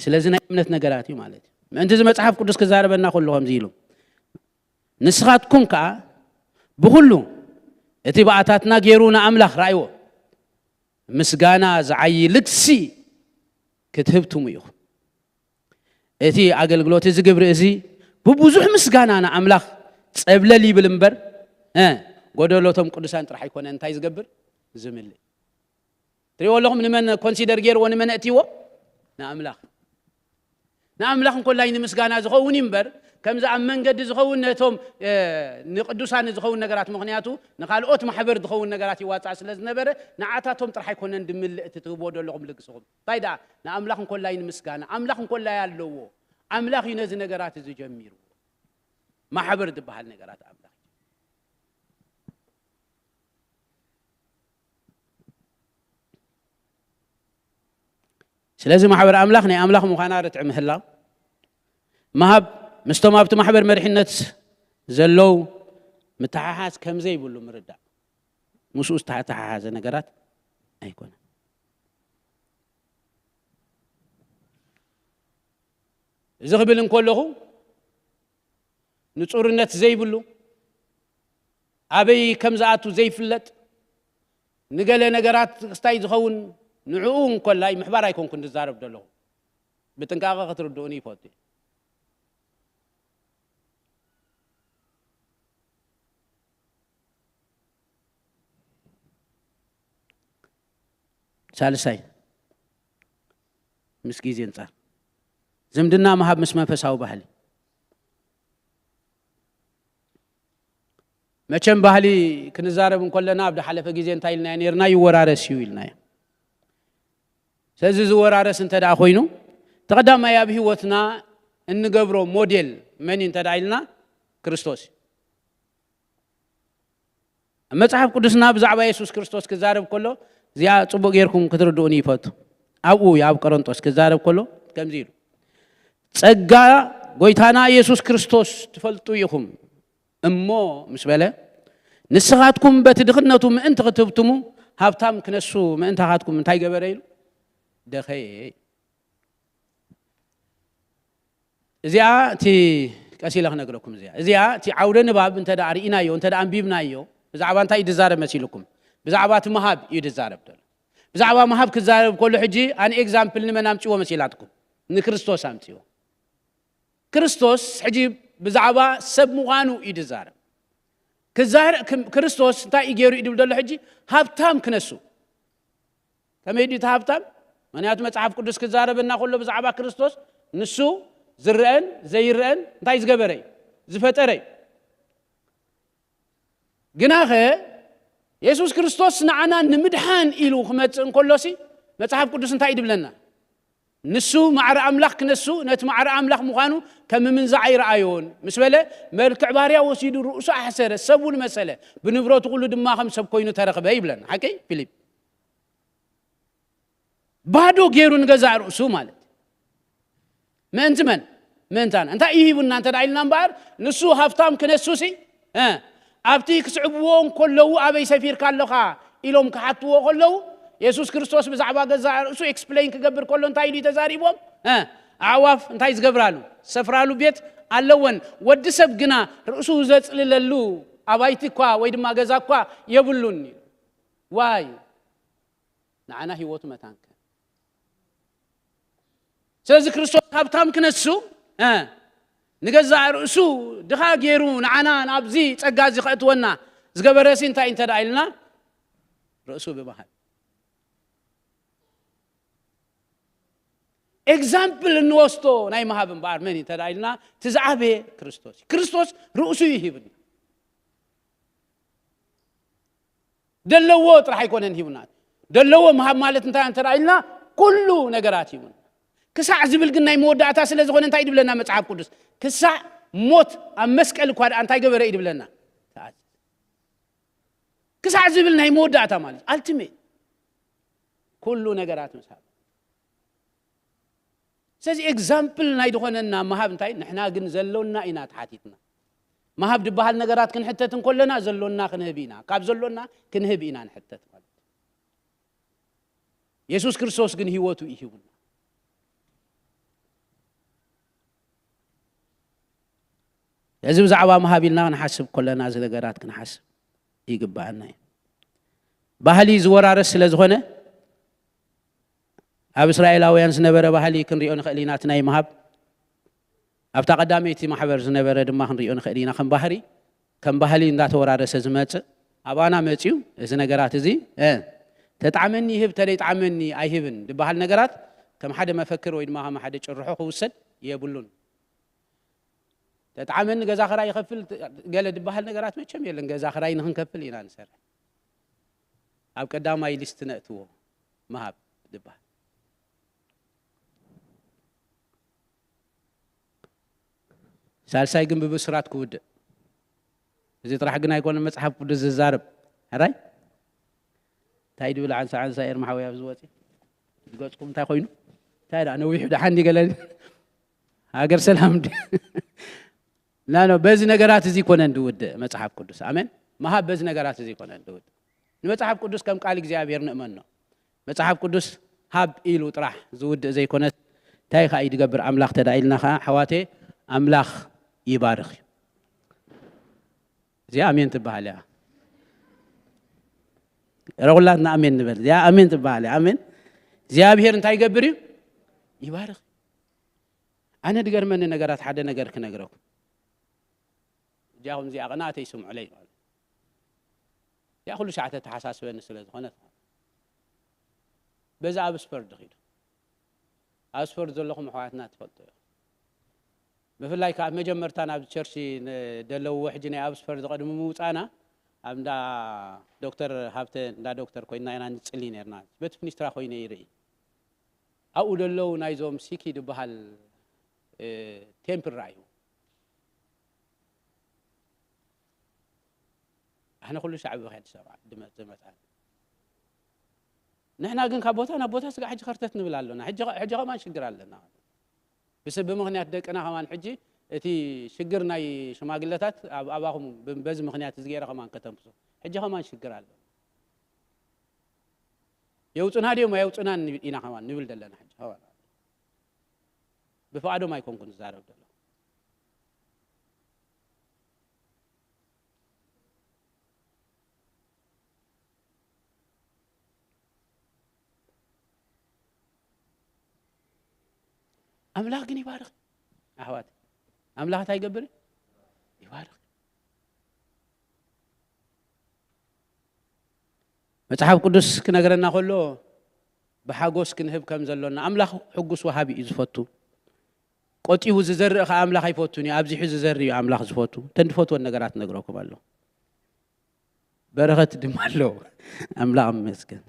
ስለዚ ናይ እምነት ነገራት እዩ ማለት እዩ። ምእንቲ እዚ መጽሓፍ ቅዱስ ክዛረበና ከሎ ከምዚ ኢሉ፣ ንስኻትኩም ከኣ ብኹሉ እቲ ብኣታትና ገይሩ ንኣምላኽ ረኣይዎ ምስጋና ዝዓዪ ልግሲ ክትህብትሙ ኢኹም። እቲ ኣገልግሎት እዚ ግብሪ እዚ ብብዙሕ ምስጋና ንኣምላኽ ጸብለል ይብል እምበር፣ እ፣ ጎደሎቶም ቅዱሳን ጥራሕ ኣይኮነን እንታይ ዝገብር? ዝምልእ። ትሪእዎ ኣለኹም? ንመን ኮንሲደር ገይርዎ? ንመን ኣእትይዎ? ንኣምላኽ። ንኣምላኽ እንኮላይ ንምስጋና ዝኸውን እዩ እምበር፣ ከምዚ ኣብ መንገዲ ዝኸውን ነቶም፣ እ፣ ንቅዱሳን ዝኸውን ነገራት፣ ምኽንያቱ ንኻልኦት ማሕበር ዝኸውን ነገራት ይዋጻእ ስለ ዝነበረ፣ ንዓታቶም ጥራሕ ኣይኮነን ድምልእ እቲ ትህብዎ ዘለኹም ልግስኹም። እንታይ ደኣ? ንኣምላኽ እንኮላይ ንምስጋና፣ ኣምላኽ እንኮላይ ኣለዎ። ኣምላኽ እዩ ነዚ ነገራት እዚ ጀሚሩ። ማሕበር ዝበሃል ነገራት ኣምላኽ። ስለዚ ማሕበር ኣምላኽ ናይ ኣምላኽ ምዃና ርትዒ ምህላው፣ ምሃብ፣ ምስቶም ኣብቲ ማሕበር መሪሕነት ዘለዉ ምትሓሓዝ ከም ዘይብሉ ምርዳእ። ምስኡ ዝተተሓሓዘ ነገራት ኣይኮነን። እዚ ክብል እንከለኹ ንጹርነት ዘይብሉ፣ ኣበይ ከም ዝኣቱ ዘይፍለጥ፣ ንገለ ነገራት ክስታይ ዝኸውን ንዕኡ እንኮላይ ምሕባር ኣይኮንኩን ዝዛረብ ዘለኹ። ብጥንቃቐ ክትርድኡኒ ይፈቱ። ሳልሳይ፣ ምስ ግዜ ኣንጻር ዝምድና ምሃብ ምስ መንፈሳዊ ባህሊ። መቸም ባህሊ ክንዛረብ እንከለና ኣብ ዝሓለፈ ግዜ እንታይ ኢልናዮ ነርና? ይወራረስ እዩ ኢልናዮ። ስለዚ ዝወራረስ እንተ ደኣ ኮይኑ፣ ተቐዳማይ ኣብ ህይወትና እንገብሮ ሞዴል መን እዩ እንተ ደኣ ኢልና፣ ክርስቶስ እዩ። ኣብ መጽሓፍ ቅዱስና ብዛዕባ የሱስ ክርስቶስ ክዛረብ ከሎ፣ እዚኣ ጽቡቕ ጌርኩም ክትርድኡኒ ይፈቱ። ኣብኡ እዩ ኣብ ቆሮንጦስ ክዛረብ ከሎ ከምዚ ኢሉ፣ "ጸጋ ጎይታና የሱስ ክርስቶስ ትፈልጡ ኢኹም እሞ" ምስ በለ፣ "ንስኻትኩም በቲ ድኽነቱ ምእንቲ ክትህብትሙ ሃብታም ክነሱ ምእንታኻትኩም እንታይ ገበረ?" ኢሉ ደኸየ። እዚኣ እቲ ቀስ ኢለ ክነግረኩም፣ እዚኣ፣ እዚኣ እቲ ዓውደ ንባብ እንተ ደኣ ርኢናዮ፣ እንተ ደኣ ኣንቢብናዮ፣ ብዛዕባ እንታይ እዩ ዝዛረብ መሲልኩም? ብዛዕባ እቲ ምሃብ እዩ ዝዛረብ ዘሎ። ብዛዕባ ምሃብ ክዛረብ ከሎ ሕጂ ኣን ኤግዛምፕል ንመን ኣምጺዎ መሲላትኩም? ንክርስቶስ ኣምፅዎ። ክርስቶስ ሕጂ ብዛዕባ ሰብ ምዃኑ እዩ ዝዛረብ። ክዛረ-፣ ክም-፣ ክርስቶስ እንታይ እዩ ገይሩ እዩ ድብል ዘሎ? ሕጂ ሃብታም ክነሱ። ከመይ ድዩ እቲ ሃብታም? ምክንያቱ መጽሓፍ ቅዱስ ክዛረበና ከሎ ብዛዕባ ክርስቶስ፣ ንሱ ዝረአን ዘይረአን እንታይ ዝገበረ እዩ? ዝፈጠረ እዩ። ግናኸ የሱስ ክርስቶስ ንዓና ንምድሓን ኢሉ ክመጽእ እንከሎሲ፣ መጽሓፍ ቅዱስ እንታይ እዩ ድብለና? ንሱ ማዕረ ኣምላኽ ክነሱ፣ ነቲ ማዕረ ኣምላኽ ምዃኑ ከም ምንዛዕ ኣይረኣዮን ምስ በለ፣ መልክዕ ባርያ ወሲዱ ርእሱ ኣሕሰረ፣ ሰብውን መሰለ፣ ብንብረቱ ኩሉ ድማ ከም ሰብ ኮይኑ ተረኽበ ይብለና። ሓቂ ፊሊፕ? ባዶ ገይሩ ንገዛእ ርእሱ ማለት። ምእንቲ መን? ምእንታና። እንታይ እዩ ሂቡና እንተ ደኣ ኢልና እምበኣር፣ ንሱ ሃብታም ክነሱሲ፣ እ፣ ኣብቲ ክስዕብዎ እንከለዉ ኣበይ ሰፊርካ ኣለኻ ኢሎም ክሓትዎ ከለዉ፣ የሱስ ክርስቶስ ብዛዕባ ገዛእ ርእሱ ኤክስፕሌን ክገብር ከሎ እንታይ ኢሉ እዩ ተዛሪቦም? እ፣ ኣዕዋፍ እንታይ ዝገብራሉ? ዝሰፍራሉ ቤት ኣለወን። ወዲ ሰብ ግና ርእሱ ዘጽልለሉ ኣባይቲ እኳ ወይ ድማ ገዛ እኳ የብሉን እዩ። ዋይ? ንዓና ህይወቱ መታንከ። ስለዚ ክርስቶስ ሃብታም ክነሱ፣ እ፣ ንገዛእ ርእሱ ድኻ ገይሩ ንዓና ናብዚ ጸጋ እዚ ከእትወና ዝገበረሲ እንታይ እንተ ደኣ ኢልና፣ ርእሱ ብምሃብ። ኤግዛምፕል እንወስዶ ናይ ምሃብ እምበኣር መን እዩ እንተ ደኣ ኢልና፣ እቲ ዝዓበየ ክርስቶስ እዩ። ክርስቶስ ርእሱ ይህብና። ደለዎ ጥራሕ ኣይኮነን ሂቡና። ደለዎ ምሃብ ማለት እንታይ እንተ ደኣ ኢልና፣ ኩሉ ነገራት ሂቡና። ክሳዕ ዝብል ግን ናይ መወዳእታ ስለ ዝኾነ እንታይ ድብለና መጽሓፍ ቅዱስ? ክሳዕ ሞት ኣብ መስቀል እኳ ደኣ እንታይ ገበረ እዩ ድብለና? ተኣዘዘ። ክሳዕ ዝብል ናይ መወዳእታ ማለት ኣልቲሜት ኩሉ ነገራት ምስ ሃበ። ስለዚ ኤግዛምፕል ናይ ዝኾነና ምሃብ እንታይ? ንሕና ግን ዘሎና ኢና ተሓቲትና። ምሃብ ዝበሃል ነገራት ክንሕተት እንከለና ዘሎና ክንህብ ኢና። ካብ ዘሎና ክንህብ ኢና ንሕተት ማለት እዩ። የሱስ ክርስቶስ ግን ህይወቱ እዩ ሂቡና። እዚ ብዛዕባ ምሃብ ኢልና ክንሓስብ ከለና እዚ ነገራት ክንሓስብ ይግብኣና እዩ። ባህሊ ዝወራረስ ስለ ዝኾነ ኣብ እስራኤላውያን ዝነበረ ባህሊ ክንሪኦ ንኽእል ኢና። እቲ ናይ ምሃብ ኣብታ ቀዳመይቲ ማሕበር ዝነበረ ድማ ክንሪኦ ንኽእል ኢና። ከም ባህሪ፣ ከም ባህሊ እንዳተወራረሰ ዝመጽእ ኣባና መጽዩ እዚ ነገራት እዚ፣ እ፣ ተጣዕመኒ ይህብ፣ ተደይጣዕመኒ ኣይህብን ዝበሃል ነገራት ከም ሓደ መፈክር ወይ ድማ ከም ሓደ ጭርሖ ክውሰድ የብሉን። ተጣዕመኒ ገዛ ክራይ ይኸፍል ገለ ዝበሃል ነገራት መቸም የለን። ገዛ ክራይ ንኽንከፍል ኢና ንሰርሕ። ኣብ ቀዳማይ ሊስት ነእትዎ ምሃብ ዝበሃል። ሳልሳይ ግን ብብስራት ክውድእ። እዚ ጥራሕ ግን ኣይኮነ መጽሓፍ ቅዱስ ዝዛረብ። ሕራይ? እንታይ ድብል ዓንሳ ዓንሳ ኤርሚ ሓወይ ኣብዚ ወጺ? ዝገጽኩም እንታይ ኮይኑ? እንታይ ደኣ ነዊሑ ደሓን ድዩ ገለ? ሃገር ሰላም ድዩ? ና፣ ኖ፣ በዚ ነገራት እዚ ይኮነን ዝውድእ መጽሓፍ ቅዱስ። ኣሜን። ምሃብ በዚ ነገራት እዚ ይኮነን ዝውድእ። ንመጽሓፍ ቅዱስ ከም ቃል እግዚኣብሔር ንእመኖ። መጽሓፍ ቅዱስ ሃብ ኢሉ ጥራሕ ዝውድእ ዘይኮነስ፣ እንታይ ከኣ እዩ ዝገብር ኣምላኽ ተዳ ኢልና ከኣ፣ ኣሕዋተየ፣ ኣምላኽ ይባርኽ እዩ። እዚኣ ኣሜን ትበሃል እያ። ኧረ ኩላትና ኣሜን ንበል። እዚኣ ኣሜን ትበሃል እያ። ኣሜን። እግዚኣብሔር እንታይ ይገብር እዩ? ይባርኽ። ኣነ ዝገርመኒ ነገራት ሓደ ነገር ክነግረኩም። እጃኹም እዚኣ ቅንኣተይ ስምዑለይ ማለት እዩ። እዚኣ ኩሉ ሻዕ ተተሓሳስበኒ ስለ ዝኾነት ማለት እዩ። በዚ ኣብ ስፐርድ ኺዱ። ኣብ ስፐርድ ዘለኹም ኣሕዋትና ትፈልጡ ኢኹም። ብፍላይ ከኣ ኣብ መጀመርታ ናብ ቸርች ን-፣ ደለውዎ ሕጂ ናይ ኣብ ስፐርድ ቅድሚ ምውጻእና ኣብ እንዳ ዶክተር ሃብተ እንዳ ዶክተር ኮይንና ኢና ንጽሊ ነርና። በቲ ፍኒስትራ ኮይነ ይርኢ። ኣብኡ ደለዉ ናይዞም ሲኪ ዝበሃል፣ እ፣ ቴምፕል ረኣዩ። ኣነ ኩሉ ሻዕ ብኸ ኣዲስ ኣበባ ድመ-፣ ዝመጽኣኒ። ንሕና ግን ካብ ቦታ ናብ ቦታ ስጋዕ ሕጂ ከርተት ንብል ኣሎና። ሕጂ ኸ-፣ ሕጂ ከማን ሽግር ኣለና። ብስ-፣ ብምኽንያት ደቅና ከማን ሕጂ እቲ ሽግር ናይ ሽማግለታት ኣብ ኣባኹም ብ-፣ በዚ ምኽንያት እዚ ገይረ ከማን ከተንፍሶ። ሕጂ ከማን ሽግር ኣሎ። የውጽና ድዮም ኣየውጽናን ንብል ኢና ከማን ንብል ዘለና ሕጂ ከማን። ብፍቓዶም ኣይኮንኩን ዝዛረብ ዘለኹ። ኣምላኽ ግን ይባርኽ። ኣሕዋት፣ ኣምላኽ እንታይ ይገብር? ይባርኽ። መጽሓፍ ቅዱስ ክነግረና ከሎ፣ ብሓጎስ ክንህብ ከም ዘሎና፣ ኣምላኽ ሕጉስ ወሃቢ እዩ ዝፈቱ። ቆጢቡ ዝዘርእ ኸዓ ኣምላኽ ኣይፈቱን እዩ። ኣብዚሑ ዝዘርእ እዩ ኣምላኽ ዝፈቱ። እተን ዝፈትወን ነገራት ነግረኩም ኣለኹ። በረኸት ድማ ኣለዎ። ኣምላኽ ይመስገን።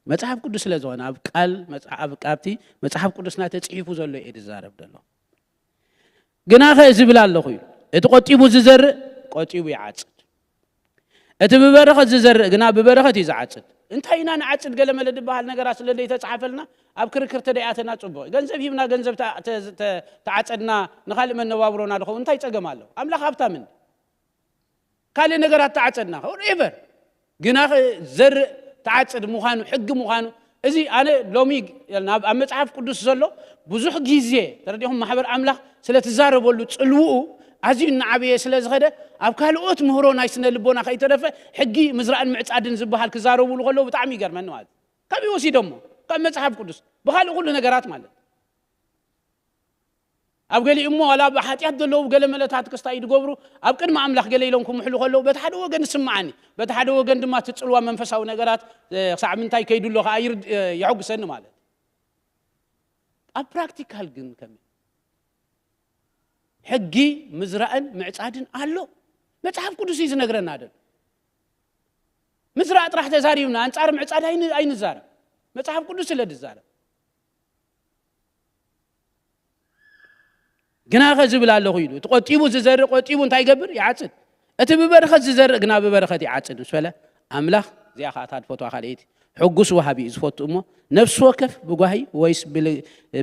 መጽሓፍ ቅዱስ ስለ ዝኾነ፣ ኣብ ቃል መጽ-፣ ኣብ፣ ኣብቲ መጽሓፍ ቅዱስና ተጽሒፉ ዘሎ እየ ዝዛረብ ዘለኹ። ግናኸ ዝብል ኣለኹ እዩ። እቲ ቆጢቡ ዝዘርእ ቆጢቡ ይዓጽድ። እቲ ብበረኸት ዝዘርእ ግና ብበረኸት እዩ ዝዓጽድ። እንታይ ኢና ንዓጽድ ገለ መለ ዝበሃል ነገራት ስለ ዘይተጻሕፈልና ኣብ ክርክር ተደያተና ጽቡቕ እዩ። ገንዘብ ሂብና ገንዘብ ተ-፣ ተ-፣ ተ-፣ ተዓጸድና ንኻልእ መነባብሮና ድኸውን እንታይ ጸገም ኣለዎ? ኣምላኽ ሃብታም እንዲ። ካልእ ነገራት ተዓጸድና፣ whatever። ግና ዘርእ ተዓጽድ ምዃኑ፣ ሕጊ ምዃኑ፣ እዚ ኣነ ሎሚ ናብ፣ ኣብ መጽሓፍ ቅዱስ ዘሎ ብዙሕ ግዜ፣ ተረዲኹም፣ ማሕበር ኣምላኽ ስለ ትዛረበሉ ጽልውኡ ኣዝዩ እናዓበየ ስለ ዝኸደ፣ ኣብ ካልኦት ምህሮ ናይ ስነ ልቦና ከይተረፈ ሕጊ ምዝራእን ምዕጻድን ዝበሃል ክዛረቡሉ ከለዉ ብጣዕሚ ይገርመኒ ማለት እዩ። ካበይ ወሲዶሞ? ካብ መጽሓፍ ቅዱስ፣ ብኻልእ ኩሉ ነገራት ማለት። ኣብ ገሊኡ እሞ ዋላ ብሓጢኣት ዘለዉ ገለ መለታት ክስታይ ዝገብሩ፣ ኣብ ቅድሚ ኣምላኽ ገለ ኢሎም ክምሕሉ ከለዉ፣ በቲ ሓደ ወገን ይስምዓኒ፣ በቲ ሓደ ወገን ድማ እቲ ጽልዋ መንፈሳዊ ነገራት፣ እ፣ ክሳዕ ምንታይ ከይዱ ኣሎ ከኣ ይርድ-፣ እ፣ የሐጉሰኒ ማለት። ኣብ ፕራክቲካል ግን ከመይ? ሕጊ ምዝራእን ምዕጻድን ኣሎ። መጽሓፍ ቅዱስ እዩ ዝነግረና ደሎ። ምዝራእ ጥራሕ ተዛሪብና፣ ኣንጻር ምዕጻድ ኣይን-፣ ኣይንዛረብ። መጽሓፍ ቅዱስ ስለ ዝዛረብ። ግናኸ ዝብል ኣለኹ ኢሉ። እቲ ቆጢቡ ዝዘርእ ቆጢቡ እንታይ ይገብር? ይዓጽድ። እቲ ብበረኸት ዝዘርእ ግና ብበረኸት ይዓጽድ ምስ በለ፣ ኣምላኽ እዚኣ ኸኣ እታ ዝፈትዋ ካልኣይቲ፣ ሕጉስ ወሃቢ እዩ ዝፈቱ እሞ፣ ነፍሲ ወከፍ ብጓሂ ወይስ ብል-፣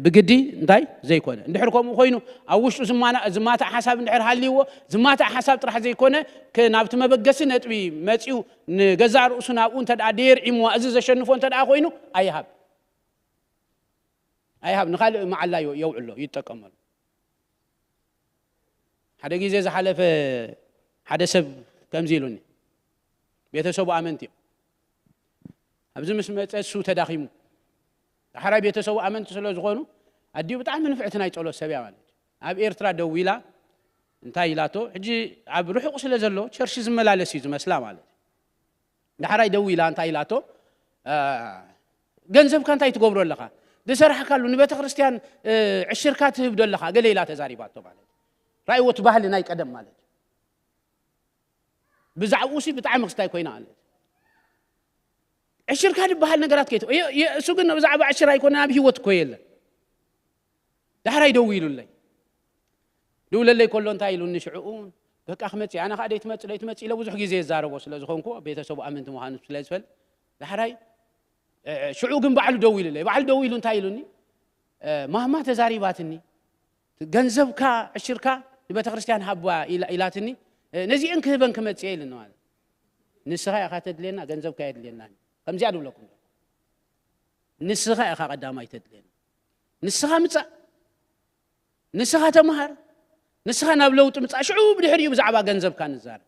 ብግዲ እንታይ ዘይኮነ። እንድሕር ከምኡ ኮይኑ፣ ኣብ ውሽጡ ዝማና-፣ ዝማታእ ሓሳብ እንድሕር ሃልይዎ፣ ዝማታእ ሓሳብ ጥራሕ ዘይኮነ፣ ከ-፣ ናብቲ መበገሲ ነጥቢ መጺኡ ንገዛእ ርእሱ ናብኡ እንተ ደኣ ደየርዒምዋ፣ እዚ ዘሸንፎ እንተ ደኣ ኮይኑ፣ ኣይሃብ። ኣይሃብ፣ ንኻልእ መዓላ የ-፣ የውዕሎ፣ ይጠቀመሉ። ሓደ ግዜ ዝሓለፈ ሓደ ሰብ ከምዚ ኢሉኒ፣ ቤተሰቡ ኣመንቲ እዮም። ኣብዚ ምስ መጸ እሱ ተዳኺሙ፣ ዳሕራይ ቤተሰቡ ኣመንቲ ስለ ዝኾኑ፣ ኣዲኡ ብጣዕሚ ንፍዕቲ ናይ ጸሎት ሰብ እያ ማለት እዩ። ኣብ ኤርትራ ደዊላ እንታይ ኢላቶ፣ ሕጂ ኣብ ርሑቕ ስለ ዘሎ ቸርች ዝመላለስ እዩ ዝመስላ ማለት እዩ። ዳሕራይ ደዊላ እንታይ ኢላቶ፣ "እ፣ ገንዘብካ እንታይ ትገብሮ ኣለኻ? ዝሰራሕካሉ ንቤተ ክርስቲያን፣ እ፣ ዕሽርካ ትህብ ዶ ኣለኻ?" ገለ ኢላ ተዛሪባቶ ማለት እዩ። ራእይዎ እቲ ባህሊ ናይ ቀደም ማለት እዩ። ብዛዕባኡ ሲ ብጣዕሚ ክስታይ ኮይና ማለት እዩ። ዕሽርካ ዝበሃል ነገራት ከይት-፣ የ-፣ የ-፣ እሱ ግን ብዛዕባ ዕሽር ኣይኮነን፣ ኣብ ህይወት እኮ የለን። ዳሕራይ ደው ኢሉለይ። ደውለለይ ከሎ እንታይ ኢሉኒ ሽዕኡ፣ በቃ ክመጽእ፣ ኣነ ኸኣ ደይትመጽእ፣ ደይትመጽእ ኢለ ብዙሕ ግዜ ይዛረቦ ስለ ዝኾንኩ፣ ቤተሰቡ ኣመንቲ ምዃኑ ስለ ዝፈልጥ፣ ዳሕራይ፣ እ፣ ሽዑ ግን ባዕሉ ደው ኢሉለይ። ባዕሉ ደው ኢሉ እንታይ ኢሉኒ? እ፣ ማማ ተዛሪባትኒ፣ "ገንዘብካ፣ ዕሽርካ ንቤተ ክርስቲያን ሃባ" ኢላ-፣ ኢላትኒ፣ እ፣ "ነዚአን ክህበን ክመጽእ እየ" ኢሉኒ ማለት። ንስኻ ኢኻ ተድልየና፣ ገንዘብካ የድልየና። ከምዚኣ ድብለኩም። ንስኻ ኢኻ ቀዳማይ ተድልየና። ንስኻ ምጻእ። ንስኻ ተምሃር። ንስኻ ናብ ለውጢ ምጻእ። ሽዑ ብድሕሪኡ ብዛዕባ ገንዘብካ ንዛረብ።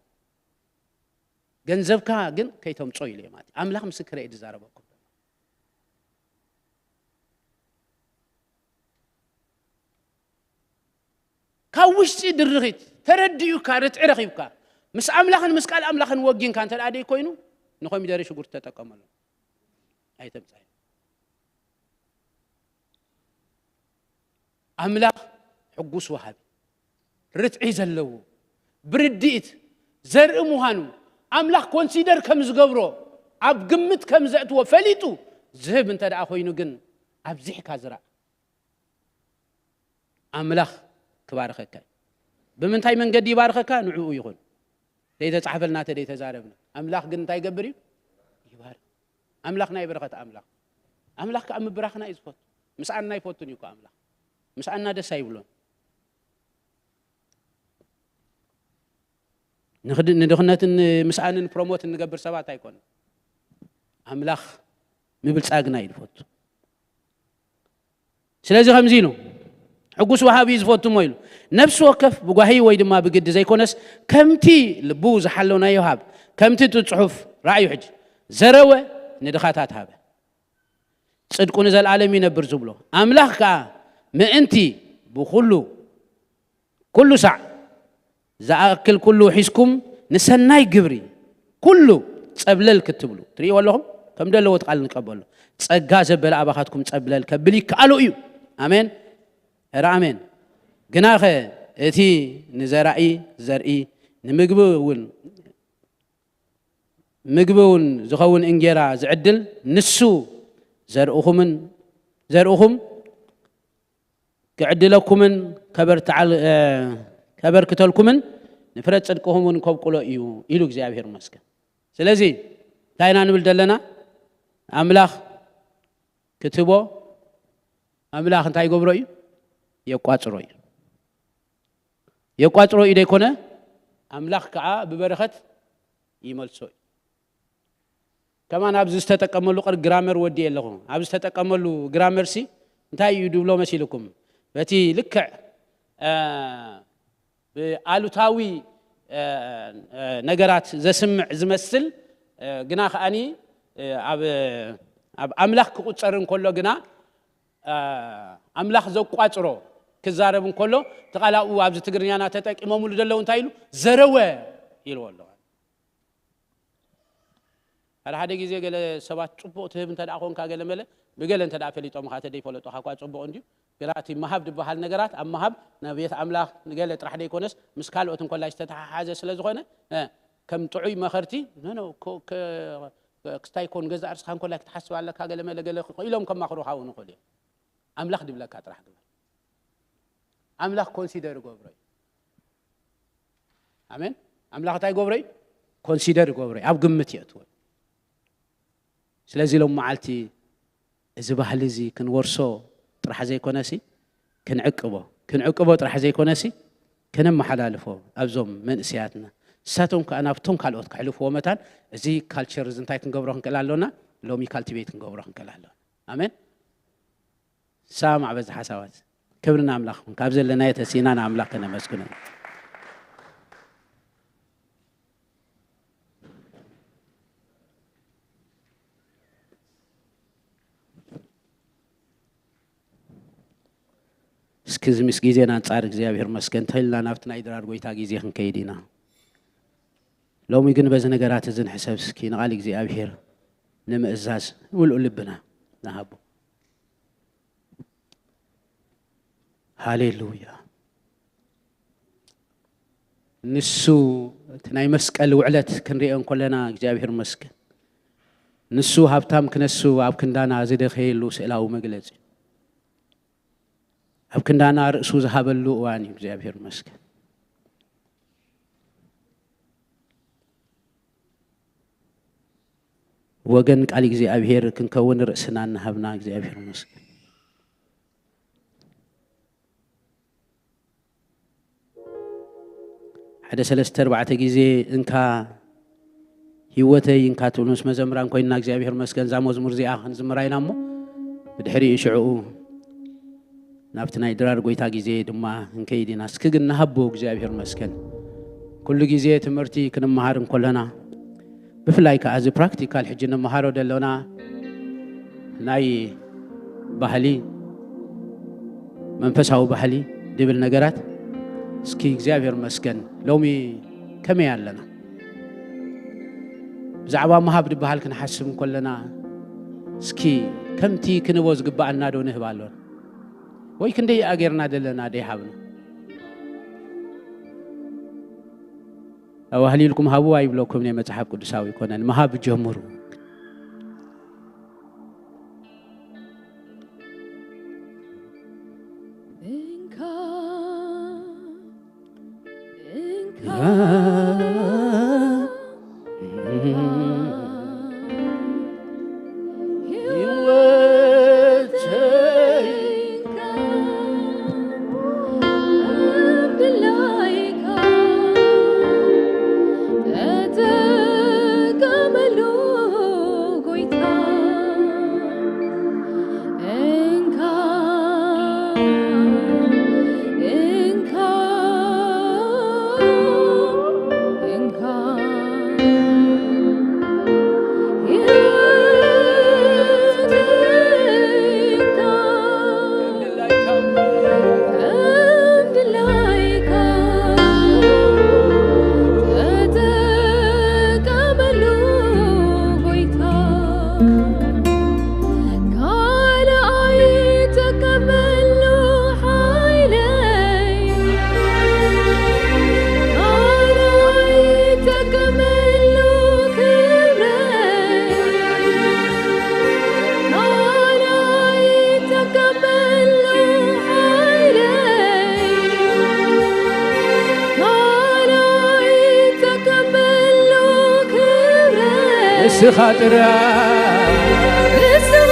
ገንዘብካ ግን ከይተምጾ ኢሉ እየ ማለት እዩ። ኣምላኽ ምስክረ እዩ ዝዛረበኩም። ካብ ውሽጢ ድርኺት ተረዲኡካ፣ ርትዒ ረኺብካ፣ ምስ ኣምላኽን ምስ ቃል ኣምላኽን ወጊንካ እንተ ደኣ ደይ ኮይኑ፣ ንኮሚደረ ሽጉርቲ ተጠቀመሉ። ኣይተምጻይ። ኣምላኽ ሕጉስ ወሃቢ፣ ርትዒ ዘለዎ፣ ብርድኢት ዘርኢ ምዃኑ፣ ኣምላኽ ኮንሲደር ከም ዝገብሮ፣ ኣብ ግምት ከም ዘእትዎ ፈሊጡ ዝህብ እንተ ደኣ ኮይኑ ግን፣ ኣብዚሕካ ዝራእ። ኣምላኽ ክባርኸካ እዩ። ብምንታይ መንገዲ ይባርኸካ? ንዕኡ ይኹን። ዘይተጻሕፈልና፣ ተደይተዛረብና። ኣምላኽ ግን እንታይ ይገብር እዩ? ይባርኽ። ኣምላኽ ናይ በረኸት ኣምላኽ። ኣምላኽ ከኣ ምብራኽና እዩ ዝፈቱ። ምስኣና ኣይፈቱን እዩ እኮ ኣምላኽ። ምስኣና ደስ ኣይብሎን። ንኽድ-፣ ንድኽነትን ምስኣንን ፕሮሞት እንገብር ሰባት ኣይኮንን። ኣምላኽ ምብልጻግና እዩ ዝፈቱ። ስለዚ ከምዚ ኢሉ፣ ሕጉስ ወሃቢ እዩ ዝፈቱ እሞ ኢሉ፣ ነፍሲ ወከፍ ብጓሂ ወይ ድማ ብግዲ ዘይኮነስ፣ ከምቲ ልቡ ዝሓለዎ ናይ ይሃብ፣ ከምቲ እቲ ጽሑፍ፣ ረኣዩ ሕጂ፣ ዘረወ ንድኻታት ሃበ። ጽድቁ ንዘለኣለም ይነብር ዝብሎ ኣምላኽ ከኣ፣ ምእንቲ ብኹሉ ኩሉ ሳዕ ዝኣክል ኩሉ ሒዝኩም ንሰናይ ግብሪ ኩሉ ጸብለል ክትብሉ ትርእይዎ ኣለኹም። ከም ደለዎ ቃል ንቀበሎ። ጸጋ ዘበለ ኣባኻትኩም ጸብለል ከብል ይከኣሎ እዩ። ኣሜን። ኧረ ኣሜን። ግናኸ እቲ ንዘራኢ ዘርኢ ንምግቢ እውን ምግቢ እውን ዝኸውን እንጌራ ዝዕድል ንሱ ዘርእኹምን ዘርእኹም ክዕድለኩምን ከበርትዓል- እ፣ ከበርክተልኩምን ንፍረ ጽድቅኹም እውን ከብቁሎ እዩ ኢሉ እግዚኣብሔር ይመስገን። ስለዚ እንታይ ኢና ንብል ዘለና? ኣምላኽ ክትቦ ኣምላኽ እንታይ ይገብሮ እዩ? የቋጽሮ እዩ። የቋጽሮ እዩ ደይኮነ ኣምላኽ ከዓ ብበረኸት ይመልሶ እዩ። ከማን ኣብዚ ዝተጠቀመሉ ቅር ግራመር ወዲ ኣለኹ። ኣብዚ ዝተጠቀመሉ ግራመር ሲ እንታይ እዩ ድብሎ መሲልኩም? በቲ ልክዕ እ፣ ብኣሉታዊ እ፣ እ፣ ነገራት ዘስምዕ ዝመስል እ፣ ግና ከኣኒ እ፣ ኣብ ኣብ ኣምላኽ ክቁጸር እንከሎ ግና እ፣ ኣምላኽ ዘቋጽሮ ክዛረብ እንከሎ ተቓላኡ ኣብዚ ትግርኛና ተጠቂሞምሉ ዘለዉ እንታይ ኢሉ ዘረወ ኢልዎ ኣለዋ። ሓደ ሓደ ግዜ ገለ ሰባት ጽቡቕ ትህብ እንተ ደኣ ኾንካ ገለ መለ ብገለ እንተ ደኣ ፈሊጦምኻ ተደይፈለጡኻ እኳ ጽቡቕ እንድዩ። ግና እቲ ምሃብ ዝበሃል ነገራት ኣብ ምሃብ ንቤት ኣምላኽ ንገለ ጥራሕ ደይኮነስ ምስ ካልኦት እንኮላይ ዝተተሓሓዘ ስለ ዝኾነ እ፣ ከም ጥዑይ መኸርቲ ኖ ኖ ኮ- ከ- ክስታይ ኮን ገዛ እርስኻ እንኮላይ ክትሓስብ ኣለካ ገለ መለ ገለ ኢሎም ከማኽሩኻ እውን ይኽእሉ እዮም። ኣምላኽ ድብለካ ጥራሕ ግበር። ኣምላኽ ኮንሲደር ይገብሮ እዩ። ኣሜን። ኣምላኽ እንታይ ይገብሮ እዩ? ኮንሲደር ይገብሮ እዩ። ኣብ ግምት የእትዎ እዩ። ስለዚ ሎም መዓልቲ እዚ ባህሊ እዚ ክንወርሶ ጥራሕ ዘይኮነሲ ክንዕቅቦ ክንዕቅቦ ጥራሕ ዘይኮነሲ ከነመሓላልፎ ኣብዞም መንእሰያትና ንሳቶም ከዓ ናብቶም ካልኦት ከሕልፍዎ መታን እዚ ካልቸር እዚ እንታይ ክንገብሮ ክንክእል ኣሎና? ሎሚ ካልቲቤት ክንገብሮ ክንክእል ኣሎና። ኣሜን። ሳማዕ በዚ ሓሳባት ክብሪ ንኣምላኽ ይኹን። ካብ ዘለናዮ ተሲእና ንኣምላኽ ከነመስግኖ። እስኪ እዚ ምስ ግዜና ኣንጻር እግዚኣብሔር መስገን እንተኢልና ናብቲ ናይ ድራር ጎይታ ግዜ ክንከይድ ኢና። ሎሚ ግን በዚ ነገራት እዚ ንሕሰብ እስኪ ንቓል እግዚኣብሔር ንምእዛዝ ምሉእ ልብና ንሃቦ። ሃሌሉያ። ንሱ እቲ ናይ መስቀል ውዕለት ክንሪኦ እንኮለና እግዚኣብሔር መስገን ንሱ ሃብታም ክነሱ ኣብ ክንዳና ዝደኸየሉ ስእላዊ መግለጺ ኣብ ክንዳና ርእሱ ዝሃበሉ እዋን እዩ እግዚኣብሔር መስገን። ወገን ቃል እግዚኣብሔር ክንከውን ርእስና እናሃብና እግዚኣብሔር ይመስገን። ሓደ ሰለስተ ኣርባዕተ ግዜ እንካ ህይወተይ እንካ ትብሉ ምስ መዘምራን ኮይንና እግዚኣብሔር መስገን እዛ መዝሙር እዚኣ ክንዝምራ ኢና እሞ ብድሕሪኡ ሽዕኡ ናብቲ ናይ ድራር ጎይታ ግዜ ድማ ክንከይድ ኢና። እስኪ ግን ንሃቦ እግዚኣብሔር መስገን ኩሉ ግዜ ትምህርቲ ክንመሃር እንኮለና ብፍላይ ከዓ እዚ ፕራክቲካል ሕጂ ንመሃሮ ደለና ናይ ባህሊ መንፈሳዊ ባህሊ ድብል ነገራት እስኪ እግዚኣብሔር መስገን ሎሚ ከመይ ኣለና? ብዛዕባ ምሃብ ዝበሃል ክንሓስብ እንከለና እስኪ ከምቲ ክንቦ ዝግብኣና ዶ ንህብ ኣሎና? ወይ ክንደይ ኣጌርና ደለና ደይሃብና? ኣዋህሊልኩም ሃቡ ኣይብለኩም ናይ መጽሓፍ ቅዱሳዊ ይኮነን። ምሃብ ጀምሩ። እንካ እንካ ንስኻ ጥራይ፣ ንስኻ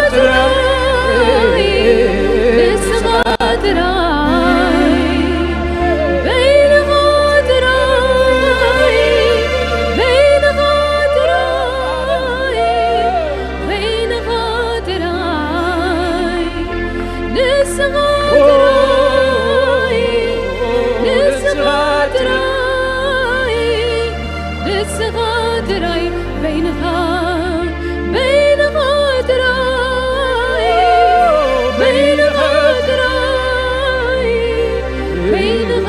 ጥራይ፣ ንስኻ ጥራይ፣ በይንኻ ጥራይ፣ በይንኻ ጥራይ፣ በይንኻ ጥራይ፣ ንስኻ ጥራይ፣ ንስኻ ጥራይ፣ ንስኻ ጥራይ፣ በይንኻ፣ በይንኻ ጥራይ፣ በይንኻ ጥራይ፣ በይንኻ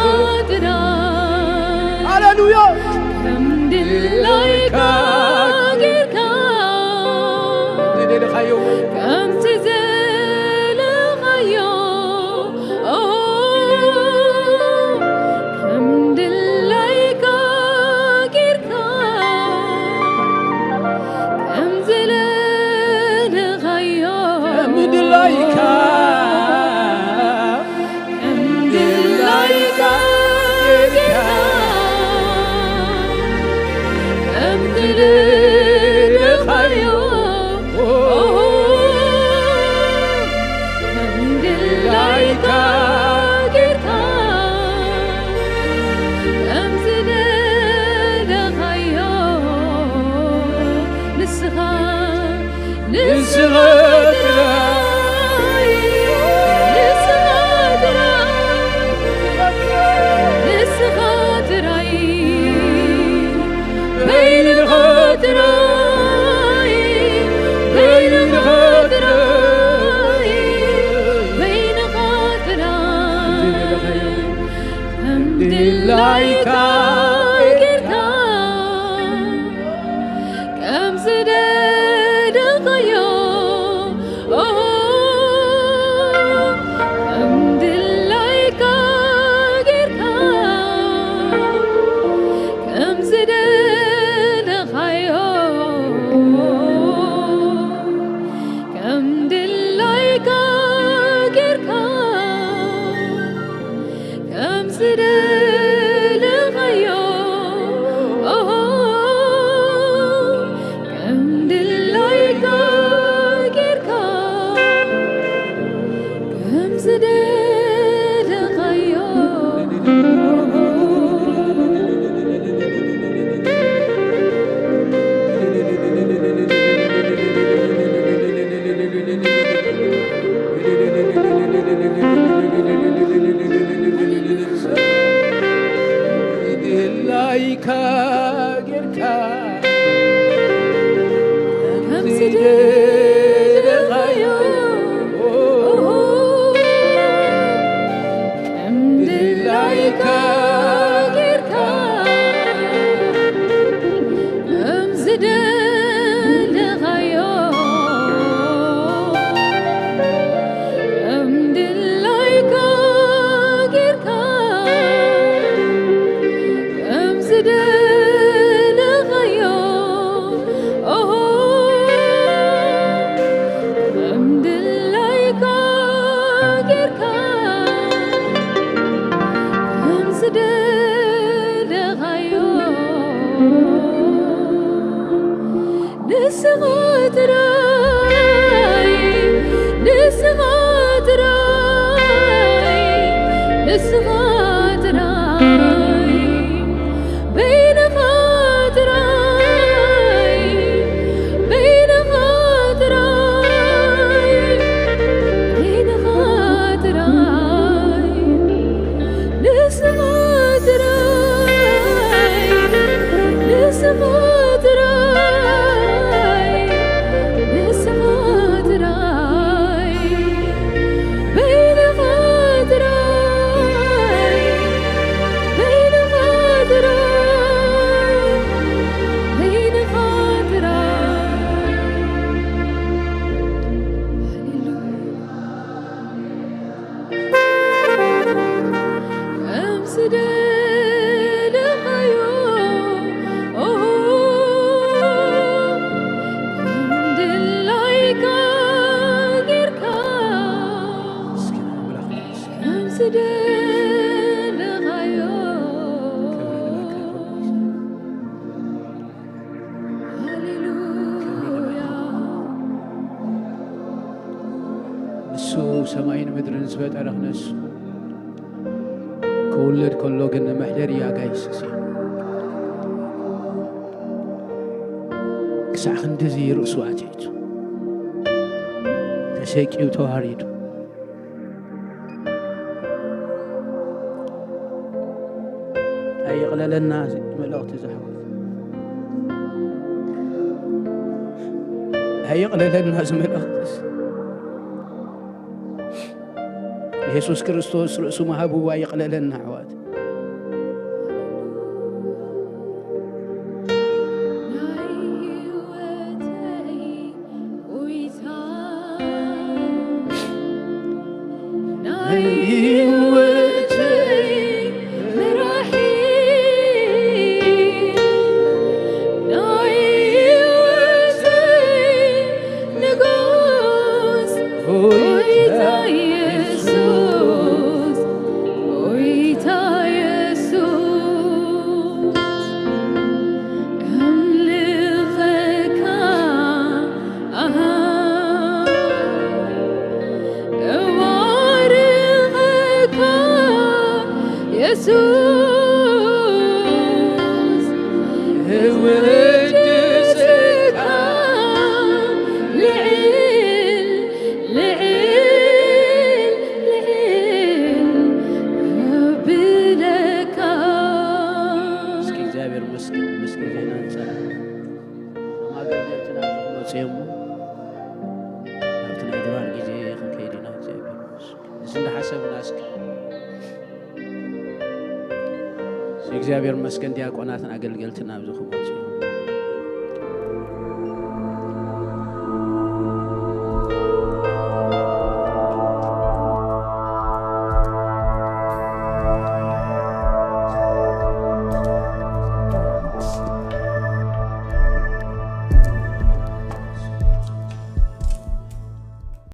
ጥራይ። ሃሌሉያ። ከም ድላይካ ጌርካ፣ ከምቲ ደለኻዮ፣ ከምቲ ደለኻዮ፣ ኦ፣ ከም ድላይካ ጌርካ፣ ከም ዝደለኻዮ፣ ከም ድላይካ፣ ከም ድላይካ ጌርካ፣ ከም ዝደለኻዮ፣ ከም ድላይካ ጌርካ፣ ከም ዝደለኻዮ፣ ንስኻ፣ ንስኻ ጥራይ፣ ንስኻ ጥራይ፣ ንስኻ ጥራይ፣ በይንኻ ጥራይ፣ በይንኻ ጥራይ፣ በይንኻ ጥራይ፣ ከም ድላይካ ጌርካ፣ ከም ዝደለኻዮ፣ ኦ፣ ከም ድላይካ ጌርካ፣ ከም ዝደለኻዮ፣ ከም ድላይካ ጌርካ፣ ከም ዝደለኻዮ፣ ኦሆ፣ ከም ድላይካ ጌርካ፣ ከም ዝደለኻዮ። ድላይካ ጌርካ ከም ዝደለኻዮ፣ ከም ድላይካ ጌርካ፣ ከም ዝደለኻዮ፣ ከም ድላይካ ጌርካ፣ ከም ዝደለኻዮ፣ ኦሆ፣ ከም ድላይካ ጌርካ፣ ከም ዝደለኻዮ፣ ንስኻ ጥራይ፣ ንስኻ ጥራይ፣ ንስኻ ጥራይ፣ በይንኻ ጥራይ፣ በይንኻ ጥራይ፣ በይንኻ ጥራይ፣ ንስኻ ጥራይ፣ ንስኻ ጥራይ፣ ንስኻ ጥራይ፣ በይንኻ ጥራይ፣ በይንኻ ጥራይ፣ በይንኻ ጥራይ። ሃሌሉያ። ከም ዝደለኻዮ፣ ኦ፣ ከም ድላይካ ጌርካ፣ ከም ዝደለኻዮ፣ ዝፈጠረ ክነሱ ክውለድ ከሎ ግን መሕደሪ ኣጋይስ እዩ። ክሳዕ ክንድዚ ርእሱ ኣትሒቱ ተሰቂዩ ተዋሪዱ። ኣይቕለለና እዚ መልእኽቲ ዝሓወት ኣይቕለለና እዚ መልእኽቲ። የሱስ ክርስቶስ ርእሱ ምሃቡ ኣይቕለለና ኣሕዋት። እስኪ እግዚኣብሔር ይመስገን። ምስኪ ዜና ንጸና ማገልገልቲ ናብ ዝመጽኡ እሞ ኣብቲ ናይ ድራር ግዜ ክንከይድ ኢና። እግዚኣብሔር ይመስገን። እዚ እንዳሓሰብና እስኪ እግዚኣብሔር ይመስገን። ዲያቆናትን ኣገልገልትን ኣብዚ ክመጹ